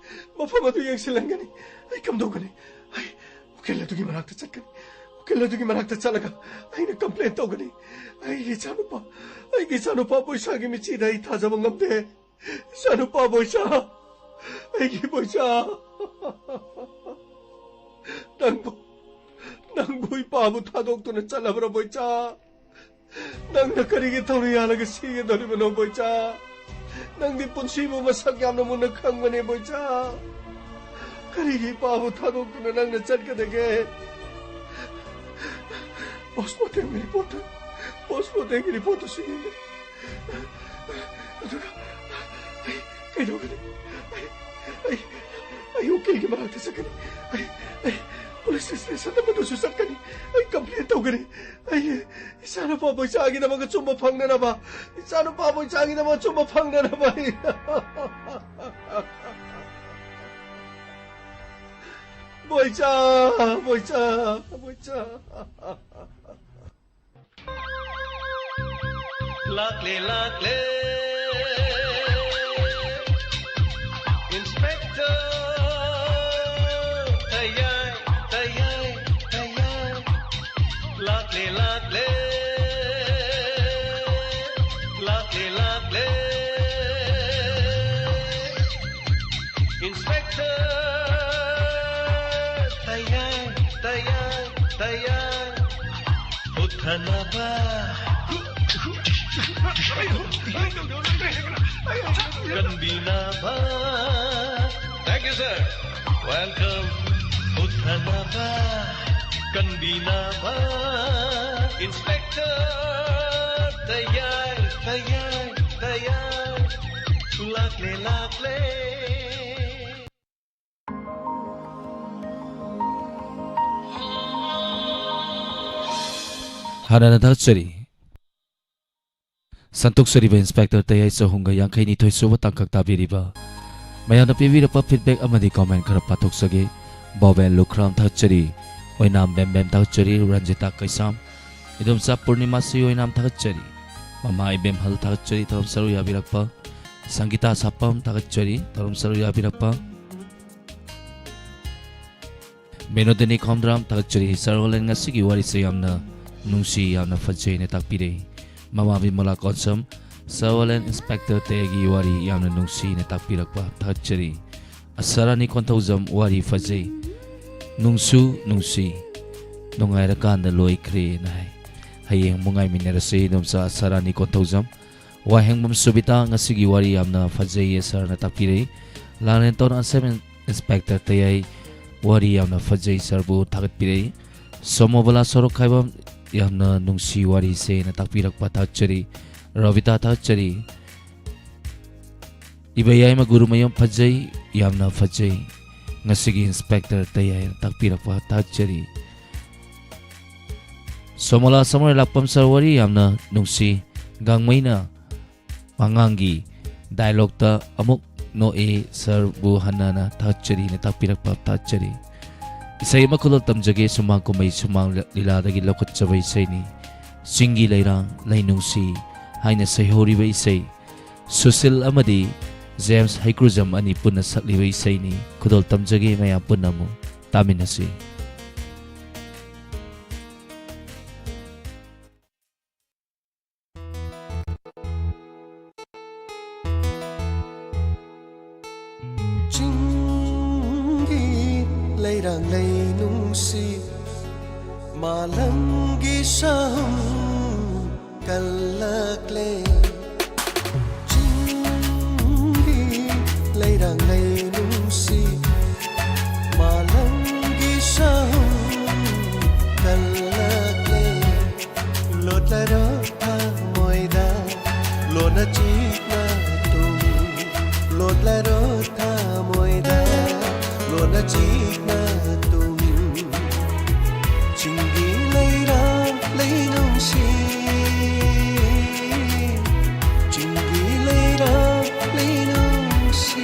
ꯃꯐꯝ ꯑꯗꯨ ꯌꯦꯡꯁꯤꯜꯍꯟꯒꯅꯤ꯫ ꯑꯩ ꯀꯝꯗꯧꯒꯅꯤ? ꯑꯩ ꯎꯀꯤꯜ ꯑꯗꯨꯒꯤ ꯃꯅꯥꯛꯇ ꯆꯠꯀꯅꯤ, ꯎꯀꯤꯜ ꯑꯗꯨꯒꯤ ꯃꯅꯥꯛꯇ ꯆꯠꯂꯒ ꯑꯩꯅ complain ꯇꯧꯒꯅꯤ꯫ ꯑꯩꯒꯤ ꯏꯆꯥꯅꯨꯄꯥ, ꯑꯩꯒꯤ ꯏꯆꯥꯅꯨꯄꯥ ꯕꯣꯏꯆꯥꯒꯤ ꯃꯤꯠꯁꯤꯗ ꯑꯩ ꯊꯥꯖꯕ ꯉꯝꯗꯦ꯫ ꯏꯆꯥꯅꯨꯄꯥ ꯕꯣꯏꯆꯥ, ꯑꯩꯒꯤ ꯕꯣꯏꯆꯥ, ꯅꯪꯕꯨ, ꯅꯪꯕꯨ ꯏꯄꯥꯕꯨ ꯊꯥꯗꯣꯛꯇꯨꯅ ꯆꯠꯂꯕ꯭ꯔꯥ ꯕꯣꯏꯆꯥ? ꯅꯪꯅ ꯀꯔꯤꯒꯤ ꯊꯧꯔꯤ ꯌꯥꯜꯂꯒ ꯁꯤꯒꯗꯧꯔꯤꯕꯅꯣ ꯕꯣꯏꯆꯥ? ꯅꯪꯗꯤ ꯄꯨꯟꯁꯤꯕꯨ ꯃꯁꯛ ꯌꯥꯝꯅ ꯃꯨꯟꯅ ꯈꯪꯕꯅꯦ ꯕꯣꯏꯆꯥ꯫ ꯀꯔꯤꯒꯤ ꯏꯄꯥꯕꯨ ꯊꯥꯗꯣꯛꯇꯨꯅ ꯅꯪꯅ ꯆꯠꯀꯗꯒꯦ? ꯄꯣꯁꯃꯣꯔꯇꯦꯝꯒꯤ ꯔꯤꯄꯣꯔꯠꯇꯨ, ꯄꯣꯁꯃꯣꯔꯇꯦꯝꯒꯤ ꯔꯤꯄꯣꯔꯠꯇꯨꯁꯨ ꯌꯦꯡꯒꯦ꯫ ꯑꯗꯨꯒ ꯑꯩ ꯀꯩꯗꯧꯒꯅꯤ? ꯑꯩ, ꯑꯩ, ꯑꯩ ꯎꯀꯤꯜꯒꯤ ꯃꯅꯥꯛꯇ ꯆꯠꯀꯅꯤ꯫ ꯑꯩ, ꯑꯩ ꯄꯨꯂꯤꯁ ꯁ꯭ꯇꯦꯁꯟꯗ ꯃꯗꯨꯁꯨ ꯆꯠꯀꯅꯤ꯫ ꯑꯩ ꯀꯝꯄ꯭ꯂꯦꯟ ꯇꯧꯒꯅꯤ꯫ ꯑꯩ ꯏꯆꯥꯅꯨꯄꯥ ꯕꯣꯏꯆꯥꯒꯤꯗꯃꯛ ꯑꯆꯨꯝꯕ ꯐꯪꯅꯅꯕ, ꯏꯆꯥꯅꯨꯄꯥ ꯕꯣꯏꯆꯥꯒꯤꯗꯃꯛ ꯑꯆꯨꯝꯕ ꯐꯪꯅꯅꯕ ꯑꯩ ꯕꯣꯏꯆꯥ, ꯕꯣꯏꯆꯥ, ꯕꯣꯏꯆꯥ꯫ ꯂꯥꯛꯂꯦ, ꯂꯥꯛꯂꯦ꯫ Inspector ꯇꯌꯥꯏ, ꯇꯌꯥꯏ, ꯇꯌꯥꯏ꯫ ꯂꯥꯛꯂꯦ, ꯂꯥꯛꯂꯦ꯫ ꯂꯥꯛꯂꯦ, ꯂꯥꯛꯂꯦ꯫ Inspector ꯇꯌꯥꯏ, ꯇꯌꯥꯏ, ꯇꯌꯥꯏ꯫ ꯍꯨꯠꯊꯅꯕ꯫ ꯀꯟꯕꯤꯅꯕ꯫ Thank you, sir. Welcome. ꯍꯨꯠꯊꯅꯕ, ꯀꯟꯕꯤꯅꯕ꯫ Inspector ꯇꯌꯥꯏ, ꯇꯌꯥꯏ, ꯇꯌꯥꯏ꯫ ꯂꯥꯛꯂꯦ, ꯂꯥꯛꯂꯦ꯫ ꯍꯥꯟꯅꯅ ꯊꯥꯒꯠꯆꯔꯤ꯫ ꯁꯟꯇꯣꯛꯆꯔꯤꯕ ꯏꯟꯁꯄꯦꯛꯇꯔ ꯇꯌꯥꯏ ꯆꯍꯨꯝꯒ ꯌꯥꯡꯈꯩ ꯅꯤꯊꯣꯏ ꯁꯨꯕ ꯇꯥꯡꯀꯛ ꯇꯥꯕꯤꯔꯤꯕ ꯃꯌꯥꯝꯅ ꯄꯤꯕꯤꯔꯛꯄ feedback ꯑꯃꯗꯤ comment ꯈꯔ ꯄꯥꯊꯣꯛꯆꯒꯦ꯫ ꯕꯥꯎꯕꯦꯟ ꯂꯨꯈ꯭ꯔꯥꯝ ꯊꯥꯒꯠꯆꯔꯤ, ꯑꯣꯏꯅꯥꯝ ꯕꯦꯝꯕꯦꯝ ꯊꯥꯒꯠꯆꯔꯤ, ꯔꯟꯖꯤꯇꯥ ꯀꯩꯁꯥꯝ, ꯏꯗꯣꯝꯆꯥ ꯄꯨꯔꯅꯤꯃꯥꯁꯤ ꯑꯣꯏꯅꯥꯝ ꯊꯥꯒꯠꯆꯔꯤ, ꯃꯃꯥ ꯏꯕꯦꯝꯍꯜ ꯊꯥꯒꯠꯆꯔꯤ, ꯊꯧꯔꯝ ꯁꯔꯨꯛ ꯌꯥꯕꯤꯔꯛꯄ, ꯁꯪꯒꯤꯇꯥ ꯁꯥꯄꯝ ꯊꯥꯒꯠꯆꯔꯤ, ꯊꯧꯔꯝ ꯁꯔꯨꯛ ꯌꯥꯕꯤꯔꯛꯄ꯫ ꯕꯤꯅꯣꯗꯤꯅꯤ ꯈꯣꯝꯗ꯭ꯔꯥꯝ ꯊꯥꯒꯠꯆꯔꯤ꯫ ꯁꯔ ꯋꯥꯂꯦꯟ, ꯉꯁꯤꯒꯤ ꯋꯥꯔꯤꯁꯦ ꯌꯥꯝꯅ ꯅꯨꯡꯁꯤ, ꯌꯥꯝꯅ ꯐꯖꯩꯅ ꯇꯥꯛꯄꯤꯔꯦ꯫ ꯃꯃꯥ ꯕꯤꯃꯂꯥ ꯀꯣꯟꯁꯝ, ꯁꯔ ꯋꯥꯂꯦꯟ, ꯏꯟꯁꯄꯦꯛꯇꯔ ꯇꯌꯥꯏꯒꯤ ꯋꯥꯔꯤ ꯌꯥꯝꯅ ꯅꯨꯡꯁꯤꯅ ꯇꯥꯛꯄꯤꯔꯛꯄ ꯊꯥꯒꯠꯆꯔꯤ꯫ ꯑꯁꯥꯔꯥꯅꯤ ꯀꯣꯟꯊꯧꯖꯝ, ꯋꯥꯔꯤ ꯐꯖꯩ, ꯅꯨꯡꯁꯨ ꯅꯨꯡꯁꯤ, ꯅꯨꯡꯉꯥꯏꯔꯀꯥꯟꯗ ꯂꯣꯏꯈ꯭ꯔꯦꯅ ꯍꯥꯏ꯫ ꯍꯌꯦꯡ ꯑꯃꯨꯛ ꯉꯥꯏꯃꯤꯟꯅꯔꯁꯤ꯫ ꯏꯗꯣꯝꯆꯥ ꯑꯁꯥꯔꯥꯅꯤ ꯀꯣꯟꯊꯧꯖꯝ, ꯋꯥꯍꯦꯡꯕꯝ ꯁꯨꯕꯤꯇꯥ, ꯉꯁꯤꯒꯤ ꯋꯥꯔꯤ ꯌꯥꯝꯅ ꯐꯖꯩꯌꯦ, ꯁꯔꯅ ꯇꯥꯛꯄꯤꯔꯛꯏ꯫ ꯂꯥꯡꯂꯦꯟꯇꯣꯟ ꯑꯁꯦꯝ ꯏꯟꯁꯄꯦꯛꯇꯔ ꯇꯌꯥꯏ, ꯋꯥꯔꯤ ꯌꯥꯝꯅ ꯐꯖꯩ, ꯁꯥꯔꯕꯨ ꯊꯥꯒꯠꯄꯤꯔꯛꯏ꯫ ꯁꯣꯃꯣꯕꯂꯥ ꯁꯣꯔꯣꯛꯈꯥꯏꯕꯝ, ꯌꯥꯝꯅ ꯅꯨꯡꯁꯤ ꯋꯥꯔꯤꯁꯦꯅ ꯇꯥꯛꯄꯤꯔꯛꯄ ꯊꯥꯒꯠꯆꯔꯤ꯫ ꯔꯣꯕꯤꯇꯥ ꯊꯥꯒꯠꯆꯔꯤ꯫ ꯏꯕ ꯌꯥꯏꯃ ꯒꯨꯔꯨꯃꯌꯨꯝ, ꯐꯖꯩ, ꯌꯥꯝꯅ ꯐꯖꯩ꯫ ꯉꯁꯤꯒꯤ ꯏꯟꯁꯄꯦꯛꯇꯔ ꯇꯌꯥꯏꯅ ꯇꯥꯛꯄꯤꯔꯛꯄ ꯊꯥꯒꯠꯆꯔꯤ꯫ ꯁꯣꯃꯣꯂꯥ ꯁꯃꯔ ꯂꯥꯛꯄꯝ ꯁꯥꯔ, ꯋꯥꯔꯤ ꯌꯥꯝꯅ ꯅꯨꯡꯁꯤ꯫ ꯒꯥꯡꯃꯩꯅ ꯑꯉꯥꯡꯒꯤ ꯗꯥꯏꯂꯣꯛꯇ ꯑꯃꯨꯛ ꯅꯣꯛꯑꯦ, ꯁꯥꯔꯕꯨ ꯍꯟꯅꯅ ꯊꯥꯒꯠꯆꯔꯤꯅ ꯇꯥꯛꯄꯤꯔꯛꯄ ꯊꯥꯒꯠꯆꯔꯤ꯫ ꯏꯁꯩ ꯑꯃ ꯈꯨꯗꯣꯜ ꯇꯝꯖꯒꯦ, ꯁꯨꯃꯥꯡ ꯀꯨꯝꯍꯩ ꯁꯨꯃꯥꯡ ꯂꯤꯂꯥꯗꯒꯤ ꯂꯧꯈꯠꯆꯕ ꯏꯁꯩꯅꯤ꯫ ꯆꯤꯡꯒꯤ ꯂꯩꯔꯥꯡ ꯂꯩꯅꯨꯡꯁꯤ ꯍꯥꯏꯅ ꯁꯩꯍꯧꯔꯤꯕ ꯏꯁꯩ꯫ ꯁꯨꯁꯤꯜ ꯑꯃꯗꯤ ꯖꯦꯝꯁ ꯍꯩꯀ꯭ꯔꯨꯖꯝ ꯑꯅꯤ ꯄꯨꯟꯅ ꯁꯛꯂꯤꯕ ꯏꯁꯩꯅꯤ꯫ ꯈꯨꯗꯣꯜ ꯇꯝꯖꯒꯦ, ꯃꯌꯥꯝ ꯄꯨꯟꯅ ꯑꯃꯨꯛ ꯇꯥꯃꯤꯟꯅꯁꯤ꯫ ꯆꯤꯡꯒꯤ ꯂꯩꯔꯥꯡ ꯂꯩꯅꯨꯡꯁꯤ, ꯃꯥꯂꯪꯒꯤ ꯁꯥꯍꯨꯝ ꯀꯜꯂꯛꯂꯦ꯫ ꯆꯤꯡꯒꯤ ꯂꯩꯔꯥꯡ ꯂꯩꯅꯨꯡꯁꯤ, ꯃꯥꯂꯪꯒꯤ ꯁꯥꯍꯨꯝ ꯀꯜꯂꯛꯂꯦ꯫ ꯂꯣꯠꯂꯔꯣ ꯊꯃꯣꯏꯗ, ꯂꯣꯟꯅ ꯆꯤꯛꯅ ꯇꯨꯝ꯫ ꯂꯣꯠꯂꯔꯣ ꯊꯃꯣꯏꯗ, ꯂꯣꯟꯅ ꯆꯤꯛꯅ ꯇꯨꯝ꯫ ꯆꯤꯡꯒꯤ ꯂꯩꯔꯥꯡ ꯂꯩꯅꯨꯡꯁꯤ, ꯆꯤꯡꯒꯤ ꯂꯩꯔꯥꯡ ꯂꯩꯅꯨꯡꯁꯤ꯫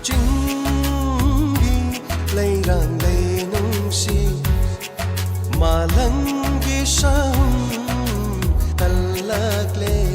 ꯆꯤꯡꯒꯤ ꯂꯩꯔꯥꯡ ꯂꯩꯅꯨꯡꯁꯤ, ꯃꯥꯂꯪꯒꯤ ꯁꯥꯍꯨꯝ ꯀꯜꯂꯛꯂꯦ꯫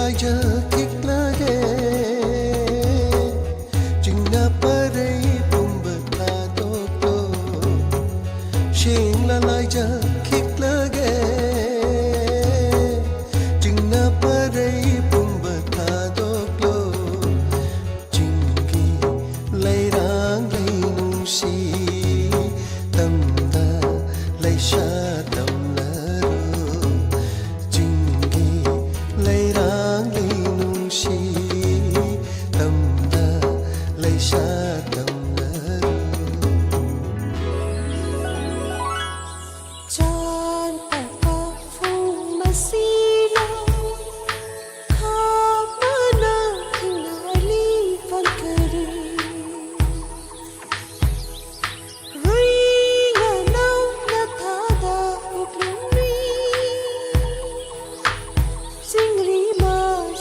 ꯂꯥꯏꯖꯈꯤꯛꯂꯒꯦ, ꯆꯤꯡꯅ ꯄꯔꯩ ꯄꯨꯝꯕ ꯊꯥꯗꯣꯛꯂꯣ, ꯁꯦꯡꯂ ꯂꯥꯏꯖꯈꯤꯛꯂꯒꯦ, ꯆꯤꯡꯅ ꯄꯔꯩ ꯄꯨꯝꯕ ꯊꯥꯗꯣꯛꯂꯣ, ꯆꯤꯡꯒꯤ ꯂꯩꯔꯥꯡ ꯂꯩꯅꯨꯡꯁꯤ, ꯇꯝꯗ ꯂꯩꯁꯥ ꯇꯝꯂꯔꯨ, ꯆꯤꯡꯒꯤ ꯂꯩꯔꯥꯡ ꯂꯩꯅꯨꯡꯁꯤ, ꯇꯝꯗ ꯂꯩꯁꯥ ꯇꯝꯂꯔꯨ꯫ ꯆꯥꯟ ꯇꯀꯥ ꯐꯨꯡ ꯃꯁꯤꯅ ꯈꯥꯃꯅ ꯈꯤꯡꯅꯂꯤ ꯐꯟꯀꯔꯤ꯫ ꯔꯨꯏꯅ ꯅꯧꯅ ꯊꯥꯗ ꯄꯨꯛꯂꯨꯝꯃꯤ꯫ ꯆꯤꯡꯔꯤꯃ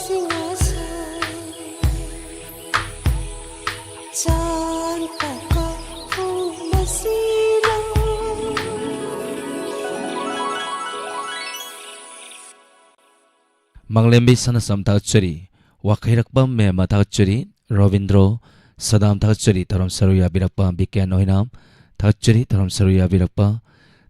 ꯁꯤꯡꯍꯥꯁꯟ ꯆꯥꯟ ꯇꯀꯥ ꯐꯨꯡ ꯃꯁꯤꯅ꯫ ꯃꯪꯂꯦꯝꯕꯤ ꯁꯅꯥꯁꯝ ꯊꯥꯒꯠꯆꯔꯤ꯫ ꯋꯥꯈꯩꯔꯛꯄꯝ ꯃꯦꯝꯃ ꯊꯥꯒꯠꯆꯔꯤ꯫ ꯔꯣꯕꯤꯟꯗ꯭ꯔꯣ ꯁꯗꯥꯝ ꯊꯥꯒꯠꯆꯔꯤ꯫ ꯊꯧꯔꯝ ꯁꯔꯨ ꯌꯥꯕꯤꯔꯛꯄ ꯕꯤ ꯀꯦ ꯑꯣꯏꯅꯥꯝ ꯊꯥꯒꯠꯆꯔꯤ꯫ ꯊꯧꯔꯝ ꯁꯔꯨ ꯌꯥꯕꯤꯔꯛꯄ꯫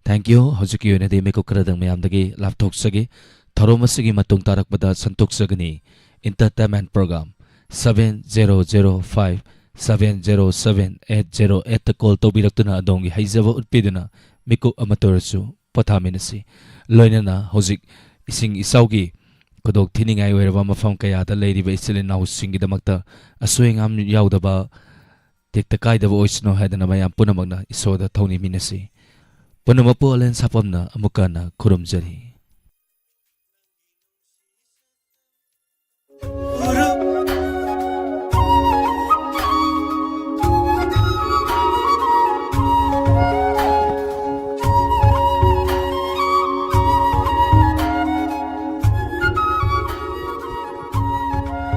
Thank you꯫ ꯍꯧꯖꯤꯛꯀꯤ ꯑꯣꯏꯅꯗꯤ ꯃꯤꯀꯨꯞ ꯈꯔꯗꯪ ꯃꯌꯥꯝꯗꯒꯤ ꯂꯥꯞꯊꯣꯛꯆꯒꯦ꯫ ꯊꯧꯔꯝ ꯑꯁꯤꯒꯤ ꯃꯇꯨꯡ ꯇꯥꯔꯛꯄꯗ ꯁꯟꯗꯣꯛꯆꯒꯅꯤ꯫ Entertainment program seven zero zero five seven zero seven eight zero eight ꯇ call ꯇꯧꯕꯤꯔꯛꯇꯨꯅ ꯑꯗꯣꯝꯒꯤ ꯍꯩꯖꯕ ꯎꯠꯄꯤꯗꯨꯅ ꯃꯤꯀꯨꯞ ꯑꯃꯠꯇ ꯑꯣꯏꯔꯁꯨ ꯄꯣꯊꯥꯃꯤꯟꯅꯁꯤ꯫ ꯂꯣꯏꯅꯅ ꯍꯧꯖꯤꯛ ꯏꯁꯤꯡ ꯏꯆꯥꯎꯒꯤ ꯈꯨꯗꯣꯡ ꯊꯤꯅꯤꯡꯉꯥꯏ ꯑꯣꯏꯔꯕ ꯃꯐꯝ ꯀꯌꯥꯗ ꯂꯩꯔꯤꯕ ꯏꯆꯤꯜ ꯏꯅꯥꯎꯁꯤꯡꯒꯤꯗꯃꯛꯇ ꯑꯁꯣꯏ ꯑꯉꯥꯝ ꯌꯥꯎꯗꯕ, ꯇꯦꯛꯇ ꯀꯥꯏꯗꯕ ꯑꯣꯏꯁꯅꯨ ꯍꯥꯏꯗꯅ ꯃꯌꯥꯝ ꯄꯨꯝꯅꯃꯛꯅ ꯏꯁꯣꯔꯗ ꯊꯧꯅꯤꯃꯤꯟꯅꯁꯤ꯫ ꯄꯨꯝꯅꯃꯛꯄꯨ ꯑꯂꯦꯟ ꯁꯥꯄꯝꯅ ꯑꯃꯨꯛꯀ ꯍꯟꯅ ꯈꯨꯔꯨꯝꯖꯔꯤ꯫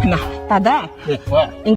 ꯏꯃꯥ, ꯇꯥꯗ? ꯑꯦ, ꯋꯥ꯫